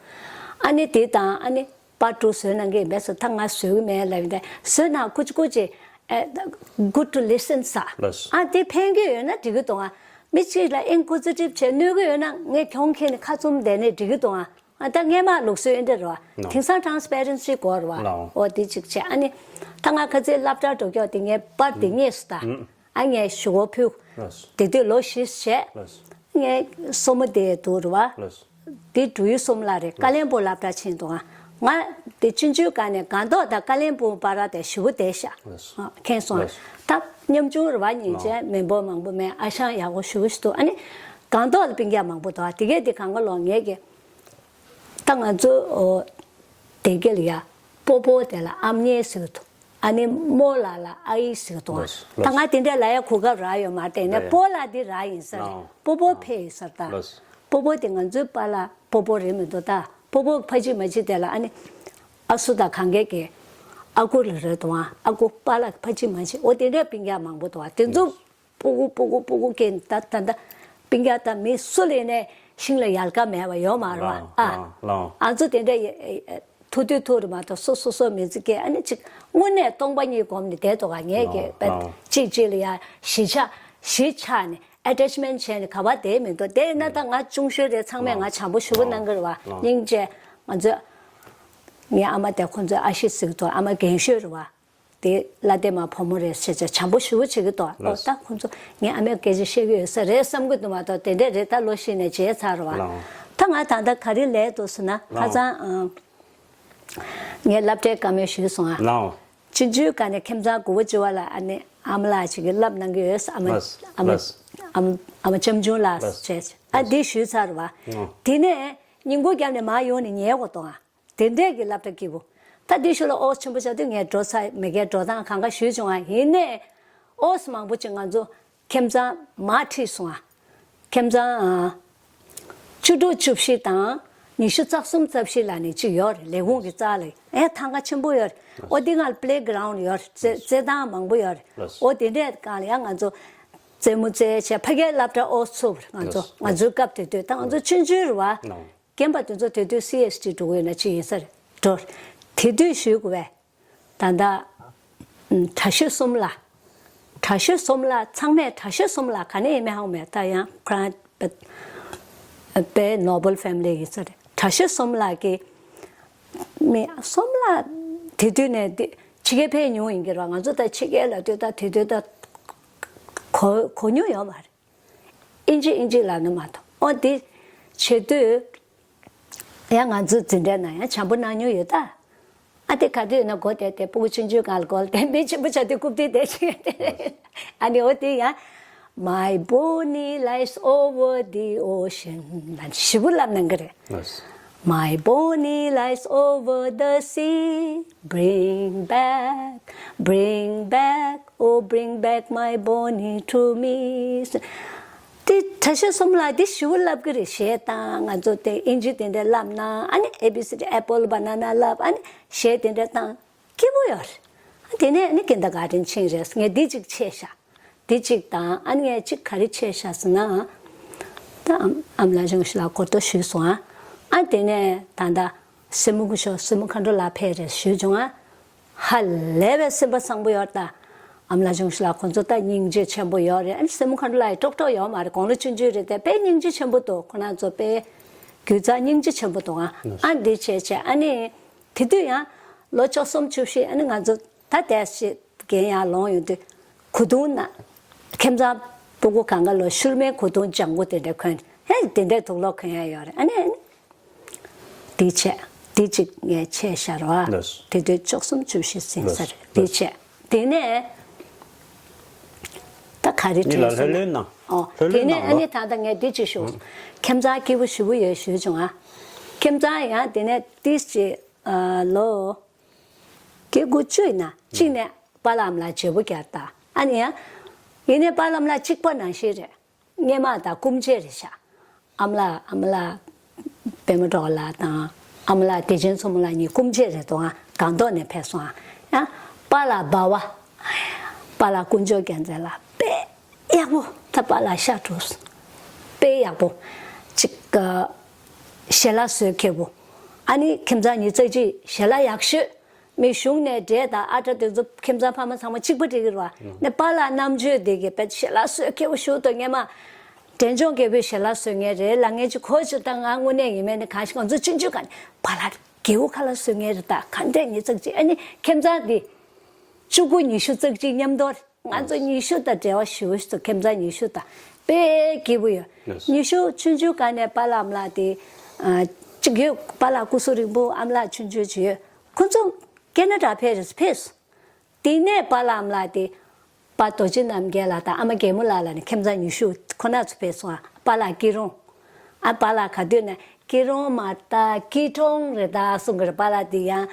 ཨ་ནི་དེ་དང་ཨ་ནི་པར་ཊུ་བཟོས་གནང་གི་ཡིན་པས་སོ། ད་ང་བཟོས་གི་མེད་ལབ་ཡིན་ཏེ་བཟོས་ན་ཀུ་ཅི་ཀུ་ཅི་good to listen ས། ཨ་དེ་ཕན་གི་ཡོད་ན་འགྲིག་གི་འདུག་ཨ་མི་གཅིག་ལ་ཨིན་པོ་ཛི་ཊིབ་བྱས་གནོད་གི་ཡོད་ན་ངས་གྱོང་ཁྱེར་ནས་ཁ་བཙུམ་བསྡད་ནས་འགྲིག་གི་འདུག་ཨ། ཨ་ད་སྔས་མ་ལུགས་སྲོལ་ཨེ་འདྲ་རེད་བ། དེང་སང་ཊ་རན་སི་པེ་རེན་སི་དགོས་རེད་བ། ཨོ་དེ་གཅིག་བྱས། ཨ་ནི་ད་ང་ཁ་ཚེ་སློབ་གྲྭ་འགྲོ་སྐྱོག་དེ་ངས་པར་དེ་རྙེད་སོང་ད། ཨ་ངས་ཞུ་སྒོ་ཕུལ། དེ་དུས་ལོ་བཞི་བྱས། ངས་སོ་མོ་དེ་འདུག་རེད་བ། དེ་འབྲུག་ཡུལ་སོ་མོ་ལ་རེད། ཀ་ལན་སྦུག་སློབ་གྲྭ་ཕྱིན་འདུག་ང་དེ་ཆུང་ཆུང་སྒང་ནས་སྒང་ཏོག་དང་ཀ་ལན་སྦུག་བར་དེ་ཞེ་པོ་བསྡད་ཤག་མཁྱེན་སོང་ང་། ད་ཉམ་ཆུང་རེད་བ། སྙིང་རྗེ་མི་འབོར་མང་པོ་མེད། ཨ་ཞང་ཡག་པོ་ཞེ་པོ་ཞིག་འདུག་ཨ་ནི་སྒང་ཏོག་ལ་སྤུན་ཀྱག་མང་པོ་འདུག་དེ་གས་དེ་གང་ག་ལོ་ངས་ཀྱི། ད་ང་ཚོ་ཨོ་དེ་ག་ལ་ཡ་སྤོ་བོ་དེ་ལ་ཨམ་ཉེ་ཟེར་གི་འདུག་ཨ་ནི་རྨོ་ལགས་ལ་ཨ་ཡེ་ཟེར་གི་འདུག་ལགས་ད་ང་དེ་འདྲ་ལབ་ཡ་གོ་སྐབས་རག་ཡོད་མ་རེད། དེ་ནས་ལགས་སྤོ་ལགས་འདི་རག་ཡིན་ས་རེད། ལགས་སྤོ་བོ་ཕེབས་ཡིན་ས་རེད་ད། ལགས་སྤོ་བོ་དེ་ང་ཚོའི་པཱ་ལགས་སྤོ་བོ་རེད་མི་འདུག་ད་སྤོ་བོ་ཕ་གཅིག་མ་གཅིག་དེ་ལ་ཨ་ནི་ཨ་སུ་དང་གང་གས་ཀྱི་ཨ་ཁུ་ལ་རེད་འདུག་ཨ་ཁུ་པཱ་ལགས་ཕ་གཅིག་མ་གཅིག་ཨོ་དེ་འདྲ་སྤུན་ཀྱག་མང་པོ་འདུག་དེ་ཚོ། སྤུ་གུ་སྤུ་གུ་སྤུ་གུ་སྐྱེས་ད་ད་ད་སྤུན་ཀྱག་ད་མི་སུ་ལ་ནས་ཤིང་ལ་ཡལ་ག་མེད་པ་ཡོད་མ་རེད་བ། ཨ་ཨ་ཚོ་དེ་འདྲ་ཐུག་དུས་ཐུག་རེད་མ་གཏོགས་སོ་སོ་སོ་མི་ཚེ་སྐྱེལ་ཨ་ནི་ཅིག་དངོས་གནས་སྟོང་པ་ཉིད་སྒོམ་ནས་བསྡད་འདུག་ག་ངས་ཀྱི་བས་ཅིག་ཅིག་ལ་ཡ་གཞིས་ཆགས་གཞིས་ཆགས་ནས་ཨེ་ཊེཆ་མེན་ཊི་བྱས་ནས་ག་པར་བསྡད་མི་འདུག་དེ་ན་ད་ང་ཆུང་ཤོས་རེད། ཚང་མས་ང་བྱམས་པོ་ཞེ་པོ་གནང་གི་རེད་བ། སྙིང་རྗེ། ང་ཚོ་ངའི་ཨ་མ་དེ་ཁོང་ཚོའི་ཨ་ཞེ་ཟེར་གི་འདུག་ཨ་མ་རྒན་ཤོས་རེད་བ། དེ་བླ་བདེ་མ་བུ་མོ་རེད་ཟེར་བྱས་བྱམས་པོ་ཞེ་པོ་བྱེད་ཀྱི་འདུག་ཨོ་ལགས། ད་ཁོང་ཚོ་ངའི་ཨ་མས་སྐད་ཆ་བཤད་ཀྱི་ཡོད་ས་རེད་བསམ་གྱི་འདུག་མ་གཏོགས་དེ་འདྲས་རེད། ད་ལོ་ཤི་ནས་བརྗེད་ཚར་བ། ལགས། ད་ང་ད་ལྟ་ག་རེ་ལས་འདུག་ཟེར་ན་ཁ་ལགས། སང་ཨ། ངས་སློབ་གྲྭའི་བཀའ་མོལ་ཞུས་སོང་ཨ། ལགས། ཆུང་ཆུང་སྒང་ནས་ཁྱིམ་ཚང་དགུ་པོ་བཅུ་པ་ལ་ཨ་ནི་ཨ་མ་ལགས་ཅིག་གིས་བསླབ་གནང་གི་ཡོད་ས། ཨ་མ་ལགས། ཨ་མ་ལགས། ཨ་མ་ཨ་མ་ལྕམ་ཆུང་ལགས། ལགས། བྱས་ཨ་ལགས། འདི་ཞུས་ཚར་བ། ལགས། དེ་ནས་ཉིན་གུང་རྒྱབ་ནས་མར་ཡོང་ནས་ཉལ་དགོས་འདུག་ཨ། དེ་འདྲས་ཀྱི་སློབ་གྲྭ་སྐྱིད་པོ། ད་དེ་ཤུལ་ལ་ཨོ་ཆེན་པོ་ཆགས་དུས་ངས་འགྲོ་ས་མེད་མཁན་འགྲོ་སྟངས་གང་ག་ཞུས་བྱུང་ཨ། ཡིན་ནའི་ཨོ་སི་མང་པོ་ཅིག་ང་ཚོ་ཁྱིམ་ཚང་མར་ཁྲིད་སོང་ཨ། ཁྱིམ་ཚང་ཨ། བཅུ་དྲུག་བཅུ་བཞི་དང་ཉི་ཤུ་རྩ་གསུམ་རྩ་བཞི་ལ་ནི་ཅིག་ཡོད་རེད། ལས་ཁུངས་ཀྱི་རྩ་ལ་ཨེ་ཐང་ག་ཆེན་པོ་ཡོད་རེད། ཨོ་དེ་སྒང་ལ་པི་ལེ་གྷི་རའུན་ཌི་ཡོད་རེད། རྩེད་རྩེད་ཐང་མང་པོ་ཡོད་རེད། ཨོ་དེ་འདྲས་སྒང་ལ་ཡང་ང་ཚོ་རྩེད་མོ་རྩེད་བྱས་ཕ་གིའི་སློབ་གྲྭ་ཨོ་སི་ཚུགས་པ་རེད། ང་ཚོ་ང་ཚོའི་སྐབས་དེ་དུས་ད་ང་ཚོ་ཆུང་ཆུང་རེད་བ། རྒན་པ་དེ་ཚོ་དེ་དུས་སི་ཨེས་ཊི་འགྲོ་གི་ཡོད་ན་ཅི་ཡིན་ས་རེད་འགྲོ། དེ་དུས་ཞུས་དགོས་པས། ད་ལྟ་ཨུམ་དྲག་ཤོས་གསུམ་ལ། དྲག་ཤོས་གསུམ་ལ་ཚང་མས་དྲག་ཤོས་གསུམ་ལ་ག་ནས་ཡིན་མིན་ཧ་གོ་མེད། ད་ཡང་ཁོ་རང་པེ་པེ་ནོ་བེལ་ཕེ་མི་ལི་ཡིན་ས་རེད། དྲག་ཤོས་གསུམ་ལ་གི་མི་གསུམ་ལ་དེ་དུས་ནས་དེ་ཕྱི་རྒྱལ་ཕེབས་མྱོང་ཡིན་གྱི་རེད་བ། ང་ཚོ་ད་ཕྱི་རྒྱལ་ལ་དུས་ད་དེ་དུས་ད་གོ་གོ་མྱོང་ཡོད་མ་རེད། ཨིན་ཇི་ཨིན་ཇི་ལབ་ན་མ་གཏོགས། ཨོ་དེ་བྱེད་དུས་ཡང་ང་ཚོ་འཛིན་གྲྭའི་ནང་ཡང་བྱམས་པོ་གནང་མྱོང་ཡོད་ད། ཨ་དེ་ག་དུས་ཡིན་ན་སྒོ་བསྡད་དེ་སྤུ་གུ་ཆུང་ཆུང་སྒང་ལ་སྒོ་ལ་བསྡད་མི་ཆེན་པོ་ཆགས་དུས་རྐུབ་སྟེགས་བསྡད་ཅིག་ཡོད་དེ། ཨ་ནི་ཨོ་དེ་ཡང་My Bonnie lies over the ocean ཞེ་པོ་ལབ་གནང་གི་རེད། ལགས། My Bonnie lies over the sea. Bring back, bring back, oh, bring back my Bonnie to me. དེ་དྲག་ཤོས་གསུམ་ལ་དེ་ཞེ་པོ་ལབ་གི་རེད། གཞས་བཏང་། ང་ཚོ་དེ་ཨིན་ཇི་དེ་འདྲ་ལབ་ན་ཨ་ནི་ཨེ་བི་སི་ཌི་ཨེ་པལ་བྷ་ན་ན་ལབ། ཨ་ནི་གཞས་དེ་འདྲ་བཏང་། སྐྱིད་པོ་ཡོད་རེད། ཨ་དེ་ནས་ཨ་ནི་ཀིན་ཌར་གྷར་ཌེན་ཕྱིན་རེད། ངས་འདི་གཅིག་ཆད་ཤག་འདི་གཅིག་དང་ཨ་ནི་ངས་གཅིག་ག་རེ་ཆད་ཤག་ཟེར་ན། ད་ཨམ་ཨ་མ་ལགས་ཆུང་ཤོས་ལ་གོ་རྟོགས་ཞུས་སོང་ཨ། ཨ་དེ་ནས་ད་ལྟ་སྲས་མོ་སྐུ་ཞབས་སྲས་མོ་མཁའ་འགྲོ་ལགས་ཕེབས་རེད་ཞུས་བྱུང་ཨ། ཧ་ལས་པའི་སེམས་པ་བཟང་པོ་ཡོད་ད། ཨ་མ་ལགས་ཆུང་ཤོས་ལ་ཁོང་ཚོ་ད་སྙིང་རྗེ་ཆེན་པོ་ཡོད་རེད། ཨ་ནི་སྲས་མོ་མཁའ་འགྲོ་ལགས་ཡི་ཀྲོག་ཀྲོག་ཡོད་མ་རེད། དགུང་ལོ་ཆུང་ཆུང་རེད་དེ་དཔེ་སྙིང་རྗེ་ཆེན་པོ་འདུག་ཁོ་རང་ཚོ་དཔེ་རྒྱུད་བཟང་སྙིང་རྗེ་ཆེན་པོ་འདུག་ཨ། ཨ་འདི་བྱས་བྱས་ཨ་ནི་དེ་དུས་ཡང་ལོ་བཅུ་གསུམ་བཅུ་བཞི་ཨ་ནི་ང་ཚོ་ད་དེ་ཞིག་རྒན་ཡང་ལོངས་ཡོང་དུས་གོས་ཐུང་ན་ཁྱིམ་ཚང་སྤུ་གུ་གང་ག་ལོ་ཤུལ་མའི་གོས་ཐུང་ལྗང་གུ་དེ་འདྲ་གོན། ཧེ་དེ་འདྲའི་དུག་ལོག་གོན་ཡ་ཡོད་རེད། ཨ་ནི་ཨ་ནི་དེ་བྱས་དེ་གཅིག་ངས་ཆད་ཤག་རེད་བ། ལགས། དེ་དུས་བཅུ་གསུམ་བཅུ་བཞི་ཟིན་ས་རེད། ལགས། དེ་བྱས་དེ་ནས་ད་ ག་རེ་དྲན་སོང་ན། ཨོ། དེ་ནས་ཨ་ནི་ད་ལྟ་ངས་འདི་ཅིག་ཞུ། ཁྱིམ་ཚང་སྐྱིད་པོ་ཞེ་པོ་ཡོད་ཞུས་བྱུང་ཨ། ཁྱིམ་ཚང་ཡང་དེ་ནས་ཏིས་ཅིག་ལོ། དགེ་དགུ་བཅུ་ཡིན་ན་གཅིག་ནས་པཱ་ལགས་ཨ་མ་ལགས་བརྗེ་པོ་རྒྱག་ད། ཨ་ནི་ཡང་། ཡིན་ནའི་པཱ་ལགས་ཨ་མ་ལགས་གཅིག་པ་ནང་བཞིན་རེད། སྔས་མ་དང་སྐུ་མཆེད་རེད་ཤག་ཨ་མ་ལགས་ཨ་མ་ལགས་པད་མ་གྲོགས་ལགས་དང་ཨ་མ་ལགས་བདེ་ཆེན་མཚོ་མོ་ལགས་གཉིས་སྐུ་མཆེད་རེད་འདུག་ཨ། སྒང་ཏོག་ནས་ཕེབས་སོང་ཨ། ཡང་པཱ་ལགས་སྦ་བ། པཱ་ལགས་དཀོན་མཆོག་རྒྱལ་མཚན་ལགས་དཔེ་ཡག་པོ། ད་པཱ་ལགས་ཤ་དྲུག་དཔེ་ཡག་པོ། ཅིག་ཞལ་ལག་བཟོ་མཁས་པོ། ཨ་ནི་ཁྱིམ་ཚང་ཉི་ཤུ་རྩ་གཅིག་ཞལ་ལག་ཡག་ཤོས། མི་གཞུང་ནས་འབྲས་དང་ཨ་ཁྲ་དེ་ཚོ་ཁྱིམ་ཚང་ཕ་མ་ཚང་མ་གཅིག་པ་འགྲིག་གི་རེད་བ། ནས་པཱ་ལགས་རྣམ་དཔྱོད་དེ་གི་དཔེ་ཞལ་ལག་བཟོ་མཁས་པོ་ཞུ་དོ། སྔས་མ་འབྲས་ལྗོངས་རྒྱལ་པོའི་ཞལ་ལག་བཟོ་མཁན་རེད་ལབ་མཁན་ཅིག་གོ་ཅི། ད་ང་དངོས་གནས་ཡིན་མིན་ནི་གང་ཞིག་ང་ཚོ་ཆུང་ཆུང་ག་ནས་པཱ་ལགས་རྒྱལ་པོ་ཁ་ལག་བཟོ་མཁན་རེད། ད་ག་འདྲས་ཉི་ཤུ་རྩ་གཅིག་ཨ་ནི་ཁྱིམ་ཚང་དེ་བཅུ་དགུ་ཉི་ཤུ་རྩ་གཅིག་མཉམ་དུ་རེད། ང་ཚོ་ཉི་ཤུ་དང་འབྲེལ་བ་ཞེ་པོ་ཞིག་འདུག་ཁྱིམ་ཚང་ཉི་ཤུ་དང་དཔེ་སྐྱིད་པོ་ཡོད། ཉི་ཤུ་ཆུང་ཆུང་སྒང་ནས་པཱ་ལགས་ཨ་མ་ལགས་དེ་ཨ་གཅིག་ཡོད། པཱ་ལགས་སྐུ་གཟུགས་རིང་པོ་ཨ་མ་ལགས་ཆུང་ཆུང་ཅིག་ཡོད། ཁོ་ཚོ་ཁེ་ན་ཌ་ཕེབས་རེད་ཕེབས། དེ་ནས་པཱ་ལགས་ཨ་མ་ལགས་དེ་པཱ་རྡོ་རྗེ་རྣམ་རྒྱལ་ལགས་དང་ཨ་མ་རྒྱལ་མོ་ལགས་ལ་ནི་ཁྱིམ་ཚང་ཉི་ཤུ་ཁོ་ན་ཚོ་ཕེབས་སོང་ཨ། པཱ་ལགས་སྐྱིད་རོང་། ཨ་པཱ་ལགས་ག་དུས་ནས་སྐྱིད་རོང་མ་ད་སྐྱིད་གྲོང་རེད་ད་གསུང་གི་རེད། པཱ་ལགས་དེ་ཡང་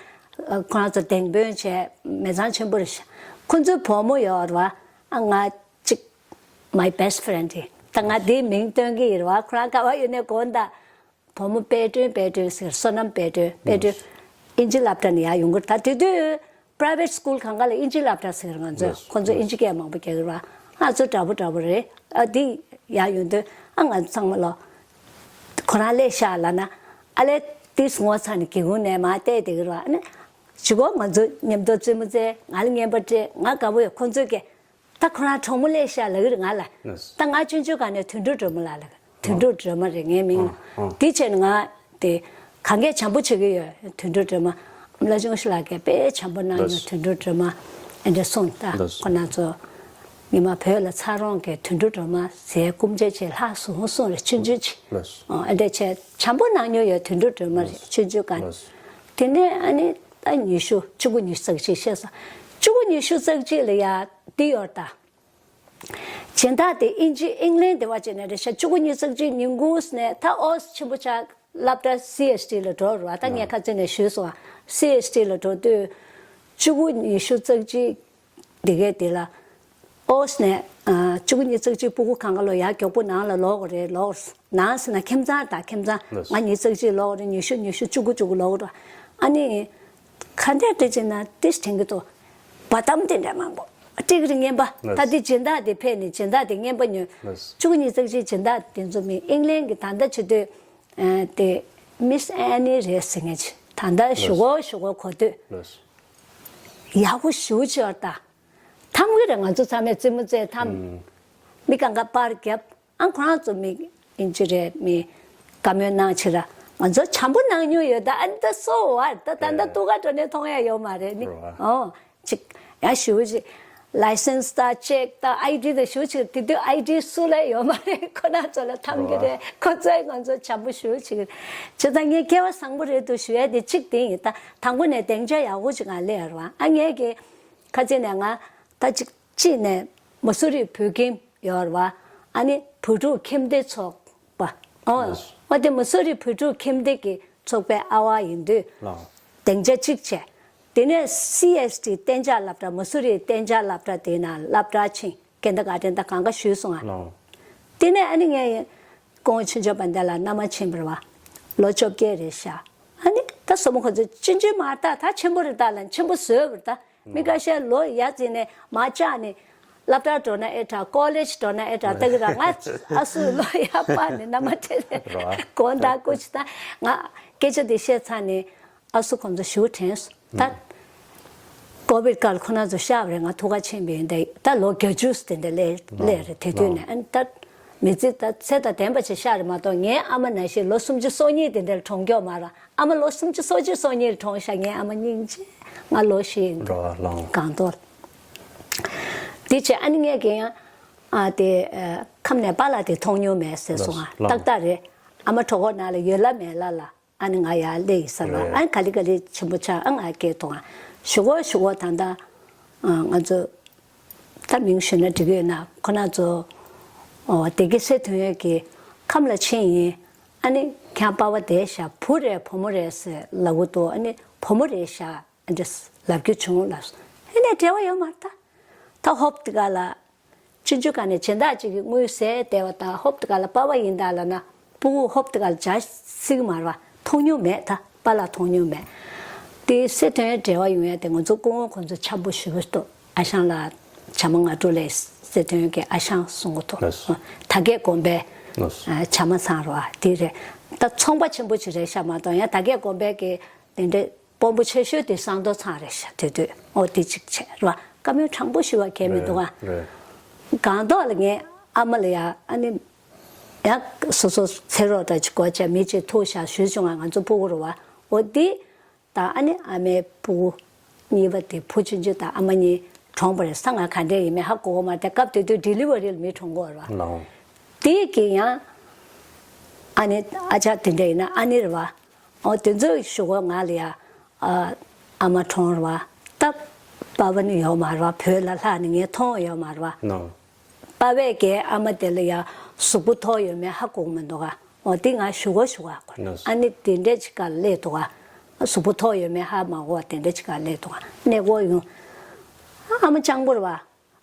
ཁོ་རང་ཚོ་དེང་དཔོན་བྱས་མི་ཚང་ཆེན་པོ་རེད་ཤག་ཁོ་ཚོའི་བུ་མོ་ཡོད་རེད་བ། ཨ་ང་གཅིག་my best friend ཡིན། ད་ང་དེའི་མིང་སྟོན་གི་ཡིན་རེད་བ། ཁོ་རང་ག་བ་ཡོད་ནས་དགོངས་དག་བུ་མོ་དཔལ་སྒྲོན། དཔལ་སྒྲོན་ཟེར། བསོད་ནམས་དཔལ་སྒྲོན། དཔལ་སྒྲོན་ཨིན་ཇི་སློབ་གྲྭ་ནས་ཡར་ཡོང་གི་རེད། ད་དེ་དུས་པ་རའི་ཝེ་ཊི་སི་ཀུལ་གང་ག་ལ་ཨིན་ཇི་སློབ་གྲྭ་ཟེར། ང་ཚོས་ཁོ་ཚོས་ཨིན་ཇི་སྐད་མང་པོ་རྒྱག་གི་རེད་བ། ང་ཚོ་འདྲ་པོ་འདྲ་པོ་རེད། ཨ་དེ་ཡར་ཡོང་དུས་ཨ་ང་ཚོ་ཚང་མ་ལོ། ཁོ་རང་སླེབས་ཤག་ལབ་ན་ཨ་ལས་དེ་ངོ་ཚ་ནས་སྒེའུ་ཁུང་ནས་མར་བལྟས་བསྡད་ཀྱི་རེད་བ། ཨ་ནི་གཞུག་གུ་ང་ཚོ་མཉམ་དུ་རྩེད་མོ་རྩེ། ང་ལ་རྔན་པ་སྤྲད། ང་དགའ་པོ་ཡོད། ཁོ་ཚོས་ཀྱི་ད་ཁོ་རང་གྲོགས་མོ་སླེབས་ཤག་ལབ་ཀྱི་རེད་ང་ལ། ད་ང་ཆུང་ཆུང་སྒང་ནས་དོན་གྲུབ་སྒྲོལ་མ་ལབ་ལབ། དོན་གྲུབ་སྒྲོལ་མ་རེད་ངའི་མིང་། དེ་བྱས་ནས་ང་དེ་གང་གས་བྱམས་པོ་བྱེད་ཀྱི་ཡོད། དོན་གྲུབ་སྒྲོལ་མ་བླ་ཆུང་ཤོས་ལགས་ཀྱིས་དཔེ་བྱམས་པོ་གནང་མྱོང་། དོན་གྲུབ་སྒྲོལ་མ་ཨེ་འདྲ་གསུངས། ད་ཁོ་ན་ཚོ་ཉི་མ་བོད་ལ་ཚ་རོང་གི་དོན་གྲུབ་སྒྲོལ་མ་ཟས་སྐུ་མཇལ་ཆེད་ལྷག་སོང་གསུངས་རེད། ཆུང་ཆུང་ཅིག་ཨེ་འདྲ་བྱས་བྱམས་པོ་གནང་མྱོང་ཡོད། དོན་གྲུབ་སྒྲོལ་མ་རེད་ཆུང་ཆུང་སྒང་ནས། དེ་ནས་ཨ་ནི་ད་ཉི་ཤུ་བཅུ་དགུ་ཉི་ཤུ་རྩ་གཅིག་བཤད་སོང་། བཅུ་དགུ་ཉི་ཤུ་རྩ་གཅིག་ལ་ཡ་འདི་ཡོད་ད། སྦྱིན་བདག་དེ་ཨིན་ཇི་ཨིང་ལན་དེ་བ་ཅན་ནས་རེད་ཤག་བཅུ་དགུ་ཉི་ཤུ་རྩ་གཅིག་ཉིན་གུང་ནས་ད་ཨོ་ཆེན་པོ་ཆགས་སློབ་གྲྭ་སི་ཨེཆ་ཌི་ལ་འགྲོ་རུ་བ། ད་ངས་ཁ་ཚིག་ནས་ཞུས་སོང་བ། སི་ཨེཆ་ཌི་ལ་འགྲོ་དུས་བཅུ་དགུ་ཉི་ཤུ་རྩ་གཅིག་དེ་གའི་དེ་ལ་ཨོ་ནས་བཅུ་དགུ་ཉི་ཤུ་རྩ་གཅིག་ཕྲུ་གུ་གང་ག་ལོ་ཡར་མགྱོགས་པོ་ནང་ལ་ལོག་གི་རེད། ལོག་ནང་ཟེར་ན་ཁྱིམ་ཚང་དང་ཁྱིམ་ཚང་ང་ཉི་ཤུ་རྩ་གཅིག་ལོག་གི་རེད། ཉི་ཤུ་ཉི་ཤུ་བཅུ་དགུ་བཅུ་དགུ་ལོག་གི་རེད། ཨ་ནི། ག་འདྲས་སྤྲད་ཅེ་ན་ཏིས་དྲན་གི་འདུག་བ་དམ་དེ་འདྲ་མང་པོ་སྤྲད་གི་རེད་རྔན་པ། ད་དེ་སྦྱིན་བདག་དེ་ཕེབས་ནས་སྦྱིན་བདག་དེ་རྔན་པ་ཉོས། བཅུ་གཉིས་ཙམ་ཅིག་སྦྱིན་བདག་དེ་ཚོ་མི་ཨིང་ལན་གི་ད་ལྟ་བྱེད་དུས་དེ་མིས་ཨེ་ནི་རེད་ཟེར་མཁན་ཅིག་ད་ལྟ་ཞུ་གོ་ཞུ་གོ་གོ་དུས་ཡག་པོ་ཞུ་ཆེ་བ་ད་ཐམ་གི་རེད། ང་ཚོ་ཚང་མས་རྩེད་མོ་རྩེ་ཐམ་མི་གང་ག་པར་བརྒྱབ། ཨང་ཁོ་རང་ཚོ་མི་ཨིན་ཇི་རེད། མི་བཀའ་མོལ་གནང་ཕྱིར་ར་ང་ཚོ་བྱམས་པོ་གནང་མྱོང་ཡོད། ད་ཨ་ནི་ད་སོ་བར་ད་ད་ད་ཏུ་ཀ་འགྲོ་ནས་མཐོང་ཡ་ཡོད་མ་རེད་ནི། ཨོ་ཅིག་ཡང་ཞུ་ཅིག་ལའི་སེན་སི་ད་ཅེག་ད་ཨའི་ཌི་ད་ཞུ་ཅིག་དེ་དུས་ཨའི་ཌི་སུ་ལ་ཡོད་མ་རེད། ཁོ་རང་ཚོ་ལ་ཐམ་གི་རེད། ཁོ་ཚོས་ང་ཚོ་བྱམས་པོ་ཞུ་ཅིག་ཅི་ད་ངས་སྐལ་བ་བཟང་པོ་རེད་འདུག་ཞུ་ཡ་དེ་གཅིག་དེ་ཡིན། ད་དང་པོ་ནས་སྡིངས་ཆ་ཡག་པོ་ཅིག་ང་སླེབས་ཡོད་རེད་བ། ཨ་ངས་ཀྱི་ཁ་ཚིག་ནས་ང་ད་ཅིག་གཅིག་ནས་མ་སུ་རི་བོད་ཁྱིམ་ཡོད་རེད་བ། ཨ་ནི་བོད་ཕྲུག་ཁྱིམ་སྡེ་ཚོགས་པ། ཨོ། ཨོ་དེ་མ་སུ་རི་བོད་ཕྲུག་ཁྱིམ་སྡེ་གི་ཚོགས་པའི་ཨ་བ་ཡིན་དུས། སྡིངས་ཆ་གཅིག་བྱས། དེ་ནས་སི་ཨེཆ་ཌི་གཏན་འཇགས་སློབ་གྲྭ་མ་སུ་རི་གཏན་འཇགས་སློབ་གྲྭ་དེའི་ནང་སློབ་གྲྭ་ཕྱིན། ཀེན་ད་ག་ཏན་ད་གང་ག་ཞུས་སོང་ང་། དེ་ནས་ཨ་ནི་ངས་སྐུ་ངོ་ཆོས་འབྱོར་དཔལ་ལྡན་ལགས་མནའ་མ་ཕྱིན་པ་རེད་བ། ལོ་བཅོ་བརྒྱད་རེད་ཤག་ཨ་ནི་ད་སོ་མོ་ཁོ་ཚོས་ཅི་འཇུ་མ་ད་ད་ཆེན་པོ་རེད་ད་ལ་ཆེན་པོ་བཟོས་པ་རེད་ད། མི་ཁ་ཤས་ལོ་ཡར་འཛིན་ནས་མར་བཅག་ནས་སློབ་གྲྭ་འགྲོ་ན་ཨེ་དྲག་ཀོ་ལེཇ་འགྲོ་ན་ཨེ་དྲག་ལྟ་གི་ར། ང་ཨ་སུ་ལོ་ཡར་སྤར་ནས་མནའ་མ་སྤྲད་ནས་དགོང་དག་སྐུ་མཁྱེན། ད་ང་སྐད་ཆ་དེ་བཤད་ཚར་ནས་ཨ་སུ་ཁོང་ཚོ་ཞུ་དྲན་སོང་ད། ཀོ་བིད་སྐབས་ཁོ་རང་ཚོ་ཤག་རེད། ང་ཐུག་ག་ཕྱིན་པ་ཡིན། ད་ད་ལོ་བརྒྱད་ཅུ་དེ་འདྲ་སླེབས་སླེབས་རེད། དེ་དུས་ནས་ཨ་ནི་ད་མི་ཚེ་ད་ཚེ་དང་ལྡན་པ་ཅིག་ཤག་རེད་མ་གཏོགས་ངའི་ཨ་མ་ནང་བཞིན་ལོ་སུམ་ཅུ་སོ་གཉིས་དེ་འདྲ་ལ་གྲོངས་མྱོང་མ་རེད། ཨ་མ་ལོ་སུམ་ཅུ་སོ་གཅིག་སོ་གཉིས་ལ་གྲོངས་ཤག་ངའི་ཨ་མ་སྙིང་རྗེ། ང་ལོ་བཞི་ཡིན་འདུག་རོ་ལོང་། སྒང་ཏོག་དེ་བྱས་ཨ་ནི་ངས་ཀྱང་ཨ་དེ་ཨ་ཁམས་ནས་པཱ་ལགས་དེ་མཐོང་མྱོང་མེད་ཟེར་སོང་ང་། ལོང་། ཏག་ཏག་རེད། ཨ་མ་གྲོད་ཁོག་ནང་ལ་ཡོད་ལ་མེད་ལ་ལ་ཨ་ནི་ང་ཡར་སླེབས་ཡིན་ས་ལ། རེད། ཨ་ནི་ག་ལེ་ག་ལེ་ཆེན་པོ་ཆགས། ཨ་ང་སྐད་གཏོང་ང་། ཞུ་གོ་ཞུ་གོ་ད་ལྟ་ཨ་ང་ཚོ་ ད་མིང་ཞུས་ན་འགྲིག་གི་ཡོད་ན། ཁོ་ན་ཚོ་ཨོ་སྡེ་དགེ་སེ་དོན་ཡོད་ཀྱི་ཁམས་ལ་ཕྱིན་ཡིན། ཨ་ནི་ཁྱང་པ་བ་བསྡད་ཤག་བུ་རེད་བུ་མོ་རེད་ཟེར་ལབ་གི་འདུག་ཨ་ནི་བུ་མོ་རེད་ཤག་ཨ་འདྲས་ལབ་རྒྱུ་བྱུང་ལབ་སོང་། ཨ་ནི་འབྲེལ་བ་ཡོད་མ་རེད་ད། ད་ཧོབ་དེ་ག་ལ། ཆུང་ཆུང་ག་ནས་སྦྱིན་བདག་ཅིག་གིས་དངུལ་ཟས་བསྡད་པ་དང་ཧོབ་དེ་ག་ལ་པ་བ་ཡིན་ད་ལབ་ན་སྤུ་གུ་ཧོབ་དེ་ག་ལ་འཇའ་སིག་མ་རེད་པ། མཐོང་མྱོང་མེད་ད། པཱ་ལགས་མཐོང་མྱོང་མེད། དེ་སེ་དོན་འབྲེལ་བ་ཡོང་ཡ་དེ་ང་ཚོ་སྐུ་ངོ་ཁོང་ཚོ་འཆམ་པོ་ཞུ་གི་འདུག་ཨ་ཞང་ལགས་བྱམས་མ་ང་དྲུག་ལས་སེ་དོན་གྱི་ཨ་ཞང་གསུང་གི་འདུག་ལགས་སོ། ད་གས་དགོན་པའི་ལགས་སོ། ཨ་བྱམས་མ་ཚང་རེད་པ། དེ་རེད། ད་ཚོང་པ་ཆེན་པོ་ཅིག་རེད་ཤག་མ་གཏོགས་ཡང་ད་གས་དགོན་པའི་གི་དེ་འདྲའི་དཔོན་པོ་ཆེ་ཤོས་དེ་ཟངས་མདོག་ཚང་རེད་ཤག་དེ་དུས་ཨོ་དེ་གཅིག་བྱས་རེད་པ། བཀའ་མོལ་དྲང་པོ་ཞུ་བ་གལ་མི་འདུག་ཨ། རེད་རེད། སྒང་ཏོག་ལ་ངའི་ཨ་མ་ལ་ཡ་ཨ་ནི་ཡ་སོ་སོ་ཚེ་རོགས་འདྲ་ཅིག་དགོས་བྱས་མི་གཅིག་ཐུག་ཤག་ཞུས་བྱུང་ང་ང་ཚོ་སྤུ་གུ་རེད་པ། ཨོ་དེ་དང་ཨ་ནི་ཨ་མའི་སྤུ་གུ་གཉིས་པ་དེ་བུ་ཆུང་ཆུང་དང་ཨ་མ་གཉིས་གྲོངས་པ་རེད། ས་ང་ག་འདྲ་ཡིན་མིན་ཧ་གོ་གི་མ་རེད། དེ་སྐབས་དེ་དུས་ཌི་ལི་ཝ་རི་ལ་མི་གྲོངས་གི་ཡོད་རེད་པ། ལའོ། དེ་གི་ཡང་ཨ་ནི་ཨ་ཅག་དེ་འདྲ་ཡིན་ན་ཨ་ནི་རེད་པ། ཨོ་དེ་ཚོ་ཞུ་གོ་ང་ལ་ཡ། ཨ་ཨ་མ་གྲོངས་རེད་པ། ད་པ་བ་ནི་ཡོད་མ་རེད་པ། བོད་ལ་ལྷག་ནས་ངས་མཐོང་ཡོད་མ་རེད་པ། ནོ། པ་བས་ཀྱི་ཨ་མ་དེ་ལ་ཡ་གཟུགས་པོ་ཐོག་ཡོད་མེད་ཧ་གོ་གི་མི་འདུག་ག་ཨོ་དེ་ང་ཞུ་གོ་ཞུ་གོ་ཁོ་ནོ། ཨ་ནི་དེ་འདྲ་ཅིག་ག་སླེབས་འདུག་ག་གཟུགས་པོ་ཐོག་ཡོད་མེད་ཧ་མ་གོ་བ་དེ་འདྲ་ཅིག་ག་སླེབས་འདུག་ག་གནས་སྐོར་ཡོང་། ཨ་མ་སྤྱང་པོ་རེད་པ།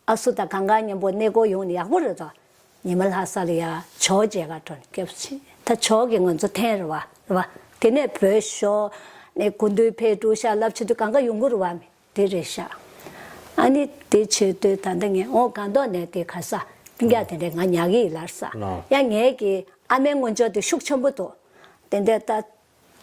ཨ་སུ་དང་གང་ག་མཉམ་པོ་གནས་སྐོར་ཡོང་ནས་ཡག་པོ་རེད་དོ། ཉི་མ་ལྷ་ས་ལ་ཡ་ཇོ་མཇལ་ག་འགྲོ་ནས་སྐྱབས་ཕྱིན། ད་ཇོ་གིས་ང་ཚོ་འཐེན་རེད་པ་རེད་པ། དེ་ནས་བོད་ཤོར་ནས་སྐུ་མདུན་ཕེབས་འགྲོ་ཤག་ལབ་བྱེད་དུས་གང་ག་ཡོང་གི་རེད་པ། མི་དེ་རེད་ཤག་ཨ་ནི་དེ་བྱེད་དུས་ད་ལྟ་ངས་ཨོ་སྒང་ཏོག་ནས་དེ་ག་ས་སྤུན་ཀྱག་དེ་འདྲས་ང་ཉར་གི་ཡིན་ལབ་ས། ལགས། ཡང་ངས་ཀྱི་ཨ་མའི་སྔོན་ཆད་དེ་ཤུགས་ཆེན་པོ་འདུག་དེ་འདྲས་ད།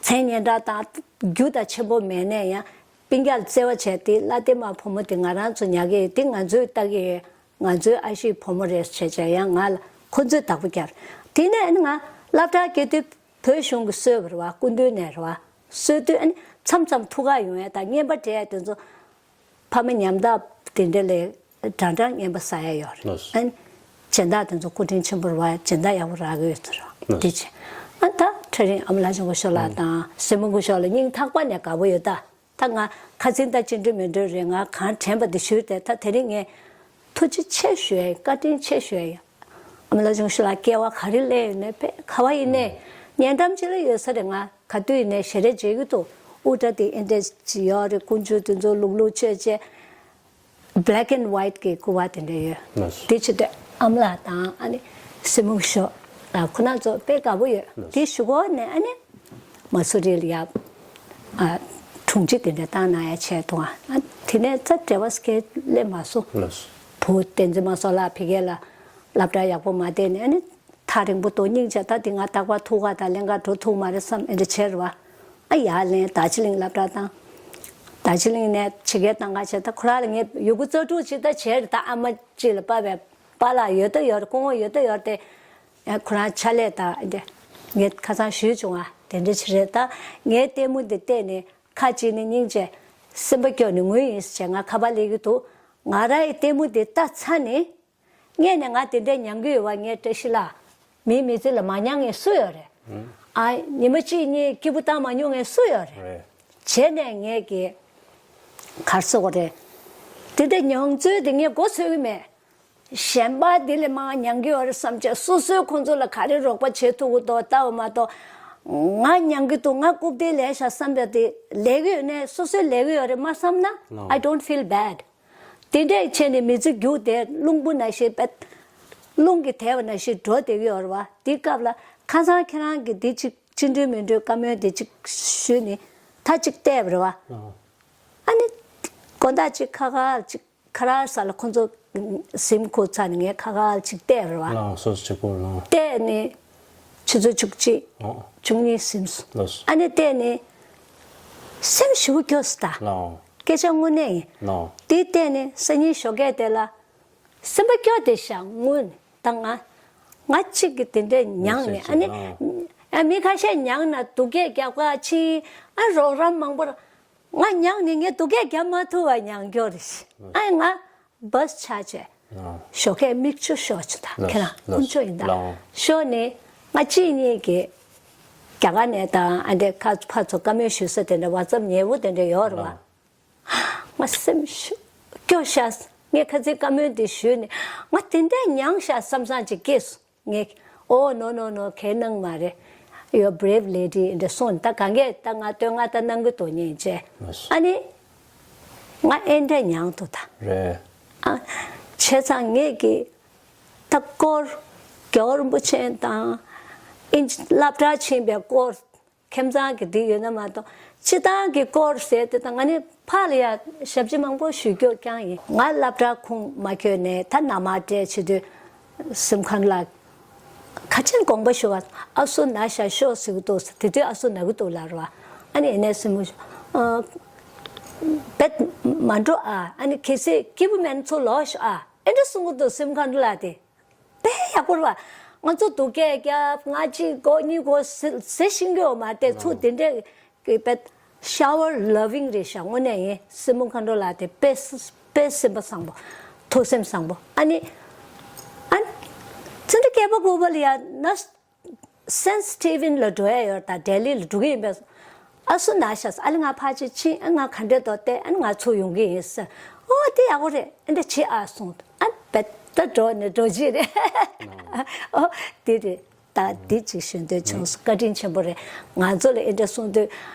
མཚན་སྙན་གྲགས་དང་རྒྱུ་དང་ཆེན་པོ་མེད་ནས་ཡང་སྤུན་ཀྱག་ལ་བརྩེ་བ་བྱས་ཏེ་བླ་བདེ་མ་བུ་མོ་དེ་ང་རང་ཚོ་ཉར་གི་ཡོད། དེ་ང་ཚོས་ལྟ་གི་ཡོད། ང་ཚོའི་ཨ་ཞེའི་བུ་མོ་རེད་བྱས་བྱས་ཡང་ང་ལ་ཁོ་ཚོས་བདག་པོ་བརྒྱབ། དེ་ནས་ཨ་ནི་ང་སློབ་གྲྭ་སྐྱེལ་དུས་བོད་གཞུང་གིས་གསོས་པ་རེད་པ། སྐུ་མདུན་ནས་རེད་པ། གསོས་དུས་ཨ་ནི་མཚམས་མཚམས་ཐུག་ག་ཡོང་ཡ་དང་རྔན་པ་སྤྲད་ཡ་དེ་ཚོ། ཕ་མ་ཉམ་ཐག་དེ་འདྲ་ལས་འདྲ་འདྲ་རྔན་པ་ཟ་ཡ་ཡོད་རེད། ལགས་སོ། ཨ་ནི་སྦྱིན་བདག་དེ་ཚོ་སྐུ་དྲིན་ཆེན་པོ་རེད་པ། སྦྱིན་བདག་ཡག་པོ་རག་གི་ཡོད་ཚོད་རེད། ལགས་སོ། དེ་བྱས་ཨ་ད་ཁྲ་རིང་ཨ་མ་ལྷ་ལྕམ་སྐུ་ཞབས་ལགས་དང་སྲས་མོ་སྐུ་ཞབས་ལགས་སྙིང་ཐག་པ་ནས་དགའ་པོ་ཡོད་ད། ད་ང་ཁ་འཛིན་ད་ཅི་འདྲ་མི་འདྲ་རེད། ང་གང་དྲན་པ་དེ་ཞུས་ཏེ་ད་དེ་རིང་ངས་ཐུགས་རྗེ་ཆེ་ཞུ་ཡ་ཡིན། བཀའ་དྲིན་ཆེ་ཞུ་ཡ་ཡིན། ཨ་མ་ལྷ་ལྕམ་སྐུ་ཞབས་ལགས་སྐྱེ་བ་ག་རེ་སླེབས་ཡོད་ནའི་དཔེ་ག་བ་ཡིན་ནའི་ཉེ་འགྲམ་ཅིག་ལ་ཡོད་ས་རེད། ང་ག་དུས་ཡིན་ནའི་ཞལ་རས་མཇལ་གྱི་འདུག་དབུ་སྐྲ་དེ་ཨེ་འདྲས་ཅིག་ཡོད་རེད། ཀུན་སྤྱོད་དེ་ཚོ་ལུག་ལུག་ཆོས་བྱས། Black and white གི་སྐུ་པར་དེ་འདྲ་ཡོད། ལགས་སོ། དེ་བྱེད་དུས་ཨ་མ་ལགས་དང་ཨ་ནི་སྲས་མོ་སྐུ་ཞབས་ལགས་ཁོ་རང་ཚོ་དཔེ་དགའ་པོ་ཡོད། ལགས་སོ། དེ་གཞུག་གུ་ནས་ཨ་ནི་མ་སུ་རི་ལ་ཡ་ཨ་དྲུང་ཆེ་དེ་འདྲ་བཏང་གནང་ཡ་བྱས་འདུག་ཨ་དེ་ནས་རྩ་འབྲེལ་བ་སྐད་སླེབས་མ་སོང་། ལགས་སོ། བུ་བསྟན་འཛིན་མ་སོ་ལགས་ཕ་གི་ལ་སློབ་གྲྭ་ཡག་པོ་མ་བསྡད་ནས་ཨ་ནི་ཐག་རིང་པོ་འདུག་སྙིང་རྗེ། ད་དེ་ང་རྟག་པར་ཐུག་ག་དང་ལེན་ག་འགྲོ་ཐུབ་མ་རེད་བསམ་ཨེ་འདྲ་བྱས་རེད་པ། ཨ་ཡར་ལེན་རྡོ་རྗེ་གླིང་སློབ་གྲྭ་བཏང་། རྡོ་རྗེ་གླིང་ནས་ཕྱི་རྒྱལ་བཏང་ག་བྱས། ད་ཁོ་རང་ལ་ངས་ཡོད་རྒུ་རྩལ་སྤྲུགས་ཅིག་ད་བྱས་རེད། ད་ཨ་མ་གཅིག་ལ་པ་བའི་པཱ་ལགས་ཡོད་ད་ཡོད་རེད། སྐུ་ངོ་ཡོད་ད་ཡོད་རེད་དེ། ཨ་ཁོ་རང་ཕྱག་ལས་དང་འདི་ངས་ཁ་སང་ཞུས་བྱུང་ང་། དེ་འདྲ་ཅིག་རེད། ད་ངའི་ལྟད་མོ་འདི་བལྟས་ནས་ཁ་ཅིག་ནི་སྙིང་རྗེ། སེམས་པ་སྐྱོ་ནས་ངུས་ཡིན་ཟེར་བྱས་ང་ཁ་པར་སླེབས་ཀྱི་འདུག་ང་རང་གི་ལྟད་མོ་འདི་ལྟ་ཚར་ནས། སྔོན་ནས་ང་དེ་འདྲའི་མྱང་གི་ཡོད་པ་ངས་བཀྲ་ཤིས་ལགས། མིའི་མི་ཚེ་ལ་མ་མྱངས་མཁན་སུ་ཡོད་རེད། ཨ་ཉི་མ་གཅིག་གཉིས་སྐྱིད་པོ་བཏང་མ་མྱོང་མཁན་སུ་ཡོད་རེད། རེད། བྱས་ནས་ངས་ཀྱི་གར་སོ་གོ་རེད། དེ་འདྲའི་མྱོང་ཚོར་དེ་ངས་མགོ་ཚོས་ཀྱི་མེད། གཞན་པ་དེ་ལས་མང་མྱང་གི་ཡོད་རེད་བསམ་བྱས་སོ་སོའི་ཁོང་ཚོ་ལ་ག་རེ་རོགས་པ་བྱེད་ཐུབ་ཀྱི་འདུག་ལྟ་བ་མ་གཏོགས། ང་མྱང་གི་འདུག་ང་རྐུབ་སྟེགས་ལེན་ཤག་བསམ་པ་དེ་ལས་ཀྱི་ཡོད་ནས་སོ་སོའི་ལས་ཀྱི་ཡོད་རེད་མ་བསམ་ན། No. I don't feel bad. དེ་འདྲས་བྱས་ནས་མི་ཚེ་རྒྱུགས་ཏེ་རླུང་བུ་ནང་བཞིན་པད། རླུང་གིས་དེད་པ་ནང་བཞིན་འགྲོ་བསྡད་ཀྱི་ཡོད་རེད་བ། དེ་སྐབས་ལ་ཁ་སང་ཁྱེད་རང་གིས་འདི་གཅིག་ཅི་འདྲའི་མི་འདྲའི་བཀའ་མོལ་འདི་གཅིག་ཞུས་ནས་ད་གཅིག་བལྟས་པ་རེད་བ། ལགས། ཨ་ནི་དགོང་དག་གཅིག་ཁ་ཁ་གཅིག་ཁ་ར་ས་ལ་ཁོ་ཚོ་གཟིམ་ཁུག་ཚར་ནས་ངས་ཁ་ཁ་གཅིག་བལྟས་པ་རེད་བ། ལགས་སོ་སོ་གཅིག་པོ་ལགས། བལྟས་ནས་ཆུ་ཚོད་བཅུ་གཅིག་ཨོ། བཅུ་གཉིས་ཟིན་སོང་། ལགས་སོ། ཨ་ནི་བལྟས་ནས་སེམས་ཞེ་པོ་སྐྱོ་སོང་ད། ལགས། སྐད་ཆ་དངོས་གནས་ཡིན། ལགས། དེ་བལྟས་ནས་སང་ཉིན་ཞོགས་ཀས་དེ་ལ། སེམས་པ་སྐྱོ་བསྡད་ཤག་དངུལ་ནི་ད་ང་ང་གཅིག་གིས་དེ་འདྲས་མྱངས་ནས་ཨ་ནི་ཨ་མི་ཁ་ཤས་མྱངས་ན་སྡུག་སྐད་རྒྱག་ག་ཕྱིན། ཨ་རོགས་རམ་མང་པོ་ར་ང་མྱངས་ནས་ངས་སྡུག་སྐད་རྒྱབ་མ་ཐུབ་པ་མྱངས་སྐྱོ་རེད། ཨ་ང་བྷས་ཆགས་བྱས་ཞོགས་ཀས་མིག་ཆུ་ཤོར་བྱུང་ད། ཁྱེད་རང་དཀོན་མཆོག་ཡིན་ད། ཤོར་ནས་ང་གཅིག་གཉིས་ཀྱིས་རྒྱ་གར་ནས་དང་ཨ་འདྲས་ཁ་ཕར་ཚུར་བཀའ་མོལ་ཞུ་ས་དེ་འདྲ་ཝ་ཙབ་ཉེ་བོ་དེ་འདྲ་ཡོད་རེད་བ། ང་སེམས་ཤུགས་སྐྱོ་ཤག་ངས་ཁ་ཚིག་བཀའ་མོལ་འདི་ཞུས་ནས་ང་དེ་འདྲས་མྱངས་ཤག་བསམ་བསམ་ཅིག་སྐྱེས་སོང་། ངས། Oh, no, no, no, ཁྱད་གནང་མ་རེད། You're a brave lady འདྲ་གསུངས། ད་གང་གས་ད་ང་བསྟོད་བསྔགས་ད་གནང་གི་འདུག་སྙིང་རྗེ། ཨ་ནི་ང་ཨེ་འདྲ་མྱངས་འདུག་ད། རེད། ཨ། བྱས་ཙང་ངས་ཀྱི་ད་སྐོར། རྒྱལ་བ་རིན་པོ་ཆེ་དང་ཨིན་སློབ་གྲྭར་ཕྱིན་པའི་སྐོར། ཁྱིམ་ཚང་གི་འདི་ཡོད་ན་མ་གཏོགས་སྤྱིར་བཏང་གི་སྐོར་ཟེར་དེ་དང་ང་ནི་ཕར་ལ་ཡ་ཞབས་ཕྱི་མང་པོ་ཞུ་རྒྱུ་རྐྱང་ཡིན། ང་སློབ་གྲྭ་ཁུངས་མ་འཁྱོལ་ནས་ད་མནའ་མ་སྤྲད་བྱེད་དུས་སེམས་ཁམས་ལ་ཁ་ཆེན་དགོངས་པ་ཞུ་བ། ཨ་སུ་ན་ཤ་ཤོག་ཟེར་གི་འདུག་དེ་དུས་ཨ་སུ་ན་གི་འདུག་ལབ་ར་བ། ཨ་ནི་ཡིན་ནའི་སེམས་ཨ་བེད་མ་འགྲོ་ཨ། ཨ་ནི་གལ་སྲིད་སྐྱིད་པོ་མེད་ན་ཚུར་ལོག་ཤོག་ཨ། ཨེ་འདྲ་གསུང་གི་འདུག་སེམས་ཁམས་ལ་དེ། དཔེ་ཡག་པོ་རེད་བ། ང་ཚོ་སྡུག་སྐད་རྒྱབ་ང་གཅིག་དགོས་གཉིས་དགོས་ཟེར་ཟེར་ཤེས་ཀྱི་ཡོད་མ་རེད་དེ། ཚུར་དེ་འདྲས་ཀྱི་དཔེ་shower loving རེད་ཤག་དངོས་གནས་ཡིན། སྲིན་མོ་མཁའ་འགྲོ་ལགས་དེ་དཔེ་དཔེ་སེམས་པ་བཟང་པོ། ཐུགས་སེམས་བཟང་པོ། ཨ་ནི་ཨ་ནི་ཙི་འདྲ་སྐལ་པ་དགུ་པ་ལ་ཡ་ན། སེན་སི་ཊི་ཝིན་ལ་འགྲོ་ཡ་ཡོད་ད། ལྡི་ལི་ལ་འགྲོ་གི་ཡིན་པས། ཨ་སུ་ན་ཤ་ས་ཨ་ལི་ང་ཕར་ཅིག་ཕྱིན། ཨ་ང་ག་འདྲས་འདུག་བལྟས། ཨ་ནི་ང་ཚུར་ཡོང་གི་ཡིན་ཟེར། ཨོ་དེ་ཡག་པོ་རེད། ཨ་འདྲ་བྱེད་ཨ་གསུངས། ཨ་བེད་ད་འགྲོ་ནས་འགྲོ་རྗེས་རེད། ཨོ་དེ་རེད། ད་འདི་ཅིག་ཞུ་འདོད་བྱུང་སོང་། བཀའ་དྲིན་ཆེན་པོ་རེད། ང་ཚོ་ལ་ཨེ་འདྲ་གསུངས་དུས་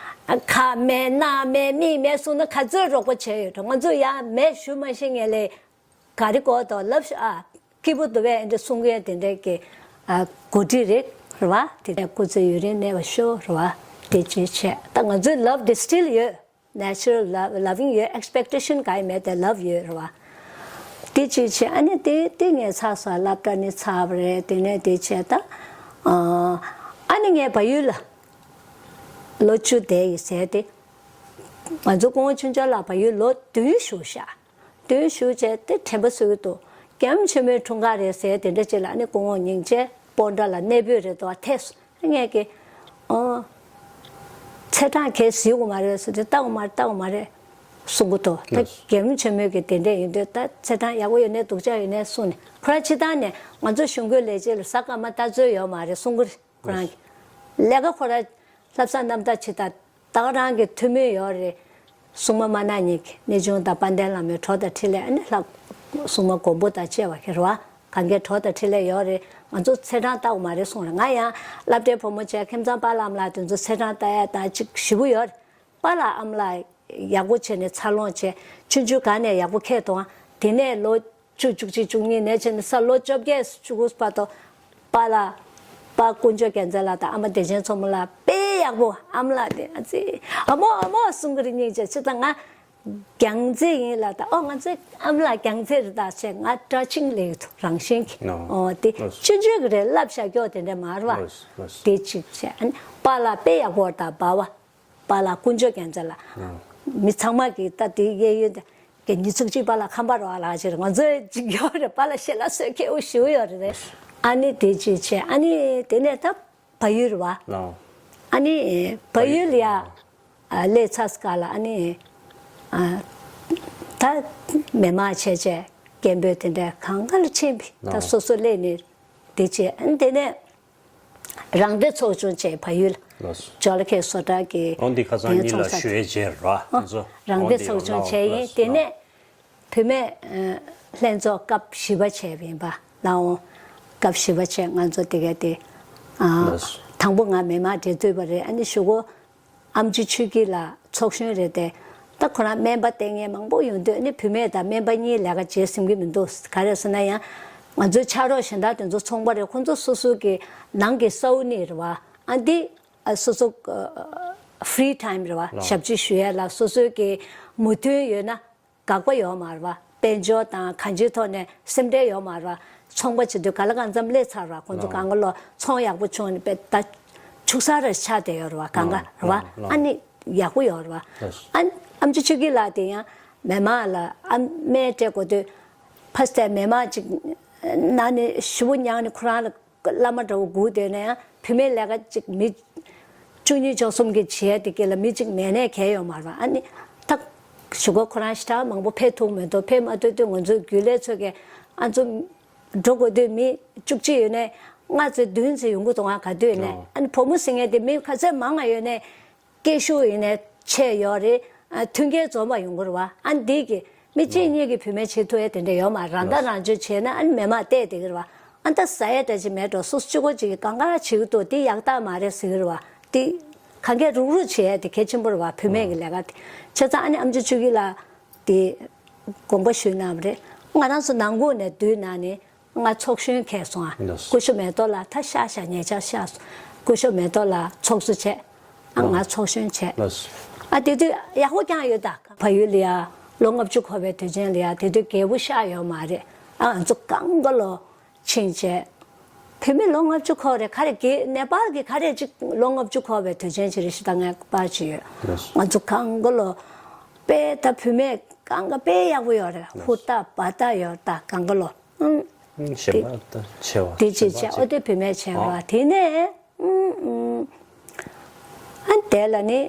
ཨ་ཁ་མེད་སྣ་མེད་མིག་མེད་གསུངས་ན་ག་ཚོད་རོགས་པ་བྱས་ཡོད་དྲ། ང་ཚོ་ཡང་མེད་ཞུ་མ་ཤེས་ངེས་ལས། ག་རེ་དགོས་དོ་ལབ་ཤོག་ཨ། སྐྱིད་པོ་འདུག་པས་འདི་གསུང་མཁན་དེ་འདྲའི་གི་ཨ་འགོ་ཁྲིད་རེད་རེད་བ། དེ་ནས་སྐུ་ཚེ་ཡུན་རིང་གནས་པར་ཤོག་རེད་བ། དེ་ཅིག་བྱས། ད་ང་ཚོའི་love distill ཡོད། Natural love, loving ཡོད། Expectation ག་ཡི་མེད་དེ་love ཡོད་རེད་བ། དེ་ཅིག་བྱས། ཨ་ནི་དེ་དེ་ངས་ཚར་སོང་། སློབ་གྲྭ་ནི་ཚར་བ་རེད། དེ་ནས་དེ་བྱས་ད། ཨ་ནི་ངས་བལ་ཡུལ་ལ་ལོ་བཅུ་བསྡད་ཡི་ཟེར་ཏེ། ང་ཚོ་སྐུ་ངོ་ཆོས་འབྱོར་ལགས་བལ་ཡུལ་ལོ་བདུན་བཞུགས་ཤག་བདུན་བཞུགས་བྱས་ཏེ་དྲན་པ་གསོས་ཀྱི་འདུག་རྒྱལ་ཡུམ་ཆེན་མོའི་འཁྲུངས་སྐར་རེད་ཟེར་དེ་འདྲ་ཅིག་ལ། ཨ་ནི་སྐུ་ངོ་སྙིང་རྗེ་སྤོན་ཊ་ལ་གནས་སྤོས་རེ་འདུག་ཐེབས་སོང་། ངས་ཀྱི་ཨོ། ཚེས་གྲངས་གས་གཟིགས་ཀྱི་མ་རེད་ཟེར་དུས་ལྟ་གི་མ་རེད། ལྟ་གི་མ་རེད་གསུང་གི་འདུག་ད་རྒྱལ་ཡུམ་ཆེན་མོའི་གི་དེ་འདྲ་ཡིན་དུས་ད་ཚེས་གྲངས་ཡག་པོ་ཡོད་ནའི་སྡུག་ཅག་ཡོད་ནའི་གསུངས་ནས། ཁོ་རང་སྤྱིར་བཏང་ནས་ང་ཚོ་གཞུང་སྒོས་ལས་བྱེད་ལ་གཟའ་སྐར་མ་ལྟ་ཚོད་ཡོད་མ་རེད་གསུང་གི་རེད། ཁོ་རང་གི་ལས་ཀ་ཁོ་རང་ལྷ་བསངས་རྣམ་དག་བྱེད་ད། ད་ག་རང་གི་ཐུགས་སྨོན་ཡོད་རེད། སྲུང་མ་མ་ནག་གཉིས་ཀྱི་གནས་ཆུང་དང་དཔལ་ལྡན་བླ་མའི་གྲོགས་དང་འཕྲིན་ལས། ཨ་ནི་ལྷ་སྲུང་མ་མགོན་པོ་དང་བཅས་པ་ཁེ་རེད་བ། གང་གའི་གྲོགས་དང་འཕྲིན་ལས་ཡོད་རེད། ང་ཚོ་ཚེས་གྲངས་བལྟ་དགོས་མ་རེད་གསུངས་རེད། ང་ཡང་སློབ་གྲྭའི་བུ་མོ་བྱས་ཁྱིམ་ཚང་པཱ་ལགས་ཨ་མ་ལགས་དེ་ཚོ་ཚེས་གྲངས་བལྟ་ཡ་དང་ཅིག་ཞེ་པོ་ཡོད་རེད། པཱ་ལགས་ཨ་མ་ལགས་ཡག་པོ་བྱས་ནས་འཚར་ལོངས་བྱས། ཆུང་ཆུང་སྒང་ནས་ཡག་པོ་ཁེལ་འདུག་དེ་ནས་ལོ་བཅུ། བཅུ་གཅིག་བཅུ་གཉིས་ནས་བྱས་ནས་ས་ལོ་བཅོ་བརྒྱད་བཅུ་དགུ་བར་དུ་པཱ་ལགས། པཱ་དཀོན་མཆོག་རྒྱལ་མཚན་ལགས་དང་ཨ་མ་བདེ་ཆེན་མཚོ་མོ་ལགས་དཔེ་ཡག་པོ། ཨ་མ་ལགས་དེ་ཨ་ཙི་ཨ་མོ་ཨ་མོ་གསུང་གི་རེད། སྙིང་རྗེ། ཅི་ད་ང་རྒྱལ་མཚན་ཡིན་ལབ་ད། ཨོ་ང་ཚོའི་ཨ་མ་ལགས་རྒྱལ་མཚན་རེད་ད་བྱས། ང་དྲག་ཆིང་ལེགས་ཐུག་རང་བཞིན་གྱི། ཨོ་དེ་ཆུང་ཆུང་གི་རེད། བསླབ་བྱ་སྐྱོ་དེ་འདྲ་མ་རེད་བ། དེ་གཅིག་བྱས། ཨ་ནི་པཱ་ལགས་དཔེ་ཡག་པོ་ད་པཱ་བ། པཱ་ལགས་དཀོན་མཆོག་རྒྱལ་མཚན་ལགས། མི་ཚང་མ་གིས་ད་དེ་གཡས་གཡོན་དེ་གི་ཉི་ཚིག་གཅིག་པཱ་ལགས་ཁམས་པ་རེད་བ་ལགས་ཅེས། ང་ཚོའི་གཅིག་ཡོད་རེད། པཱ་ལགས་ཞལ་ལག་བཟོ་མཁས་པོ་ཞེ་པོ་ཡོད་རེད། ཨ་ནི་དེ་གཅིག་བྱས། ཨ་ནི་དེ་ནས་ད་བལ་ཡུལ་རེད་བ། ཨ་ནི་བལ་ཡུལ་ལ་ཡ་སླེབས་ཚར་སྐབས་ལ་ཨ་ནི་ད་མི་མང་བྱས་བྱས་སྐད་འབོད་དེ་འདྲ་གང་ག་ལ་ཕྱིན་པས། ད་སོ་སོ་སླེབས་ནས་དེ་བྱས། ཨ་ནི་དེ་ནས། རང་བདེ་ཚོགས་ཆུང་བྱས་བལ་ཡུལ་ལགས་སོ། ཇོ་ལ་ཁེ་བཟོ་གྲྭ་གི། འོ་འདི་ཁ་སང་གཉིས་ལ་ཞུ་ཡས་བྱས་ར། ཨོ། ང་ཚོ་རང་བདེ་ཚོགས་ཆུང་བྱས་ཡིན། དེ་ནས་བུད་མེད་ལྷན་ཚོགས་སྐབས་བཞི་པ་བྱས་པ་ཡིན་པ་ལའང་། སྐབས་བཞི་པ་བྱས། ང་ཚོ་དེ་ག་དེ་ཨ་ལགས་སོ། དང་པོ་ང་མི་མང་འབྲེལ་མཐུད་པ་རེད། ཨ་ནི་གཞུག་གུ། ཨེམ་ཆི་ཆོས་སྐྱིད་ལགས་ཚོགས་གཞོན་རེད་དེ། ད་ཁོ་རང་སྨན་པ་བསྟེན་མཁན་མང་པོ་ཡོང་དུས་ནི་བུད་མེད་དང་སྨན་པ་གཉིས་ལས་ཀ་བྱེད་ཟིན་གྱི་མི་འདུག་ག་རེ་ཟེར་ན་ཡང་ང་ཚོའི་ཕྱག་རོགས་གཞན་དག་དེ་ཚོ་ཚོང་པ་རེད། ཁོང་ཚོ་སོ་སོ་གི་ནང་གི་ས་བོན་ནི་རེད་བ། ཨ་འདི་སོ་སོ་ཕི་རི་ཊའིམ་རེད་བ། ཞབས་ཕྱི་ཞུ་ཡས་ལ་སོ་སོའི་གི་མོས་མཐུན་ཡོད་ན། དགག་པ་ཡོད་མ་རེད་བ། དཔལ་འབྱོར་དང་གང་ཅིའི་ཐོག་ནས་སེམས་ཁྲལ་ཡོད་མ་རེད་བ། ཚོང་པ་བྱེད་དུས་ག་ལ་གང་འཚམ་སླེབས་ཚར་བ། ཁོང་ཚོ་གང་ག་ལོ་ཚོང་ཡག་པོ་བྱུང་ནས་དཔེ་ད་ཕྱུགས་ཟ་ར་ཆགས་བསྡད་ཡོད་རེད་བ། གང་ག་རེད་བ། ཨ་ནི་ཡག་པོ་ཡོད་རེད་བ། ཨ་ཨེམ་ཆི་ཆོས་སྐྱིད་ལགས་དེ་ཡང་མི་མང་ལ་ཨ་སྨན་སྤྲད་དགོས་དུས་ཕ་སྟེ་མི་མང་ཅིག་ནང་ནས་ཞེ་པོ་མྱངས་ནས་ཁོ་རང་ལ། བླ་མ་འདྲ་བོ་སྒུག་སྡོད་ན་ཡང་བུད་མེད་ལས་ཀ་ཅིག་མི་བཅུ་གཉིས་བཅུ་གསུམ་གྱི་བྱས་དེ་སྐད་ལ་མི་གཅིག་མེད་ནས་གལ་ཡོད་མ་རེད་བ། ཨ་ནི་ད་གཞུག་གུ་ཁོ་རང་ཞེ་དྲག་མང་པོ་ཕེབས་ཐུབ་མི་འདུག་ཕེབས་མ་ཐུབ་དུས་ང་ཚོའི་རྒྱུན་ལས་ཚོ་གིས་ཨ་ཚོ་འགྲོ་དགོས་དུས་མི་བཅུ་གཅིག་ཡོད་ནས་ལྔ་ཚོད་བདུན་ཚོད་ཡོང་གི་འདུག་ང་ག་དུས་ནས་ཨ་ནི་བུ་མོ་ཟེར་མཁན་དེ་མི་ག་ཚོད་མང་ང་ཡོད་ནས་སྐད་ཤུགས་ཡིན་ནས་ཆེ་ཡོད་རེད། མཐུན་རྐྱེན་འཛོམས་པ་ཡོང་གི་རེད་བ། ཨ་ནི་འདི་གི་ མི་གཅིག་གཉིས་ཀྱིས་བུད་མེད་བྱེད་ཐུབ་ཡ་དེ་འདྲ་ཡོད་མ་རེད། རང་ཐག་རང་གཅོད་བྱས་ན་ཨ་ནི་མི་མང་བལྟས་བསྡད་ཀྱི་རེད་བ། ཨ་ད་ཟ་ཡ་འདྲ་ཅིག་མེད་འགྲོ། སོ་སོ་གཅིག་པོ་གཅིག་གིས་གང་ག་བྱེད་ཀྱི་འདུག་དེ་ཡག་རྟགས་མ་རེད་ཟེར་གྱི་རེད་བ། དེ་གང་གས་རུག་རུག་བྱེད་ཡ་དེ་གལ་ཆེན་པོ་རེད་བ། བུད་མེད་ཀྱི་ལས་ཀ་དེ། བྱས་ཙང་ཨ་ནི་ཨམ་ཅོག་ཆོས་སྐྱིད་ལགས་དེ་དགོངས་པ་ཞུས་གནང་བ་རེད། ང་རང་ཚོ་ནང་ཁུལ་ནས་བསྡུས་གནང་ནས། ང་ཚོགས་གཞོན་འཁེལ་སོང་ཨ། ལགས། སྐུ་ཞབས་མེ་ཏོག་ལགས་ད་ཤག་ཤག་ཉེ་ཆར་ཤག་སོང་། སྐུ་ཞབས་མེ་ཏོག་ལགས་ཚོགས་གཙོ་བྱས། ཨ་ང་ཚོགས་གཞོན་བྱས། ལགས། ཨ་དེ་དུས་ཡག་པོ་བསྐྱངས་ཡོད་ད། བལ་ཡུལ་ལ་ཡ་ལོ་ལྔ་བཅུ་འཁོར་བའི་དུས་ཆེན་ལ་ཡ་དེ་དུས་རྒྱལ་པོ་ཤག་ཡོད་མ་རེད། ཨ་ང་ཚོ་གང་ག་ལོ་ཕྱིན་བྱས། བུད་མེད་ལོ་ལྔ་བཅུ་འཁོར་རེད་ག་རེ་གི་ནེ་པཱལ་གི་ག་རེ་ཅིག་ལོ་ལྔ་བཅུ་འཁོར་བའི་དུས་ཆེན་ཅིག་རེད་ཤག་ད་ངས་པར་བྱས་ཡོད། ལགས། ང་ཚོ་གང་ག་ལོ་དཔེ་ད་བུད་མེད་གང་ག་དཔེ་ཡག་པོ་ཡོད་རེད། ཧུར་ཐག་འབད་ཐག་ཡོད་ད་གང་ག་ལོ། ཨང་། ཨང་། གཞན་པ་ད་ཆེ་བ་དེ་གཅིག་གཞན་པ་བྱས། ཨོ་དེ་བུད་མེད་བྱས་པ། ཨོ། དེ་ནས་ཨང་ཨང་། ཨ་དེ་ལ་ནི་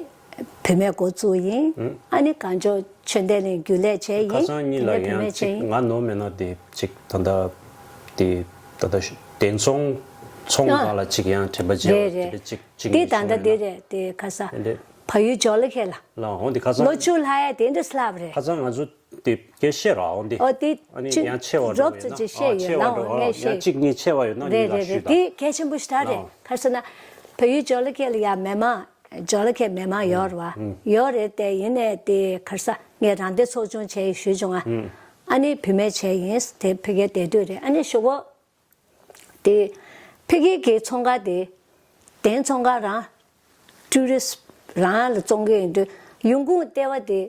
བུད་མེད་འགོ་བཙུགས་ཡིན། ཨང་། ཨ་ནི་གངས་ལྗོངས་ཆོས་ལྡན་གླིང་རྒྱུན་ལས་བྱས་ཡིན། ཁ་སང་གཉིས་ལ་དེ་ནས་ཡང་བུད་མེད་བྱས་གཅིག་ཡིན། ང་ནོར་མེད་ན་དེ་གཅིག་ད་ལྟ་དེ་ད་ལྟ་ཤ་དེ་ཚོང་ཚོང་ཨ་ཁང་ལ་གཅིག་ཡང་དྲན་པ་བརྗེད་པ་རེད་རེད། དེ་འདྲ་གཅིག་གཅིག་དེ་ད་ལྟ་བྱུང་དེ་ཡོད་ན། རེད་དེ་ཁ་སང་དེ་འདྲ། བལ་ཡུལ་ཇོ་ལི་ཁེ་ལ། ལ་འོང་དེ་ཁ་སང་ལོ་བཅུ་ལྷག་ཡ་དེ་འདྲ་སླབ་རེད། ཁ་སང་ང་ཚོ་དེ་སྐད་བཤད་ར་འོང་དེ། ཨོ་དེ་ཨ་ནི་ཅིག་ཡང་ཆེ་བ་རོབ་འགྲོ་ཙམ་ཡོད་ན། ཅིག་བཤད་ཨ་ཡོད་ཆེ་བ་ལ་འགྲོ་འོ་ངས་ཡང་བཤད། གཅིག་གཉིས་ཆེ་བ་ཡོད་ན་རེད་ངས་ལ་རེད་རེད། ཞུས་དང་། དེ་གལ་ཆེན་པོ་ཞིག་ད་རེད། ལ་ག་རེ་ཟེར་ན། བལ་ཡུལ་ཇོ་ལི་ཁེ་ལ་ཡ་མི་མང་ཇོ་ལི་ཁེ་མི་མང་ཡོད་རེད་བ། ཨུམ། ཡོད་རེད་དེ་ཡིན་ནའི་དེ་ག་རེ་ཟ་ངས་རང་སྡེ་ཚོགས་ཆུང་བྱས་ཡིན་ཞུས་བྱུང་ང་། ཨུམ། ཨ་ནི་བུད་མེད་བྱས་ཡིན་དེ་ཕ་གིར་བསྡད་དུས་རེད། ཨ་ནི་གཞུག་གུ། དེ་ཕ་གི་གི་ཚོང་ཁང་དེ་གདན་ཚོང་ཁང་རང་ཊུ་རི་སི་རང་ལ་བཙོང་གི་ཡིན་དུས་ཡོང་ཁུངས་ལྟེ་བ་དེ་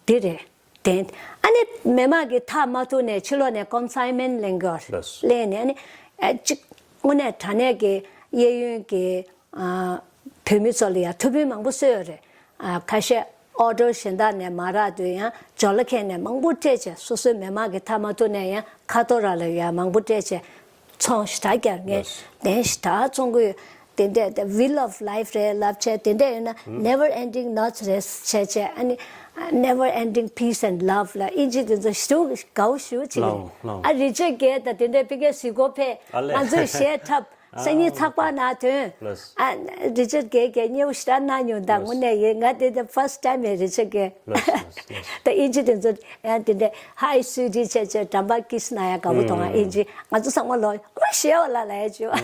འདི་རེད། གདན། ཨ་ནི་མི་མང་གིས་ཐག་མ་ཐུག་ནས་ཕྱི་ལོགས་ནས་ཀོན་སའི་མེན་ལེན་གི་ཡོད་རེད། ལགས། ལེན་ནས་ཨ་ནི་ཨ་གཅིག་དངོས་གནས་དྲང་གནས་ཀྱི་གཡས་གཡོན་གྱི་ཨ་བོད་མི་ཚོ་ལ་ཡང་ཐུགས་ཕན་མང་པོ་གསོས་ཡོད་རེད། ཨ་ཁ་ཤས་ཨོ་ཌར་གཞན་དག་ནས་མ་རག་དུས་ཡང་ཇོ་ལི་ཁེ་ནས་མང་པོ་སྤྲད་བྱས། སོ་སོའི་མི་མང་གི་ཐག་མ་ཐུག་ནས་ཡང་ཁ་ཐོར་ར་ལ་ཡང་མང་པོ་སྤྲད་བྱས། ཚོང་ཞེ་དྲག་རྒྱག་ངས་ལགས། གདན་ཞེ་དྲག་བཙོང་གི་ཡོད། དེ་འདྲས་དེ་Wheel of Life རེད་ལབ་བྱས། དེ་འདྲས་ཡོད་ན་Never Ending Knots རེད་བྱས་བྱས། ཨ་ནི་Never Ending Peace and Love ལ་ཨིན་ཇི་དེ་ཚོ་ཞེ་དྲག་དགའ་བོ་ཞེ་པོ་བྱེད་ཀྱི་རེད། ལགས་ལགས། ཨ་རི་ཅར་གྷེར་དང་དེ་འདྲས་ཕ་གིར་གཟིགས་སྐོར་ཕེབས། ཨ་ལས། ང་ཚོས་གཞས་འཁྲབ། སང་ཉིན་ཚགས་པར་ནང་ཐོན། ལགས། ཨ་རི་ཅར་གྷེར་གྱི་མཉེས་པོ་ཞེ་དྲག་གནང་མྱོང་། ད་ལགས། དངོས་གནས་ཡིན། ང་དེ་the first time ཡིན་རི་ཅར་གྷེར། ལགས་ལགས་ལགས། ད་ཨིན་ཇི་དེ་ཚོ་ཡང་དེ་འདྲས་Hi Sweetie བྱས་བྱས་འགྲམ་པ་ཀིས་གནང་ཡ་དགའ་པོ་མཐོང་ང་། ཨིན་ཇི་ང་ཚོ་ཚང་མ་ལོ་ཨོ་ཞེས་པ་ལ་ལབ་ཡ་བྱོས།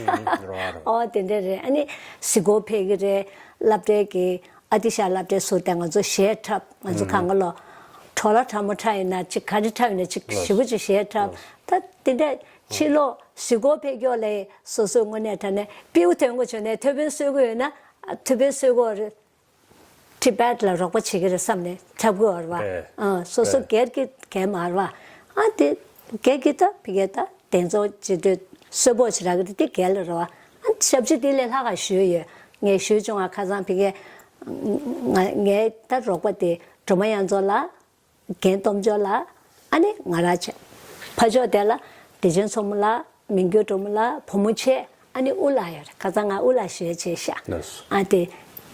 ཨོ་དེ་འདྲས་རེད། ཨ་ནི་གཟིགས་སྐོར་ཕེབས་ཀྱི་རེད། སློབ་གྲྭའི་གི་ཨ་ཏི་ཤ་སློབ་གྲྭའི་ཟུར་དེ་ང་ཚོ་གཞས་འཁྲབ། ང་ཚོ་གང་ག་ལོ་གྲོ་ལ་ཁྲ་མོ་འཁྲབ་ཡིན་ན་ཅིག་ག་རེ་འཁྲབ་ཡིན་ན་ཅིག་ཞེ་པོ་ཅིག་གཞས་འཁྲབ། ད་དེ་འདྲས་ཕྱི་ལོགས་གཟིགས་སྐོར་ཕེབས་ཀྱོག་ལས་སོ་སོའི་དངོས་གནས་དྲང་གནས་སྤྲེའུ་ཐོན་དགོས་བྱུང་ནས་ཐུགས་ཕན་གསོས་ཀྱི་ཡོད་ན་ཐུགས་ཕན་གསོས་ཀྱི་ཡོད་རེད། ཊི་བེཊ་ལ་རོགས་པ་བྱེད་ཀྱི་རེད་བསམ་ནས་འཁྲབ་ཀྱི་ཡོད་རེད་བ། ཨ་སོ་སོ་སྒེར་གྱི་སྒེར་མ་རེད་བ། ཨ་དེ་སྒེར་གྱི་ད་ཕ་གི་ད་དེ་ཚོ་བྱེད་དུས་གསོལ་ཕོགས་ཞེ་དྲག་གི་དེ་སྒེར་ལ་རེད་བ། ཨ་ཞབས་ཕྱི་དེ་ལས་ལྷག་ག་ཞུས་ཡོད། ངས་ཞུས་བྱུང་བ་ཁ་སང་ཕ་གི་ང་ངའི་ད་རོགས་པ་དེ་སྒྲོལ་མ་དབྱངས་མཚོ་ལགས། རྒན་སྟོབས་འབྱོར་ལགས། ཨ་ནི་ང་རང་བྱས། ཕར་ཕྱོགས་དེ་ལ་བདེ་ཆེན་མཚོ་མོ་ལགས། མི་འགྱུར་སྒྲོལ་མ་ལགས། བུ་མོ་བྱས། ཨ་ནི་དབུ་ལགས་ཡོད་རེད། ཁ་སང་ང་དབུ་ལགས་ཞུ་ཡ་བྱས་ཤག་ལགས། ཨ་དེ་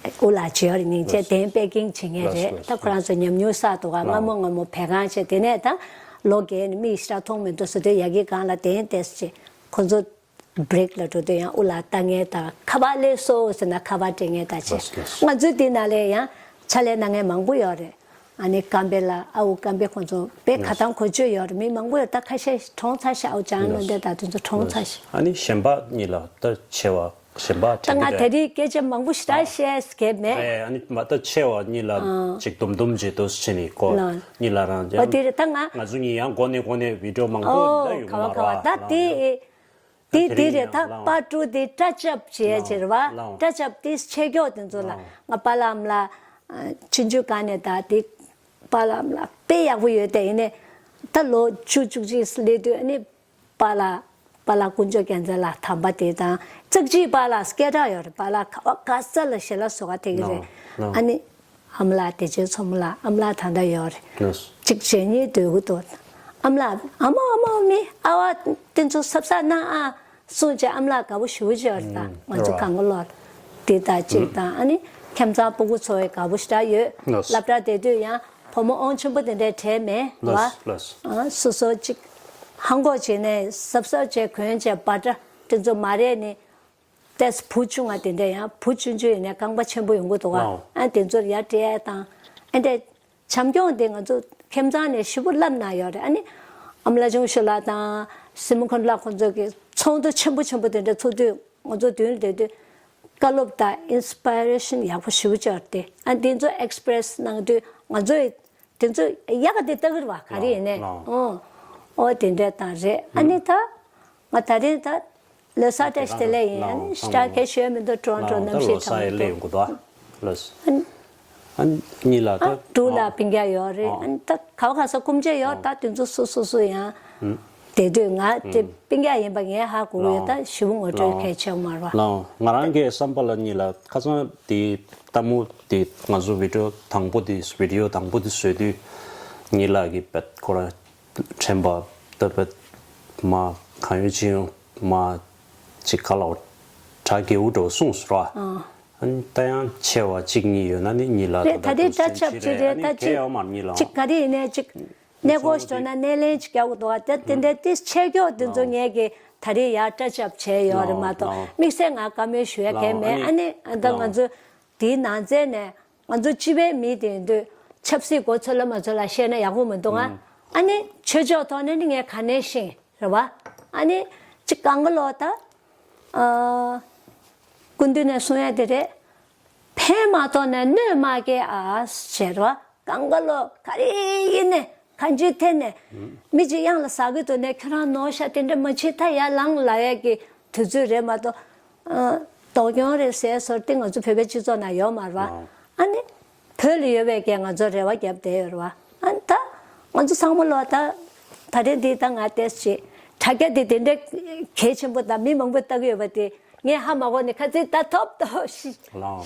དབུ་ལགས་བྱས་ཡོད་རེད། སྙིང་རྗེ། ལགས། དེ་པེ་ཀིང་བྱེད་མཁན་ལགས་རེད། ལགས། ད་ཁོ་རང་ཚོ་ཉམས་མྱོང་བསགས་འདུག་ག་ལགས། སྔ་མོ་སྔ་མོ་བད་གང་བྱས། དེ་ནས་ད་ལོ་རྒས་ནས་མིག་ཞེ་དྲག་མཐོང་མི་འདུག་ཟེར་དུས་ཡ་གི་སྒང་ལ་དེ་ཡིན་ཏེ་ཟེར་བྱས་ཁོ་ཚོ་བྷི་རེག་ལ་འགྲོ་དུས་ཡང་དབུ་ལགས་ལྟ་མཁན་དང་། ཁ་པར་སླེབས་སོང་ཟེར་ན་ཁ་པར་སྤྲད་མཁན་དང་བྱས། ལགས་ལགས། ང་ཚོའི་འདི་ནང་ལ་ཡང་ཕྱག་ལས་གནང་མཁན་མང་པོ་ཡོད་རེད། ཨ་ནི་ཀམ་པེ་ལགས། ཨ་འུ་ཀམ་པེ་ཁོང་ཚོ་དཔེ་ཁ་ཐང་གོ་ཆོད་ཡོད་རེད། མི་མང་པོ་ཡོད། ད་ཁ་ཤས་གྲོངས་ཚར་ཤག་ཨ་འུ་ལྕམ་ལགས། ལོ་འདས་ད་དེ་ཚོ་གྲོངས་ཚར་ཤག་ཨ་ནི་གཞན་པ་གཉིས་ལ་ད་ཆེ་བ་གཞན་པ་ད་ང་དེ་རིང་སྐད་ཆ་མང་པོ་ཞེ་དྲག་བཤད་གལ་མེད། རེད། ཨ་ནི་མ་ད་ཆེ་བ་གཉིས་ལ་ཨ་ཅིག་དུམ་དུམ་ཅིག་འདུག་སེ་བྱས་ནས་ཀོ་ལགས། གཉིས་ལ་རང་ཨོ་ཡང་དེ་རེད། ད་ང་ང་ཚོ་གཉིས་ཡང་འགོ་ནས་འགོ་ནས་བི་ཌི་ཡོ་མང་པོ་ཨོ་ད་ཡོང་གི་ག་བ་མ་ག་བ་རེད་ད་ལགས། དེ། དེ་དེ་དེ་རིང་རེད། ད་ཡང་པར་ཊུ་དེ་ཊ་ཆི་ཨབ་བྱེད་ཡ་ཅིག་རེད་བ། ལགས། ཊ་ཆི་ཨབ་དེ་ཆེ་མགྱོགས་དེ་ཚོ་ལ་ལགས། ང་པཱ་ལགས་ཨ་མ་ལགས་ཆུང་ཆུང་སྒང་ནས་ད་དེ་པཱ་ལགས་ཨ་མ་ལགས་དཔེ་ཡག་པོ་ཡོད་དེ། ཡིན་ནའི་ད་ལོ་བཅུ་བཅུ་གཅིག་སླེབས་དུས་ཨ་ནི་པཱ་ལགས་པཱ་ལགས་དཀོན་མཆོག་རྒྱལ་མཚན་ལགས་དམ་པ་དེ་དང་། ཙག་ཅིག་པཱ་ལགས་སྐད་གྲགས་ཡོད་རེད། པཱ་ལགས་ག་བ་ག་ས་ལ་ཞལ་ལག་བཟོ་ག་ཐེག་གི་རེད། ལགས། ལགས། ཨ་ནི། ཨ་མ་ལགས་བདེ་ཆེན་མཚོ་མོ་ལགས། ཨ་མ་ལགས་ད་ལྟ་ཡོད་རེད། ལགས། གཅིག་བྱས་གཉིས་སྡོད་གི་འདུག་ཨ་མ་ལགས་ཨ་མ་ཨ་མ་མི་ཨ་བ་དེ་ཚོ་གཟབ་གཟབ་གནང་ཨ་གསུངས་བྱས་ཨ་མ་ལགས་དགའ་པོ་ཞེ་པོ་ཅིག་ཡོད་རེད། ད་ང་ཚོ་གང་ག་ལོར་དེ་དང་གཅིག་དང་། ཨ་ནི་ཁྱིམ་ཚང་སྤུ་གུ་ཚོ་ཡང་དགའ་པོ་ཞེ་དྲག་ཡོད། ལགས། སློབ་གྲྭ་བསྡད་དུས་ཡང་བུ་མོ་དབང་ཆེན་པོ་དེ་འདྲའི་གྲས་མེད་བ། ལགས་ལགས། ཨ་སོ་སོ་གཅིག་ཧང་གོ་བྱས་ནས་གཟབ་གཟབ་བྱས་གོན་བྱས་འབའ་སྒྲ་དེ་ཚོ་མ་རེད་ནི། ཏེས་བུ་ཆུང་ང་དེ་འདྲ་ཡང་བུ་ཆུང་ཆུང་ཡིན་ནའི་རྐང་པ་ཆེན་པོ་ཡོང་གི་འདུག་ག་ལའོ། ཨ་དེ་ཚོར་ཡར་སྤྲད་ཡ་དང་། ཨ་འདྲ་བྱམས་སྐྱོང་དེ་ང་ཚོ་ ཁྱིམ་ཚང་ནས་ཞེ་པོ་བསླབ་གནང་ཡོད་རེད། ཨ་ནི་ཨ་མ་ལགས་ཆུང་ཤོས་ལགས་དང་སྲིང་མོ་མཁན་ལགས་ཁོང་ཚོ་གི་ཚོགས་འདུ་ཆེན་པོ་ཆེན་པོ་དེ་འདྲ་ཚོགས་དུས་ང་ཚོ་མདུན་ལ་བསྡད་དུས་བཀའ་སློབ་དང་ཨིན་སི་པི་རེ་ཤན་ཡག་པོ་ཞེ་པོ་ཅིག་ཡོད་རེད། ཨ་འདི་ཚོ་ཨེག་སི་པི་རེ་སི་གནང་དུས་ང་ཚོས་དེ་ཚོ་ཡག་ག་དེ་ལྟ་གི་རེད་བ། ག་རེ་ཡིན་ནའི་ལའོ། ཨོ་ཨོ་དེ་འདྲ་དང་རེད། ཨ་ནི་ད་ང་ད་རིང་ད་ལོ་གསར་བཀྲ་ཤིས་བདེ་ལེགས་ཡིན། ཨ་ནི་ཤ་ཁའི་ཞོལ་མི་འདུག་ཀྲོན་ཀྲོན་གནམ་གཤིས་ད་ལོ་གསར་ཡི་ལེ་ཡོང་གི་འདུག་ཨ། ལོས། ཨ་ནི་ཨ་ནི་གཉིས་ལ་ཨ་ད་དྲུག་ལ་སྤུན་ཀྱག་ཡོད་རེད། ཨ་ནི་ད་ག་བ་ག་ས་སྐུ་མཆེད་ཡོད། ད་དེ་ཚོ་སོ་སོ་སོ་ཡང་བསྡད་དུས་ང་དེ་སྤུན་ཀྱག་ཡིན་པ་ངས་ཧ་གོ་གི་ཡོད། ད་ཞེ་པོ་ངོ་སྤྲོད་གལ་ཆེ་བ་མ་རེད་བ། ལའོ། ང་རང་གི་བསམ་པ་ལ་གཉིས་ལ་ཁ་སང་དེ་ལྟད་མོ་དེ་ང་ཚོ་བི་ཌི་ཡོ་དང་པོ་དེ་བི་ཌི་ཡོ་དང་པོ་དེ་བཟོས་དུས་གཉིས་ལ་གི་བེད་ཁོ་རང་དྲན་པ་ད་བེད་མ་གང་ཡོད་ཅི་ཡོང་མ་ཅིག་ག་ལ་བ་གྲ་རྒྱས་པོ་འགྲོ་གསུངས་སོང་ར། ཨ་ནི་ད་ཡང་ཆེ་བ་གཅིག་གཉིས་ཡོད་ན་ནི་གཉིས་ལ་རེད། ད་ད་དེ་ད་ཆབས་ཅིག་རེད། ད་གལ་ཅིག་ཡོད་མ་རེད་གཉིས་ལ། ཅིག་ག་རེ་ཡིན་ནའི་ཅིག་གནས་སྐོར་ཞིག་འགྲོ་ན་སྣེ་ལེན་ཅིག་རྒྱག་དགོས་འདུག་ག་ད་དེ་འདྲའི་ཏིས་ཆེ་མགྱོགས་དེ་ཚོ་ངས་ཀྱི་ད་རེས་ཡར་སྐྲ་བཅབས་བྱས་ཡོད་རེད་མ་གཏོགས་དམིགས་བསལ་ང་བཀའ་མོལ་ཞུ་ཡ་གལ་མེད། ཨ་ནི་ད་ང་ཚོ་དེའི་ནང་ཚན་ནས་ང་ཚོ་སྤྱི་པའི་མི་དེ་ཡིན་དུས་ཆབ་སྲིད་མགོ་ཚོད་ལ་མ་ཚོད་ལ་བཤད་ན་ཡག་པོ་མི་འདུག་ཨ། ཨ་ནི་ཆོས་ཕྱོགས་ཐོག་ནས་ནི་ངས་ག་ནས་ཤེས། རེད་བ། ཨ་ནི་ཅིག་གང་ག་ལོ་ད། ཨ། སྐུ་མདུན་ནས་གསུང་ཡ་དེ་རེད། ཕན་མ་ཐོགས་ནས་གནོད་མ་སྐྱེལ་ཨ་ཟེར་བ། གང་ག་ལོ་ག་རེ་ཡིན་ནས་གང་ཅིའི་ཐད་ནས་མི་གཅིག་གཡང་ལ་ཟ་གི་འདུག་ནས་ཁྱོད་རང་ནོར་ཤ་དེ་འདྲ་མ་བྱེད་ད་ཡར་ལངས་ལབ་ཡ་གི་དུས་ཚོད་རེད་མ་གཏོགས། ཨ། སྡུག་གྱོང་རེད་ཟེར་ཟེར་ཏེ་ང་ཚོ་བོད་པའི་སྤྱི་ཚོགས་ནང་ཡོད་མ་རེད་བ། ཨ་ནི། བོད་ལ་ཡོད་པའི་གི་ང་ཚོ་རེ་བ་བརྒྱབ་བསྡད་ཡོད་རེད་བ། ཨ་ནི་ད་ང་ཚོ་ཚང་མ་ལོ་ད་ད་རེས་འདི་ད་ང་ཏེས་ཅི་དྲ་རྒྱ་འདི་དེ་འདྲའི་གལ་ཆེན་པོ་དང་མི་མང་པོས་ལྟ་གི་ཡོད་པ་དེ་ངས་ཧ་མ་གོ་ནས་ཁ་ཚིག་ད་ཐོབ་ཐོབ་ཤི་ལའོ།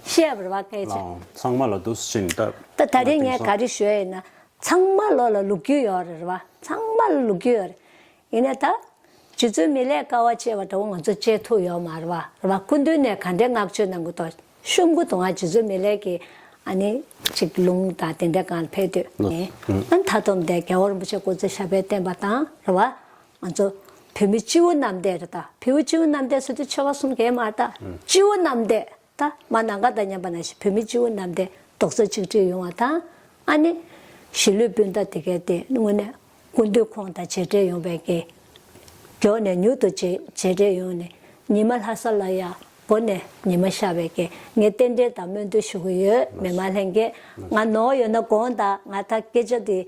བཤད་པ་རེད་བ། གལ་ཆེ་ལའོ། ཚང་མ་ལ་འདུག་སེ་ད་ད་ད་རེས་ང་ངས་ག་རེ་ཞུ་ཡ་ཡིན་ན། ཚང་མ་ལོ་ལ་ལོ་རྒྱུས་ཡོད་རེད་བ། ཚང་མ་ལ་ལོ་རྒྱུས་ཡོད་རེད། ཡིན་ནའི་ད། རྗེ་བཙུན་མི་ལས་དཀའ་བ་སྤྱད་པ་འདྲ་བོ་ང་ཚོ་སྤྱད་ཐུབ་ཡོད་མ་རེད་བ། རེད་བ། སྐུ་མདུན་ནས་ག་འདྲའི་བསྔགས་བརྗོད་གནང་གི་འདུག་ཤོམ་གུ་དུང་ང་རྗེ་བཙུན་མི་ལས་ཀྱི་ཨ་ནི་ཅིག་ལུང་དང་དེ་འདྲ་གང་ལ་ཕེབས་དུས་ནས་ཨ་ནི་མཐའ་སྡོམ་དེ་རྒྱལ་བ་རིན་པོ་ཆེ་སྐུ་ཚེ་ཞབས་པད་བརྟན་པ་དང་རེད་བ། ང་ཚོ་བོད་མི་སྤྱི་བོ་གནམ་བསྟན་རེད་ད། བོད་མི་སྤྱི་བོ་གནམ་བསྟན་ཟེར་དུས་ཆོལ་ཁ་གསུམ་གས་མ་རེད་ད། སྤྱི་བོ་གནམ་བསྟན། ད་མ་ནམ་མཁའ་དང་མཉམ་པ་ནང་བཞིན་བོད་མི་སྤྱི་བོ་གནམ་བསྟན་རྡོག་རྩ་གཅིག་སྒྲིལ་ཡོང་བ་དང་། ཨ་ནི་གཞིས་ལུས་སྤུན་ཟླ་དེ་གའི་སྟེང་དངོས་གནས་སྐུ་མདུན་ཁོང་དང་མཇལ་འཕྲད་ཡོང་བའི་གི་མགྱོགས་ནས་མྱུར་དུ་མཇལ་མཇལ་འཕྲད་ཡོང་ནས་ཉི་མ་ལྷ་ས་ལ་ཡ་འགོ་ནས་ཉི་མ་ཤར་བའི་གི་ངས་རྟེན་འབྲེལ་དང་སྨོན་འདུན་ཞུ་གི་ཡོད། མི་མང་ལྷན་རྒྱས་ང་ནོར་ཡོད་ན་དགོངས་དག་ང་ད་སྐད་ཆ་དེ།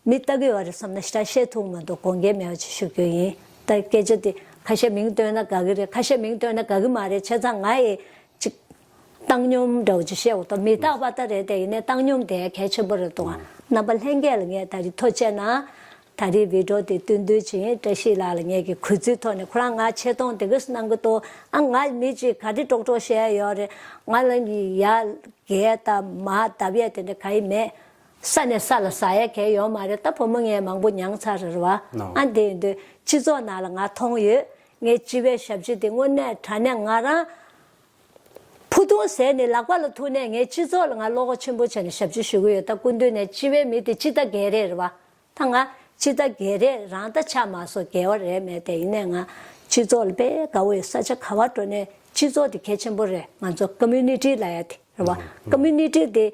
མི་ལྟ་གི་ཡོད་རེད་བསམ་ན་ཞེ་དྲག་བཤད་ཐུབ་མི་འདུག་དགོངས་འགལ་མེད་པ་ཅིག་ཞུ་རྒྱུ་ཡིན། ད་སྐད་ཆ་དེ་ཁ་ཤས་མིང་བཏོན་ན་དགའ་གི་རེད། ཁ་ཤས་མིང་བཏོན་ན་དགའ་གི་མ་རེད། བྱས་ཙང་ང་ཡི་ཅིག་བཏང་སྙོམས་འདྲ་བོ་ཅིག་བཤད་འོ་ད་མི་རྟག་པ་ལྟར་རེད་དེ། ཡིན་ནའི་བཏང་སྙོམས་དེ་གལ་ཆེན་པོ་རེད་འདུག་རྣམ་པ་ལྷན་རྒྱས་ལ་ངས་ད་རེས་ཐུགས་རྗེ་གནང་། ད་རེས་བི་ཌི་ཡོ་དེ་སྟོན་དུས་ཅིག་བཀྲ་ཤིས་ལགས་ལ་ངས་ཀྱི་གུས་བརྩིའི་ཐོག་ནས་ཁོ་རང་ང་ཆེ་མཐོང་དེ་གས་གནང་གི་འདུག་ཨ་ང་མི་ཅིག་ག་རེ་ཀྲོག་ཀྲོག་བཤད་ཡ་ཡོད་རེད། ང་ལ་ཡ་རྒྱལ་དང་མ་བརྡབ་ཡ་དེ་འདྲ་ག་ཡི་མེད། ས་ནས་ས་ལ་ཟ་ཡ་གལ་ཡོད་མ་རེད། ད་བུ་མོ་ངས་མང་པོ་མྱངས་ཚར་རེད་བ། ཨ་འདི་ཡིན་དུས་སྤྱི་ཚོགས་ནང་ལ་ང་མཐོང་ཡོད། ངའི་སྤྱི་པའི་ཞབས་ཕྱི་དེ་དངོས་གནས་དྲང་གནས་ང་རང་ཕུ་ཐུང་ཟས་ནས་ལག་པ་ལ་ཐུག་ནས་ངའི་སྤྱི་ཚོགས་ལ་ང་བློ་ཁོག་ཆེན་པོ་བྱས་ནས་ཞབས་ཕྱི་ཞུ་གི་ཡོད། ད་སྐུ་མདུན་ནས་སྤྱི་པའི་མི་དེ་སྤྱི་ཟླ་རྒྱལ་རེད་རེད་བ། ད་ང་སྤྱི་ཟླ་རྒྱལ་རེད་རང་ད་ཆགས་མ་སོང་རྒྱལ་བ་རེད་མེད་དེ། ཡིན་ནའི་ང་སྤྱི་ཚོགས་ལ་དཔེ་དགའ་བོ་ཡོད། ས་ཆ་ག་བ་འགྲོ་ནས་སྤྱི་ཚོགས་དེ་གལ་ཆེན་པོ་རེད། ང་ཚོ་ཀོ་མུ་ནི་ཊི་ལབ་ཡ་དེ་རེད་བ། ཀོ་མུ་ནི་ཊི་དེ་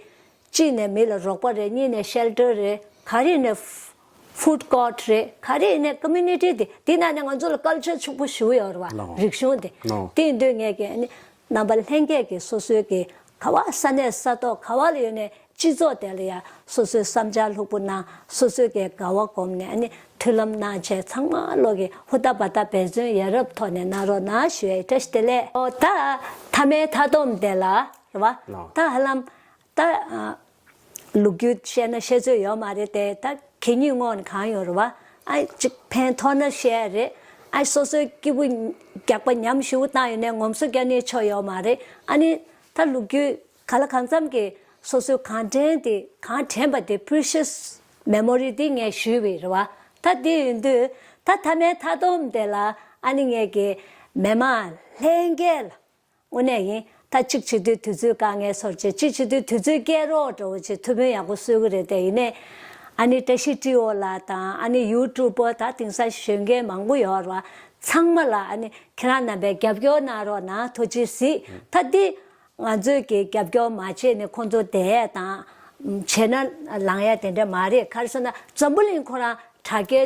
གཅིག་ནས་མི་ལ་རོགས་པ་རེད། གཉིས་ནས་ཤེལ་ཊར་རེད། ག་རེ་ནས་ཕུཌ་ཀོརཊ་རེད། ག་རེ་ནས་ཀོ་མུ་ནི་ཊི་དེ་དེ་ནང་ནས་ང་ཚོ་ལ་ཀལ་ཅར་ཕྱུག་པོ་ཞེ་པོ་ཡོད་རེད་བ། རིག་གཞུང་དེ་དེ་ཡིན་དུས་ངས་ཀྱི་ཨ་ནི་རྣམ་པ་ལྷན་རྒྱས་ཀྱི་སོ་སོའི་གི་ག་བ་ས་གནས་ས་ཐོག་ག་བ་ལ་ཡོད་ནས་སྤྱི་ཚོགས་དེ་ལ་ཡ་སོ་སོའི་བསམ་འཆར་ལྷུག་པོ་གནང་། སོ་སོའི་གི་དགའ་བ་སྒོམ་ནས་ཨ་ནི་མཐུན་ལམ་གནང་བྱས་ཚང་མ་ལོག་གི་ཧུར་ཐག་འབད་ཐག་འབད་བརྩོན་ཡ་རབས་ཐོག་ནས་གནང་རོགས་གནང་ཞུ་ཡ་ཡིན། བཀྲ་ཤིས་བདེ་ལེགས། ཨོ་ད་མཐའ་མའི་མཐའ་སྡོམ་དེ་ལ་རེད་བ། ད་ཧ་ལམ་ད་ལོ་རྒྱུས་བཤད་ན་བཤད་ཚོད་ཡོད་མ་རེད་དེ། ད་གད་སྙིགས་སྔོག་ནས་གང་ཡོད་རེད་བ། ཨ་ཅིག་ཕན་ཐོགས་ན་བཤད་རེད། ཨ་སོ་སོའི་སྐྱིད་པོ་རྒྱག་པ་ཉམས་ཞེ་པོ་བཏང་ཡོད་ནས་ངོམ་སོ་རྒྱག་ནས་ཆོ་ཡོད་མ་རེད། ཨ་ནི་ད་ལོ་རྒྱུས་ག་ལ་གང་འཚམ་གྱི་སོ་སོའི་གང་དྲན་དེ་གང་དྲན་པ་དེ་པི་རི་ཤི་ཡས་མེ་མོ་རི་དེ་ངས་ཞུས་པའི་རེད་བ། ད་དེ་ཡིན་དུས་ད་མཐའ་མའི་མཐའ་སྡོམ་དེ་ལ་ཨ་ནི་ངས་ཀྱི་མི་མང་ལྷན་རྒྱས་ལ་དངོས་གནས་ཡིན། ད་གཅིག་བྱེད་དུས་དུས་ཚོད་དཀའ་ངལ་ཚོར་བྱེད། གཅིག་བྱེད་དུས་དུས་ཚོད་སྐྱེལ་རོགས་འགྲོ་བྱེད། ཐུགས་ཕན་ཡག་པོ་གསོས་ཀྱི་རེད་དེ། ཡིན་ནས་ཨ་ནི་བཀྲ་ཤིས་སྤྲེའུ་ལགས་དང་ཨ་ནི་ཡུ་ཊུབ་པར་ད་དེང་སང་གཞོན་སྐྱེས་མང་པོ་ཡོད་རེད་བ། ཚང་མ་ལ་ཨ་ནི་ཁྱེད་རང་རྣམ་པས་རྒྱབ་སྐྱོར་གནང་རོགས་གནང་། ཐུགས་རྗེ་གཟིགས། ད་འདི་ང་ཚོས་ཀྱི་རྒྱབ་སྐྱོར་མ་བྱས་ནས་ཁོང་ཚོ་བསྡད་དང་ བྱས་ན་ལངས་ཡ་དེ་འདྲ་མ་རེད། ག་རེ་ཟེར་ན་འཛམ་བུ་གླིང་ཁོ་རང་དྲ་རྒྱའི་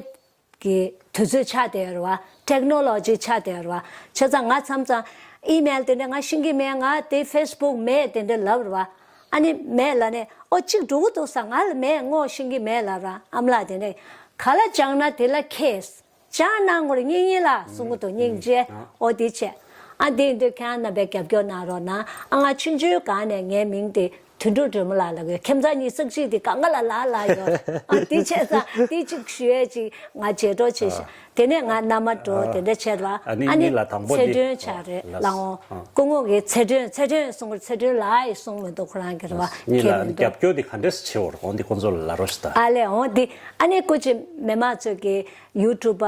གི་དུས་ཚོད་ཆགས་བསྡད་ཡོད་རེད་བ། ཊེག་ནོ་ལོ་ཇི་ཆགས་བསྡད་ཡོད་རེད་བ། བྱས་ཙང་ང་མཚམས་མཚམས་ཨི་མེལ་དེ་འདྲ་ང་ཤེས་ཀྱི་མེད། ང་དེ་ཕེ་སི་བུག་མེད་དེ་འདྲ་ལབ་རེད་བ། ཨ་ནི་མེད་ལབ་ནས་ཨོ་གཅིག་འགྲོ་གི་འདུག་ས། ང་ལ་མེད། ངོ་ཤེས་ཀྱི་མེད་ལབ་ར། ཨ་མ་ལགས་དེ་འདྲ་ག་ལ་སྦྱངས་ན་དེ་ལ་མཁས། ཅང་གནང་དགོས་རེད། སྙིང་ཉེ་ལ་གསུང་གི་འདུག་སྙིང་རྗེ། ཨོ་དེ་བྱས། ཨ་དེ་ཡིན་དུས་ཁྱེད་རྣམ་པས་རྒྱབ་སྐྱོར་གནང་རོགས་གནང་། ཨ་ང་ཆུང་ཆུང་སྒང་ནས་ངའི་མིང་དེ་དོན་གྲུབ་སྒྲོལ་མ་ལགས་ལབ་ཀྱི་ཡོད། ཁྱིམ་ཚང་གཉིས་ས་གཅིག་དེ་སྒང་ག་ལ་ལ་ལ་ཡོད། ཨ་དེ་བྱས་ཙང་དེ་གཅིག་ཞུ་ཡས་ཅིག་ང་བྱེད་གྲོགས་བྱེད་ཤག་དེ་ནས་ང་མནའ་མ་འགྲོ་དེ་འདྲ་བྱས་ར། ཨ་ནི་ཨ་ནི་གཉིས་ལ་དང་པོ་ཚེ་འདི་སྒྲོན་ཆགས་རེད་ལགས་འོང་། སྐུ་ངོ་གིས་ཚེ་སྒྲོན་ཚེ་སྒྲོན་གསུང་གི་རེད། ཚེ་སྒྲོན་ལགས་ཡིས་གསུང་མི་འདུག་ཁོ་རང་གིས་རེད་བ། གཉིས་ལ་ཁྱེད་མི་འདུག་རྒྱབ་སྐྱོར་དེ་ག་འདྲས་བྱེད་འོར་འོང་དེ་ཁོང་ཚོ་ལ་ལ་རོ་ཞིག་ད། ཨ་ལས་འོང་དེ་ཨ་ནི་སྐུ་མཁྱེན་མི་མང་ཚོས་ཀྱི་ཡུ་ཊུབ་པ་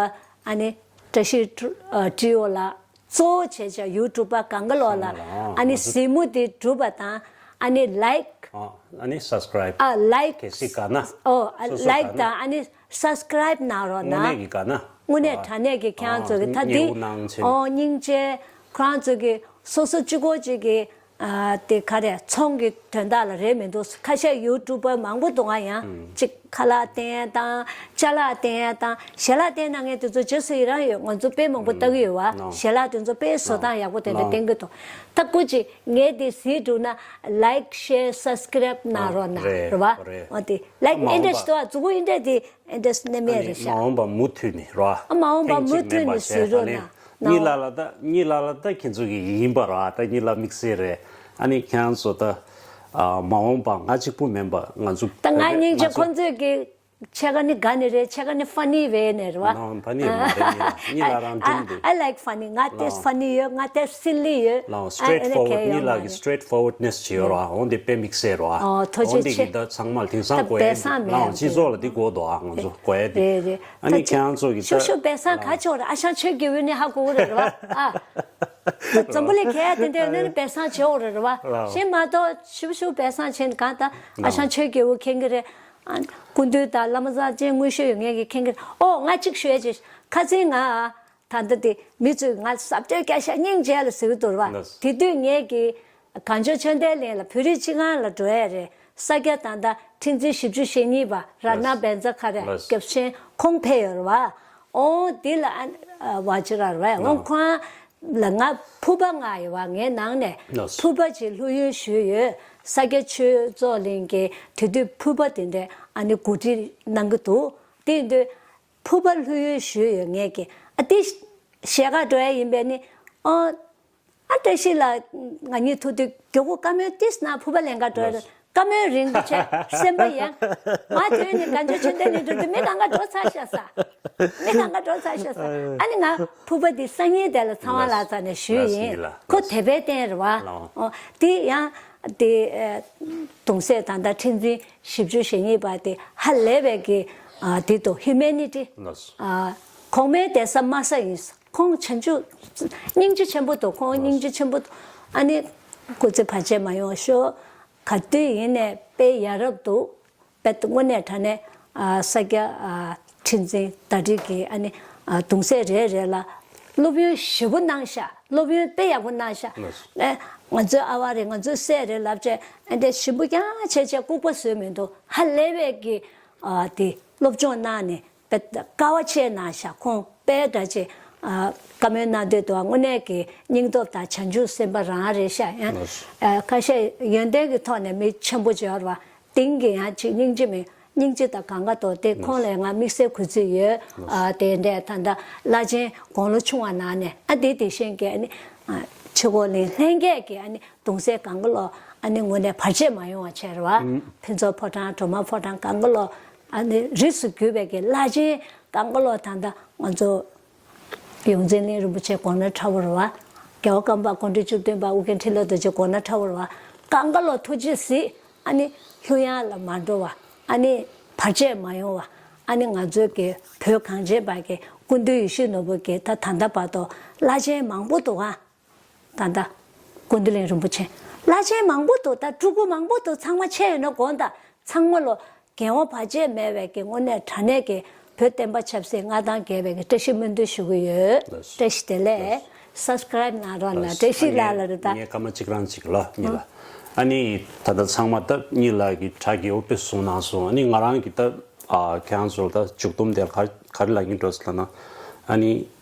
ཨ་ནི་བཀྲ་ཤིས་ཊི་ཨ་ཊི་ཨོ་ལ་གཙོ་བོ་བྱས་བྱས་ཡུ་ཊུབ་པ་གང་ག་ལོག་ལ་ཚང་མ་ལ་ཨ་ནི་ཨང་གཟིགས་མོ་དེ་གྲུབ་པ་དང་ཨ་ནི་ལའིག་ཨ་ཨ་ནི་སབ་སི་ཀ་རའིབ་ཨ་ལའིག་གལ་སྲིད་དགའ་ན་ཨོ་ཨ་སོ་སོ་ལའིག་དགའ་ན་དང་ཨ་ནི་སབ་སི་ཀ་རའིབ་གནང་རོགས་དངོས་གནས་གནང་། ཀྱི་དགའ་ན་དངོས་གནས་ཨ་དྲང་གནས་ཀྱི་ཁྱེད་རང་ཨ་ཚོ་གི་ད་འདི་ཉེ་བོ་གནང་ཆེན་ཨོ་སྙིང་རྗེ། ཁོ་རང་ཚོ་གི་སོ་སོ་གཅིག་པོ་གཅིག་གི་ཨ་དེ་ག་རེ་ཚོང་གི་དོན་དག་ལ་རེད་མི་འདུག་ཁ་ཤས་ཡུ་ཊུབ་པ་མང་པོ་འདུག་ང་ཡང་ཅིག་ཁ་ལག་བསྟན་ཡ་དང་ཅ་ལག་བསྟན་ཡ་དང་ཞལ་ལག་བསྟན་གནང་མཁན་དེ་ཚོ་རྗེས་སུ་ཡི་རང་ཡོད། ང་ཚོ་དཔེ་མང་པོ་ལྟ་གི་ཡོད་བ། ཞལ་ལག་དེ་ཚོ་དཔེ་བཟོ་སྟངས་ཡག་པོ་དེ་འདྲ་བསྟན་གི་འདུག་ད་སྐུ་མཁྱེན་ངས་དེ་གཟིགས་འདུག་ན་ལའིག་ཤེར་སབ་སི་ཀ་རའིབ་གནང་རོགས་གནང་རེད་བ། འོ་དེ་ལའིག་ཨིན་ཊི་རེ་སི་ཊི་འདུག་ཨ་མཛུ་གུ་ཨིན་ཊི་རེ་སི་དེ་ཨིན་ཊི་རེ་སི་ནས་མེད་རེད་ཤག་མ་འོངས་པ་མུ་མཐུད་ནས་རོ། ཨ་མ་འོངས་པ་མུ་མཐུད་ནས་གཟིགས་རོགས་གནང་། གཉིས་ལ་ལ་ད་གཉིས་ལ་ལ་ད་ཁྱེད་ཚོ་གི་ཡིན་པ་ར་ད་གཉིས་ལ་དམིགས་བསལ་རེད། ཨ་ནི་ཁྱེད་རང་ཚོ་ད་ཨ་མ་འོངས་པ་ང་གཅིག་པུ་མིན་པ་ང་ཚོ་ད་ང་སྙིང་རྗེ་ཁོང་ཚོས་གི་ཕྱེད་ཀ་ནི་དགའ་ནི་རེད། ཕྱེད་ཀ་ནི་ཕ་ནི་བས་ནས་རེད་བ། ཕ་ནི་མ་རེད། གཉིས་ལ་རང་སྒྲུང་དེ། I like funny. ང་དེ་ཕ་ནི་ཡོད། ང་དེ་སི་ལི་ཡོད། ལའོ་སི་ཊི་རེ་ཊི་ཕོར་ཝར་ཌི་གཉིས་ལ་གི་སི་ཊི་རེ་ཊི་ཕོར་ཝར་ཌི་ནེ་སི་ཅིག་ཡོད་ར། འོང་དེ་དཔེ་དམིགས་བསལ་ར། ཨོ་ཐུགས་རྗེ་ཆེ། འོང་དེ་གི་ད་ཚང་མ་དེང་སང་ད་གོ་ཡ་དེ་སྤེལ་བཟང་མེད་ལའོ་ཡ་སྤྱི་ཚོགས་ལ་དེ་གོ་འདུག་ཨ་ང་ཚོ་གོ་ཡ་དེ། རེད་རེད། ཨ་ནི་ད་ཁྱེད་རང་ཚོ་གི་ད་ཤུ་ཤུ་སྤེལ་བཟང་ག་ཆོག་རེད། ཨ་ཞང་ཆོས་དགེ་འོས་ནས་ཧ་གོ་གི་རེད་ར། ཨ། འཛམ་བུ་གླིང་ག་ཡ་དེ་འདྲ་ཡོད་ན་ནི་སྤེལ་བཟང་བྱེད་འོ་རེད་རེད་བ། ལའོ། ཤེས་མ་གཏོགས་ཤུ་ཤུ་སྤེལ་བཟང་བྱེད་ནི་གང་ལྟར་ཨ་ཞང་ཆོས་དགེ་འོས་མཁྱེན་གི་རེད། ཨ་སྐུ་མདུན་དང་བླ་མ་གསར་བྱེས་དངོས་ཤུགས་ཡོད་མཁན་གྱིས་མཁྱེན་གི་རེད། ཨོ་ང་གཅིག་ཞུ་ཡ་ཅིག་ཁ་སང་ང་ད་ལྟ་དེ་མི་ཚོས་ང་ལ་ཟབ་སྤྲོས་རྒྱག་ཤག་སྙིང་རྗེ་ལ་ཟེར་གི་འདུག་རེད་བ། ལགས། དེ་དུས་ངས་ཀྱི་གངས་ལྗོངས་ཆོས་ལྡན་གླིང་ལ་བོད་རིགས་སྤྱི་ཁང་ལ་འགྲོ་ཡ་རེད། ས་སྐྱ་ད་ལྟ་ཁྲི་འཛིན་བཞི་བཅུ་ཞེ་གཉིས་པ་རཏྣ་བཛྲ་ཁ་ར་ལགས། རྒྱབ་ཆེན་ཁོང་ཕེབས་ཡོད་རེད་བ། ཨོ་དེ་ལ་ཨ་བ་ཅི་ར་རེད་བ། ཨོ་ལགས། ཁོང་ལ་ང་ཕུར་པ་མངགས་ཡོད་བ། ངའི་ནང་ནས་ལགས། ཕུར་པ་ཅིག་བླུ་ཡོན་ཞུས་ཡོད། ས་སྐྱ་ཆོས་ཚོགས་གླིང་གི་དེ་དུས་ཕུར་པ་དེ་འདྲས་ཨ་ནི་གོ་སྒྲིག་གནང་གི་འདུག་དེ་ཡིན་དུས། ཕུར་པ་བླུ་ཡོན་ཞུས་ཡོད་ངས་ཀྱི། ཨ་ཏི་ཞལ་ཁ་འགྲོ་ཡ་ཡིན་པས་ནི། ཨོ། ཨ་བཀྲ་ཤིས་ལགས་ང་གཉིས་ཐུག་དུས་མགྱོགས་པོ་བཀའ་མོལ་ཏིས་ན་ཕུར་པ་ལེན་ག་འགྲོ་ཡ་རེད། བཀའ་མོལ་རིང་པོ་བྱས་སེམས་པ་ཡང་། མ་དོན་ནི་གངས་ལྗོངས་ཆོས་ལྡན་གླིང་འགྲོ་དུས་མི་གང་ག་འགྲོ་ཚར་ཤག་ས། མི་གང་ག་འགྲོ་ཚར་ཤག་ས། ཨ་ནི་ང་ཕུར་པ་འདི་སང་ཉིན་དེ་ལ་ཚང་བ་ལགས་ཚ་ནས་ཞུས་ཡིན། ཁོ་དེ་བས་བསྟན་རེད་བ། ཨོ་དེ་ཡང་དེ་གདུང་སྲས་ད་ལྟ་ཁྲི་འཛིན་བཞི་བཅུ་ཞེ་གཉིས་པ་དེ་ཧ་ལས་པའི་གི་ཨ་དེ་དོ་ཧིའུ་མེ་ནི་ཊི། ལགས། ཨ་གོང་མའི་གདན་ས་དམའ་ས་ཡིན། ཁོང་བྱང་ཆུབ་སྙིང་རྗེ་ཆེན་པོ་འདུག་ཁོང་ལགས། སྙིང་རྗེ་ཆེན་པོ་འདུག་ཨ་ནི་སྐུ་ཚེ་བར་ཆད་མ་ཡོང་བ་ཤོག་ག་དུས་ཡིན་ནས་དཔེ་ཡ་རབས་འདུག་དཔེ་དངོས་གནས་དྲང་གནས་ཨ་ས་སྐྱ་ཨ་ཁྲི་འཛིན་ཟླ་སྒྲིལ་གྱི་ཨ་ནི་ཨ་གདུང་སྲས་རེ་རེ་ལ་སློབ་ཡོན་ཞེ་པོ་གནང་ཤག་སློབ་ཡོན་དཔེ་ཡག་པོ་གནང་ཤག་ལགས། ཨེ་ང་ཚོའི་ཨ་བ་རེད། ང་ཚོའི་སྲས་རེད་ལབ་བྱས་ཨ་འདྲ་ཞིམ་པོ་རྐྱང་བྱས་བྱས་ལྐུགས་པ་བཟོས་མི་འདུག་ཧ་ལས་པའི་གི་ཨ་དེ་སློབ་སྦྱོང་གནང་ནས། དཔེ་དཀའ་བ་སྤྱད་གནང་ཤག་ཁོང་དཔེ་འདྲ་ཅིག་ཨ་བཀའ་མོལ་གནང་དུས་དུ་དངོས་གནས་ཀྱི་སྙིང་སྟོབས་དང་བྱང་ཆུབ་སེམས་དཔའ་རང་རེད་ཤག་ཡང་ཨ་ཁ་ཤས་ཡོན་ཏན་གྱི་ཐོག་ནས་མི་ཆེན་པོ་འབྱོར་བ་དེང་གི་ཡང་ཅིག་སྙིང་རྗེ་མི་སྙིང་རྗེ་དང་གང་ག་དོ་དེ་ཁོང་ལ་ང་དམིགས་བསལ་གུས་བརྩི་ཡོད། ཨ་དེ་འདྲས་ད་ལྟ་བླ་ཆེན་དགུང་ལོ་ཆུང་བ་ནང་ནས་ཨ་དེ་དེ་བཞིན་གྱི་ཨ་ནི་ཨ་ཆོས་འཁོར་གླིང་ལྷན་རྒྱས་ཀྱི་ཨ་ནི་གདུང་སྲས་གང་ག་ལོ་ཨ་ནི་དངོས་གནས་བར་ཆད་མ་ཡོང་བ་བྱས་རེད་བ། ཕུན་ཚོགས་ཕོ་བྲང་སྒྲོལ་མ་ཕོ་བྲང་གང་ག་ལོ་ཨ་ནི་རིས་སུ་གྱུར་པའི་གི་བླ་ཆེན་གང་ག་ལོ་ད་ལྟ་ང་ཚོ་ཡོངས་འཛིན་གླིང་རིན་པོ་ཆེ་གོང་ན་ཁྲ་བོ་རེད་བ། རྒྱལ་བ་ཀམ་པ་སྐུ་ཕྲེང་བཅུ་བདུན་པ་ཨུ་རྒྱན་ཁྲི་ལོ་རྡོ་རྗེ་གོང་ན་ཁྲ་བོ་རེད་བ། གང་ག་ལོ་ཐུགས་རྗེས་གཟིགས་ཨ་ནི་ལྷོད་ཡངས་ལ་མ་འགྲོ་བ་ཨ་ནི་བར་ཆད་མ་ཡོང་བ་ཨ་ནི་ང་ཚོའི་གི་བོད་གངས་ཅན་པ་གི་སྐུ་མདུན་ཡིད་བཞིན་ནོར་བུ་གི་ད་ད་ལྟ་བར་དུ་བླ་ཆེན་མང་པོ་འདུག་ཨ། ད་ལྟ་ཀུན་བཏུས་གླིང་རིན་པོ་ཆེ་བླ་ཆེན་མང་པོ་འདུག་ད་སྤྲུལ་སྐུ་མང་པོ་འདུག་ཚང་མ་ཆད་ཡོད་ན་དགོངས་དག་ཚང་མ་ལོ་འགན་དབང་བར་ཆད་མེད་པའི་གི་དངོས་གནས་དྲང་གནས་ཀྱི་བོད་བསྟན་པ་ཆབ་སྲིད་མངའ་ཐང་རྒྱས་པའི་གི་བཀྲ་ཤིས་སྨོན་འདུན་ཞུ་གི་ཡོད། ལགས། བཀྲ་ཤིས་བདེ་ལེགས། ལགས། སབ་སི་ཀ་རའིབ་གནང་རོགས་གནང་། བཀྲ་ཤིས་ལགས་ལ་རེད་ད། ངས་སྐར་མ་གཅིག་རང་གཅིག་ལ་གཉིས་ལ། ཨ་ནི་ད་ལྟ་ཚང་མ་ད་གཉིས་ལ་གི་དྲ་རྒྱའི་ཨོ་པེ་སོང་གནང་སོང་། ཨ་ནི་ང་རང་གི་ད་ཨ་ཁྱེད་རང་ཚོ་ལ་ད་མཇུག་སྡོམ་དེ་ག་ག་རེ་ལབ་ཀྱིན་འགྲོ་ཟེར་ལབ་ན། ཨ་ནི་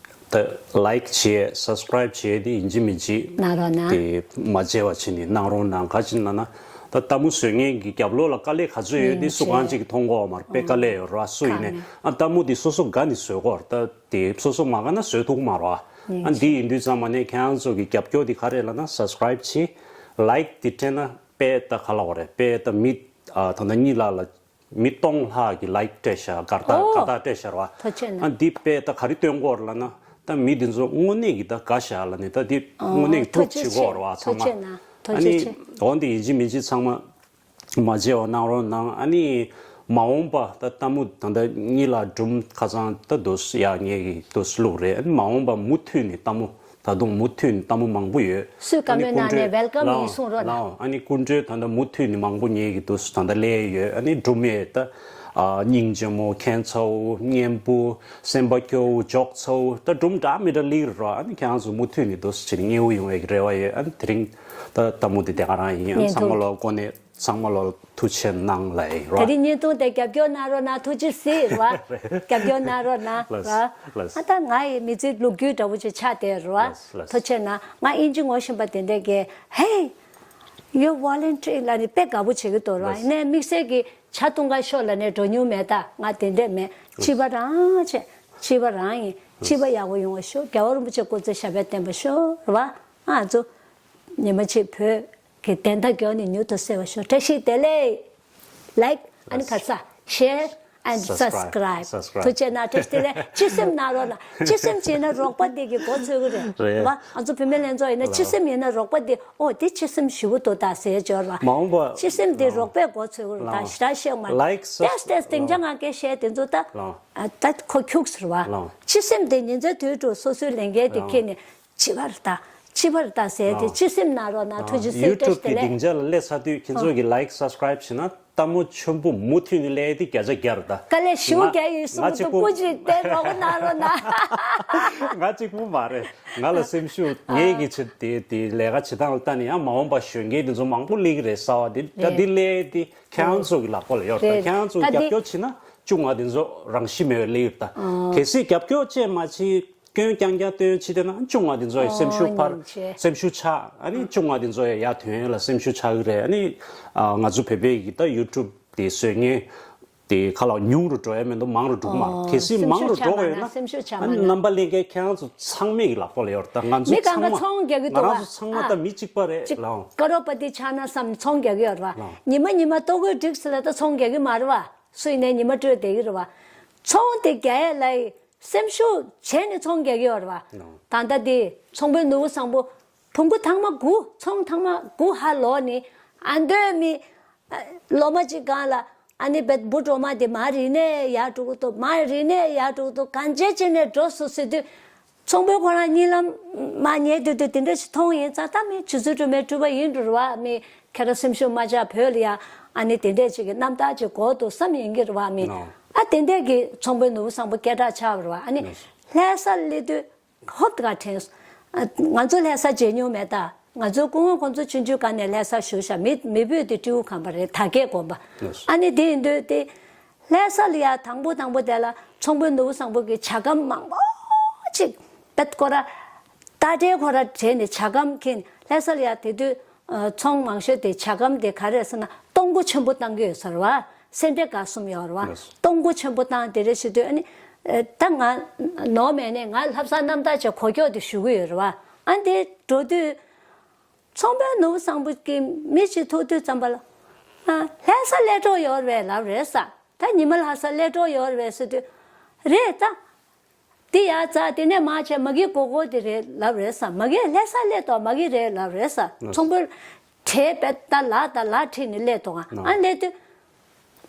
ད་ལའིཀ་བྱས་སབ་སི་ཀ་རའིབ་བྱས་དེ་ཡིན་གཅིག་མིན་གཅིག་གནང་རོགས་གནང་། དེ་མ་བརྗེད་པ་བྱས་ནས་གནང་རོགས་གནང་། ག་ཅི་ལབ་ན་ད་ལྟད་མོ་བཟོ་མཁན་གྱི་རྒྱབ་ལོགས་ལ་དཀའ་ལས་ག་ཚོད་ཡོད་དེ་སུ་གང་ཅིག་གིས་མཐོང་གི་ཡོད་མ་རེད། དཔེ་དཀའ་ལས་ཡོད་རེད་བ། སུ་ཡིན་ནའི་ཨ་ལྟད་མོ་དེ་སོ་སོ་དགའ་ནས་བཟོ་གི་ཡོད་རེད། ད་དེ་སོ་སོ་མ་དགའ་ན་བཟོ་ཐུབ་ཀྱི་མ་རེད་བ། ཨ་འདི་ཡིན་དུས་ཙམ་པ་ནས་ཁྱེད་རང་ཚོ་གི་རྒྱབ་སྐྱོར་འདི་ག་རེ་ལབ་ན་སབ་སི་ཀ་རའིབ་བྱེད། ལའིཀ་འདི་སྤྲད་ན་དཔེ་ད་ག་ལབ་དགོས་རེད། དཔེ་ད་མི་ཨ་ད་ལྟ་གཉིས་ལ་ལ་མི་སྟོང་ལྷག་གི་ལའིཀ་སྤྲད་ཤག་དགའ་རྟགས་ཨོ། དགའ་རྟགས་སྤྲད་ཤག་རེད་བ། ཐུགས་རྗེ་གནང་། ཨ་འདི་དཔེ་ད་ག་རེ་སྟོན་གྱི་ཡོད་རེད་ལབ་ན་ད་མི་འདི་ཚོ་དངོས་གནས་ཀྱི་ད་དགའ་ཤག་ལབ་ནས་ད་འདི་དངོས་གནས་ཀྱི་ཨོ་ཐུགས་རྗེ་ཆེ། ཐུགས་རྗེ་ཆེ། ཨ་ནི་འོ་འདི་ཡིན་གཅིག་མིན་གཅིག་ཚང་མ་མ་བརྗེད་པ་ནང་། ཨ་ནི་འོ་འདི་ཡིན་གཅིག་མིན་གཅིག་ཚང་མ་མ་བརྗེད་པ་གནང་རོགས་གནང་། ཨ་ནི་མ་འོངས་པ་ད་ལྟད་མོ་ད་ལྟ་གཉིས་ལ་སྒྲུང་ཁ་སང་ད་འདུག་སེ་ཡག་ངེས་ཀྱི་འདུག་སེ་བླུགས་རེད། ཨ་ནི་མ་འོངས་པ་མུ་མཐུད་ནས་ལྟད་མོ་ད་དུང་མུ་མཐུད་ནས་ལྟད་མོ་མང་པོ་ཡོད། སུས་བཀའ་མོལ་གནང་ནས་ཝེལ་ཀམ་ཡིན་གསུང་རོགས་གནང་། ལའོ། ཨ་ནི་སྐུ་མགྲོན་ད་ལྟ་མུ་མཐུད་ནས་མང་པོ་ངེས་ཀྱི་འདུག་སེ་ད་ལྟ་སླེབས་ཡོད། ཨ་ནི་སྒྲུང་མེད་ད་ཨ་སྙིང་རྗེ་མོ། མཁན་ཚ་བོ། གཉན་པོ། སེམས་པ་སྐྱོ་བོ། འཇོག་ཚ་བོ། ད་སྒྲུང་འདྲ་མི་འདྲ་སླེབས་རེད་བ། ཨ་ནི་ཁྱེད་རང་ཚོ་མུ་མཐུད་ནས་འདུག་སེ་བྱས་ནས་མཉེས་པོ་ཡོང་བའི་རེ་བ་ཡོད། ཨ་ནི་དེ་རིང་ད་ལྟད་མོ་དེ་དེ་ག་རང་ཡིན། ཨ་ནི་ཚང་མ་ལོ་སྒོ་ནས་ཚང་མ་ལོ་ཐུགས་རྗེ་གནང་ལབ་ཡིན་རོ། དེ་རིང་བརྙན་ཐུང་དེ་རྒྱབ་སྐྱོར་གནང་རོགས་གནང་། ཐུགས་རྗེ་གཟིགས་རོ། རྒྱབ་སྐྱོར་གནང་རོགས་གནང་ལགས་རོ། ལགས། ཨ་ད་ང་ཡི་མི་ཚེ་ལོ་རྒྱུས་འདྲ་བོ་ཅིག་ཆགས་བསྡད་རོ། ལགས་ལགས། ཐུགས་རྗེ་གནང་། ང་དབྱིན་ཇི་ངོ་ཤེས་པ་དེ་འདྲས་ཀྱིས་Hey, you're volunteering ལབ་ནས་དཔེ་དགའ་པོ་བྱེད་ཀྱི་འདུག་རོ། ལགས། ཡིན་ནའི་དམིགས་བསལ་གྱི་ཇ་འཐུང་ག་ཤོག་ལབ་ནས་འགྲོ་མྱོང་མེད། ད་ང་དེ་འདྲས་མེད། ཕྱི་པ་རང་བྱས། ཕྱི་པ་རང་ཡིན། ཕྱི་པ་ཡག་པོ་ཡོང་བ་ཤོག་རྒྱལ་བ་རིན་པོ་ཆེ་སྐུ་ཚེ་ཞབས་པད་བརྟན་པ་ཤོག་རོ། ང་ཚོ་ཉི་མ་གཅིག་བོད་ཀྱི་བདེན་མཐའ་མགྱོགས་ནས་མྱུར་དུ་གསལ་བར་ཤོག་བཀྲ་ཤིས་བདེ་ལེགས། Like ཨ་ནི་ག་རེ་ཟ། Share and subscribe. Subscribe. ཐུགས་རྗེ་གནང་། བཀྲ་ཤིས་བདེ་ལེགས། སྤྱི་སེམས་གནང་རོགས་གནང་། སྤྱི་སེམས་བྱས་ན་རོགས་པ་འདི་གི་མགོ་ཚོས་ཀྱི་རེད། རེད། བ་ང་ཚོ་བུད་མེད་ལྷན་ཚོགས་ཡིན་ན་སྤྱི་སེམས་ཡིན་ན་རོགས་པ་འདི་ཨོ་འདི་སྤྱི་སེམས་ཞེ་པོ་འདུག་ད་ཟེར་འབྱོར་བ། མ་འོངས་པ་སྤྱི་སེམས་འདི་རོགས་པའི་མགོ་ཚོས་ཀྱི་རེད། ད་ཞེ་དྲག་བཤད་མ་རེད། Like, ཏེས་ཏེས་སྡིངས་ཆ་ང་སྐད་བཤད་དེ་ཚོ་ད་ལགས། ཨ་ད་ཁོ་ཁྱུག་ཟེར་བ། ལགས། སྤྱི་སེམས་འདི་ཉིན་མཚན་དུས་དྲུག་སོ་སོའི་ལས་འགན་འདི་ལགས། འཁྱེར་ནས། ཕྱི་པར་ལྟ། ཕྱི་པར་ལྟ་ཟེར་ཏེ། ཨ། སྤྱི་སེམས་གནང་རོགས་གནང་། ཨ། ཐུགས་རྗེ་གཟིགས། ཡུ་ཊུབ་བཀྲ་ཤིས་བདེ་ལེགས། གི་སྡིངས་ཆ་ལ་སླེབས་ཚར་དུས་ཁྱེད་ཚོ་གི་ལའིཀ་སབ་སི་ཀ་རའིབ་བྱས་ན་ལྟད་མོ་ཆེན་པོ་མུ་མཐུད་ནས་སླེབས་ཏེ་བརྒྱ་ཆ་བརྒྱ་རེད་ད། དཀའ་ལས་ཞེ་པོ་ང་རྒྱག་ཡོད་གསུངས་ང་གཅིག་འདུག་པུ། སྐུ་མཁྱེན་དེ་རོགས་གནང་རོགས་གནང་། ང་གཅིག་པུ་མ་རེད། ང་ལ་སེམས་ཤུགས། ཨ། ངེད་ཀྱི་ཆེད་དེ་དེ་ལས་ཀ་བྱེད་སྟངས་ལ་ལྟ་ནས་ཡང་མ་འོངས་པ་གཞོན་སྐྱེས་དེ་ཚོ་མང་པོ་སླེབས་ཀྱི་རེད་ཟེར་བ་དེ་ད། རེད། དེ་སླེབས་ཏེ་ཁྱེད་རང་ཚོ་གི་ལག་པ་ལ་ཡོད་རེད་ད། རེད། ཁྱེད་རང་ཚོ་ད་རྒྱབ་དེ་སྐྱོར་བྱས་ན་བཅུ་ང་དེ་ཚོ་རང་ཤི་མེད་པའི་སླེབས་ཀྱི་རེད་ད། ཨ། གལ་སྲིད་རྒྱབ་སྐྱོར་བྱས་མ་བྱས། སྐྱོན་རྐྱང་རྐྱང་སྟོན་ཕྱི་དེ་ན་བཅུ་ང་དེ་ཚོ་ཡི་སེམས་ཤུགས་འཕར། ཨོ་ཉིན་བྱེད། སེམས་ཤུགས་ཆག་ཨ་ནི་བཅུ་ང་དེ་ཚོ་ཡི་ཡར་ཐོན་ཡས་ལ་སེམས་ཤུགས་ཆག་གི་རེད། ཨ་ནི་ཨ་ང་ཚོ་བོད་པའི་གི་ད་ཡུ་ཊུབ་དེ་བཟོ་མཁན་དེ་ཁ་ལ་ཉུང་རུ་འགྲོ་ཡས་མི་འདུག་མང་རུ་འགྲོ་གི་མ་རེད། ཨོ། གལ་སྲིད་མང་རུ་འགྲོ་གི་ཡོད་ན། སེམས་ཤུགས་ཆག་མ་ན། ཨ་ནི་རྣམ་པ་ལྷན་རྒྱས་ཁྱེད་རང་ཚོ་ཚང་མས་གི་ལག་པ་ལ་ཡོད་རེད་ད། ང་ཚོ་མི་གང་ག་ཚང་མ་ཚོང་རྒྱག་གི་འདུག་ང་རང་ཚོ་ཚང་མ་ཨ། ད་མི་གཅིག་པ་རེད་ཅིག་ལགས། ཀ་རོ་པ་ཏི་ཆགས་ན་བསམ་ཚོང་རྒྱག་གི་ཡོད་རེད་བ། ལགས། ཉི་མ་ཉི་མ་ལྟོ་གོས་སྒྲིག་ཟེར་ལ་ད་ཚོང་རྒྱག་གི་མ་རེད་བ། སུ་ཡིན་ནའི་ཉི་མ་སྤྲོད་བསྡད་ཀྱི་རེད་བ། ཚོང་དེ་རྒྱག་ཡས་ལ་ཡི་སེམས་ཤུགས་བྱས་ནས་ཚོང་རྒྱག་གི་ཡོད་རེད་བ། ལགས། ད་ལྟ་དེ་ཚོང་དཔོན་ནོར་བུ་བཟང་པོ་བོང་གུ་ཐེངས་མ་དགུ། ཚོང་ཐེངས་མ་དགུ་ཧ་ལོག་ནི་ཨ་མདོའི་མི་ཨ་ལོ་མ་གཅིག་སྒང་ལ་ཨ་ནི་བེད་འབུ་གྲོག་མ་དེ་མར་རི་ནས་ཡར་འགྲོ་གི་འདུག་མར་རི་ནས་ཡར་འགྲོ་གི་འདུག་གང་བྱས་བྱས་ནས་འགྲོ་སོང་ཟེར་དུས། ཚོང་དཔོན་ཁོ་རང་གཉིད་ལམ་མ་ཉལ་དུས་དུས་དེ་འདྲ་ཞིག་མཐོང་ཡིན་ཙང་། ད་མི་ཆུ་ཚོད་དྲུག་མའི་སྤྲུལ་པ་ཡིན་འགྲོ་ར་བ། མི་ཁྱེད་རང་སེམས་ཤུགས་མ་ཆག་བོད་ལ་ཡ་ཨ་ནི་དེ་འདྲས་ཅིག་གི་རྣམ་ཐར་ཅིག་གོ་འདུག་བསམ་ཡིན་གྱི་ར་བ། མི་ལགས། ཨ་དེ་འདྲས་ཀྱི་ཚོང་དཔོན་ནོར་བུ་བཟང་པོ་སྐད་གྲགས་ཆགས་པ་ར་བ། ཨ་ནི་ལགས། ལྷ་ས་སླེབས་དུས་ཧོབ་ཏེ་ག་དྲན་སོང་། ཨ་ང་ཚོ་ལྷ་ས་མཇལ་མྱོང་མེད་ད། ང་ཚོ་སྐུ་ངོ་ཁོང་ཚོ་ཆུང་ཆུང་སྒང་ནས་ལྷ་ས་བཞུགས་ཤག་མི་མི་བུ་དེ་སྤྲེའུ་ཁམས་པ་རེད། དར་རྒྱས་དགོན་པ། ལགས། ཨ་ནི་དེ་ཡིན་དུས་དེ། ལྷ་ས་ལ་ཡ་དང་པོ་དང་པོ་དེ་ལ་ཚོང་དཔོན་ནོར་བུ་བཟང་པོ་གི་ཇ་སྒམ་མང་པོ་ཅིག་པད་ཁོ་ར་རྟ་དྲེལ་ཁོ་ར་དྲས་ནས་ཇ་སྒམ་ཁྱེར། ལྷ་ས་ལ་ཡ་དེ་དུས་ཨ་ཚོང་མང་ཤོས་དེ་ཇ་སྒམ་དེ་ག་རེ་ཟེར་ན་སྟོང་སྒོ་ཆེན་པོ་བཏང་གི་ཡོད་ས་རེད་བ། སེ་འབྲས་དགའ་གསུམ་ཡོད་རེད་བ། ལགས། སྟོང་སྒོ་ཆེན་པོ་བཏང་དེ་རེ་བྱེད་དུས་ཨ་ནི་ཨ་ད་ང་ནོར་མེད་ནས་ང་ལྷ་ས་རྣམ་ཐར་ཅིག་གོ་སྐྱོག་དེ་ཞུ་གི་ཡོད་རེད་བ། ཨ་དེ་འགྲོ་དུས། ཚོང་དཔོན་ནོར་བུ་བཟང་པོ་གི་མི་གཅིག་ཐུག་དུས་ཙམ་པ་ལ། ཨ་ལྷ་ས་སླེབས་གྲབས་ཡོད་རེད་ལབ་རེད་ས། ད་ཉི་མ་ལྷ་ས་སླེབས་གྲབས་ཡོད་རེད་ཟེར་དུས། རེད་ད། འདི་ཡར་འཛེགས་དེ་ནས་མར་བྱས་མ་གི་སྒོར་སྒོར་དེ་རེད་ལབ་རེད་ས། མ་གི་ལྷ་ས་སླེབས་དོ་མ་གི་རེད་ལབ་རེད་ས། ཚོང་དཔོན་དྲས་པས་ད་ལག་དང་ལག་ཁྲིད་ནས་སླེབས་དོ་ང་། ཨ་སླེབས་དུས།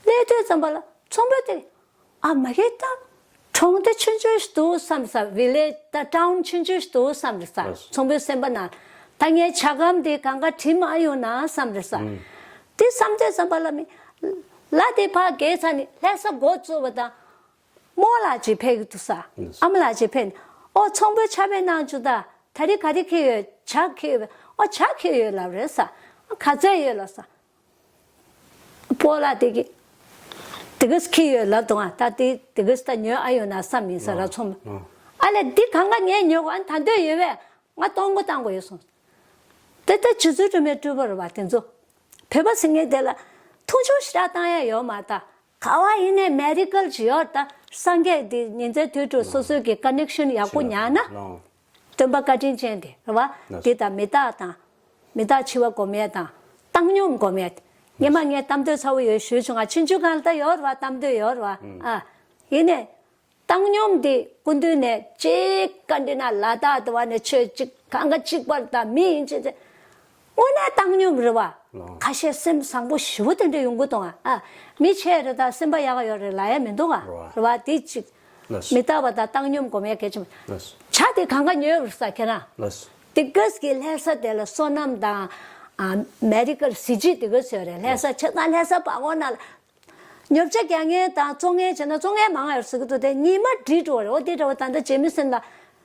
སླེབས་དུས་ཙམ་པ་ལ་ཚོང་དཔོན་དེ། ཨ་མ་གི་ད། གྲོང་སྡེ་ཆུང་ཆུང་ཞིག་འདུག་བསམ་ས། བི་ལེ་ཇི་ད་ཊའུན་ཆུང་ཆུང་ཞིག་འདུག་བསམ་རེད་ས། ལགས། ཚོང་དཔོན་སེམས་པ་ནང་ད་ངའི་ཇ་སྒམ་དེ་གང་ག་བྲིས་མ་ཡོང་ན་བསམ་རེད་ས། ཨུམ། དེ་བསམ་དུས་ཙམ་པ་ལ་མི་ལ་དེ་ཕར་བརྒལ་ཚར་ནས་ལྷ་ས་འགོ་བཙུགས་པ་དང་རྨོ་ལགས་ཅིག་ཕེབས་ཀྱི་འདུག་ས། ལགས། ཨ་མ་ལགས་ཅིག་ཕེབས་ནས་ཨོ་ཚོང་དཔོན་ཕྱག་དཔེ་གནང་བཅུག་ད། ག་རེ་ག་རེ་འཁྱེར་ཡོད། ཇ་འཁྱེར་ཡོད། ཨོ་ཇ་འཁྱེར་ཡོད་ལབ་རེད་ས། ག་ཚད་ཡོད་ལབ་ས། སྤོ་ལགས་དེ་གི་དེ་གས་འཁྱེར་ཡོད་ལབ་དང་། ད་དེ་དེ་གས་ད་ཉོ་ཨ་ཡོད་ན་བསམ་ཡིན་ས་ར་ཚོང་མ། ཨ་ལས་འདི་གང་ག་ངས་ཉོ་གོ། ཨ་ད་འདོད་ཡོད་བས། ང་གཏོང་སྒོ་བཏང་དགོས་ཡོད་སོང་། དེ་ལྟར་ཇི་ཚོད་དྲི་མེད་སྤྲུལ་པ་རེད་བ། དེ་ཚོ་བོད་པ་ཟེར་མཁན་དེ་ལ་མཐོང་ཆུང་ཞེ་དྲག་བཏང་ཡ་ཡོད་མ་རེད། ད་ག་བ་ཡིན་ནའི་མེ་རི་ཀལ་ཅིག་ཡོད་རེད། ད་སངས་རྒྱས་དེ་ཉིན་མཚན་དུས་དྲུག་སོ་སོའི་གི་ཀ་ནེག་ཤན་ཡག་པོ་ཉར་ན། སྟོན་པ་བཀའ་དྲིན་ཅན་དེ་རེད་བ། དེ་དང་མི་རྟག་དང་། མི་རྟག་འཆི་བ་སྒོམ་ཡས་དང་། བཏང་སྙོམས་སྒོམ་ཡས་དེ། སྔོན་མ་ངས་གཏམ་འདོད་ཚ་བོ་ཡོད་ཞུས་བྱུང་ང་། ཆུང་ཆུང་སྒང་ལ་ད་ཡོད་རེད་བ། གཏམ་འདོད་ཡོད་རེད་བ། ཨ། ཡིན་ནའི། བཏང་སྙོམས་དེ་སྐུ་མདུན་ནས་གཅིག་བཀའ་འདྲི་ན་ལ་དྭགས་དུ་བ་ནས་ཆོས་གཅིག་གང་ག་གཅིག་པར་དང་མི་ཡིན་ཅི་ཅི། དངོས་གནས་བཏང་སྙོམས་རེད་བ། ཁ་ཤས་སེམས་བཟང་པོ་ཞེ་པོ་དེ་འདྲ་ཡོང་གི་འདུག་ཨ། མི་ཆེ་རེད་ད་སེམས་པ་ཡག་ཡོད་རེད་ལབ་ཡ་མི་འདུག་ཨ། རེད་བ། དེ་གཅིག་མི་རྟག་པ་དང་བཏང་སྙོམས་སྒོམ་ཡ་གལ་ཆེན་པོ། ཇ་དེ་གང་ག་ཉོས་རེད་ས་ཁྱེད་རང་། དེ་གས་ཀྱི་ལྷ་ས་དེ་ལ་སོ་ནམ་དང་། ཨ། མེ་རི་ཀར་གཟི་བརྗིད་དེ་གས་ཡོད་རེད། ལྷ་ས་ཆ་ཚང་ལྷ་ས་བ་གོ་ན། ཉོ་ཆ་རྒྱག་མཁན་དང་བཙོང་མཁན་བྱས་ན་བཙོང་མཁན་མང་ང་ཡོད་ཟེར་གི་འདུག་དེ་ཉི་མ་འགྲིག་འགྲོ་བ་རེད། འོ་དེ་འདྲ་བ་ད་ལྟ་རྗེས་མི་སེམས་ལ་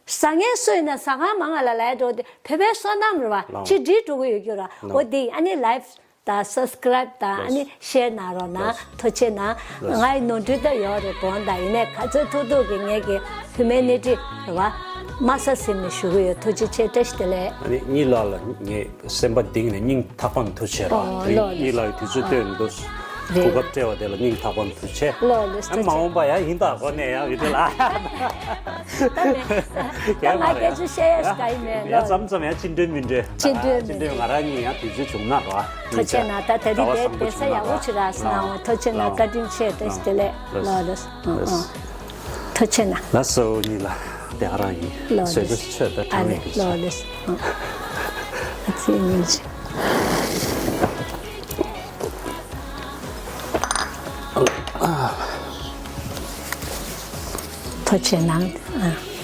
ཟ་མཁན་སུ་ཡིན་ན་ཟ་ཁང་མང་ང་ལ་ལས་འགྲོ་དེ་བོད་པའི་བསོད་ནམས་རེད་བ། ཅི་འགྲིག་འགྲོ་གི་ཡོད་རྒྱུ་ར། འོ་དེ་ཨ་ནི་ལའིབ་དང་སབ་སི་ཀ་རའིབ་དང་ཨ་ནི་ཤེར་གནང་རོགས་གནང་། ཐུགས་རྗེ་གནང་། ང་ཡི་ནོར་འཁྲུལ་ད་ཡོད་རེད་དགོངས་དག་ཡིན་ནའི་ག་ཚོད་ཐུབ་ཐུབ་ཀྱི་ངེད་ཀྱི་ཧིའུ་མེ་ནི་ཊི་རེད་བ། དམའ་ས་ཟིན་ནས་ཞུ་གི་ཡོད། ཐུགས་རྗེ་ཆེ། བཀྲ་ཤིས་བདེ་ལེགས། ཨ་ནི་གཉིས་ལ་ལ་ངས། སེམས་པ་གཏིང་ནས་སྙིང་ཐག་པ་ནས་ཐུགས་རྗེ་ཆེ་ར། ཨོ་དེ་ལོ་ལེ། གཉིས་ལ་དུས་ཚོད་བཏོན་འདུག་གོ་སྐབས་སྤྲད་པ་དེ་ལ་སྙིང་ཐག་པ་ནས་ཐུགས་རྗེ་ཆེ། ལོ་ལེ། ཨ་མ་འོངས་པ་ཡང་ཡིན་ད་གོ་ནས་ཡང་ཡོད་དེ་ལ། ད་ང་སྐད་ཆ་བཤད་ཡ་ཞིག་ད་ཡིན་མེད་ཡང་ལོ། མཚམས་མཚམས་ཡང་ཅི་འདྲ་མི་འདྲ། ཅི་འདྲ་ཅི་འདྲ་ང་རང་གཉིས་ཡང་དུས་ཚོད་བྱུང་ན་ར། ཐུགས་རྗེ་གནང་། ད་ད་རིང་དེ་བསྡད་ས་ཡག་པོ་ཅིག་རག་སོང་ན། ཐུགས་རྗེ་གནང་། བཀའ་དྲིན་ཆེ། བཀྲ་ཤིས་བདེ་ལེགས། ལོ་ལེ། ཐུགས་རྗེ་གནང་། ལགས་སོ། གཉིས་ལ་དེ་ག་རང་ཡིན། ལོ་ལེ། བཟོད་པའི་ཆོས་དང་ཕྲ་མེད་ཀྱི་ཆོས། ལོ་ལེ། ཨ་ཙི་ཉིན་ཅིག་ཐུགས་རྗེ་གནང་། ཨ།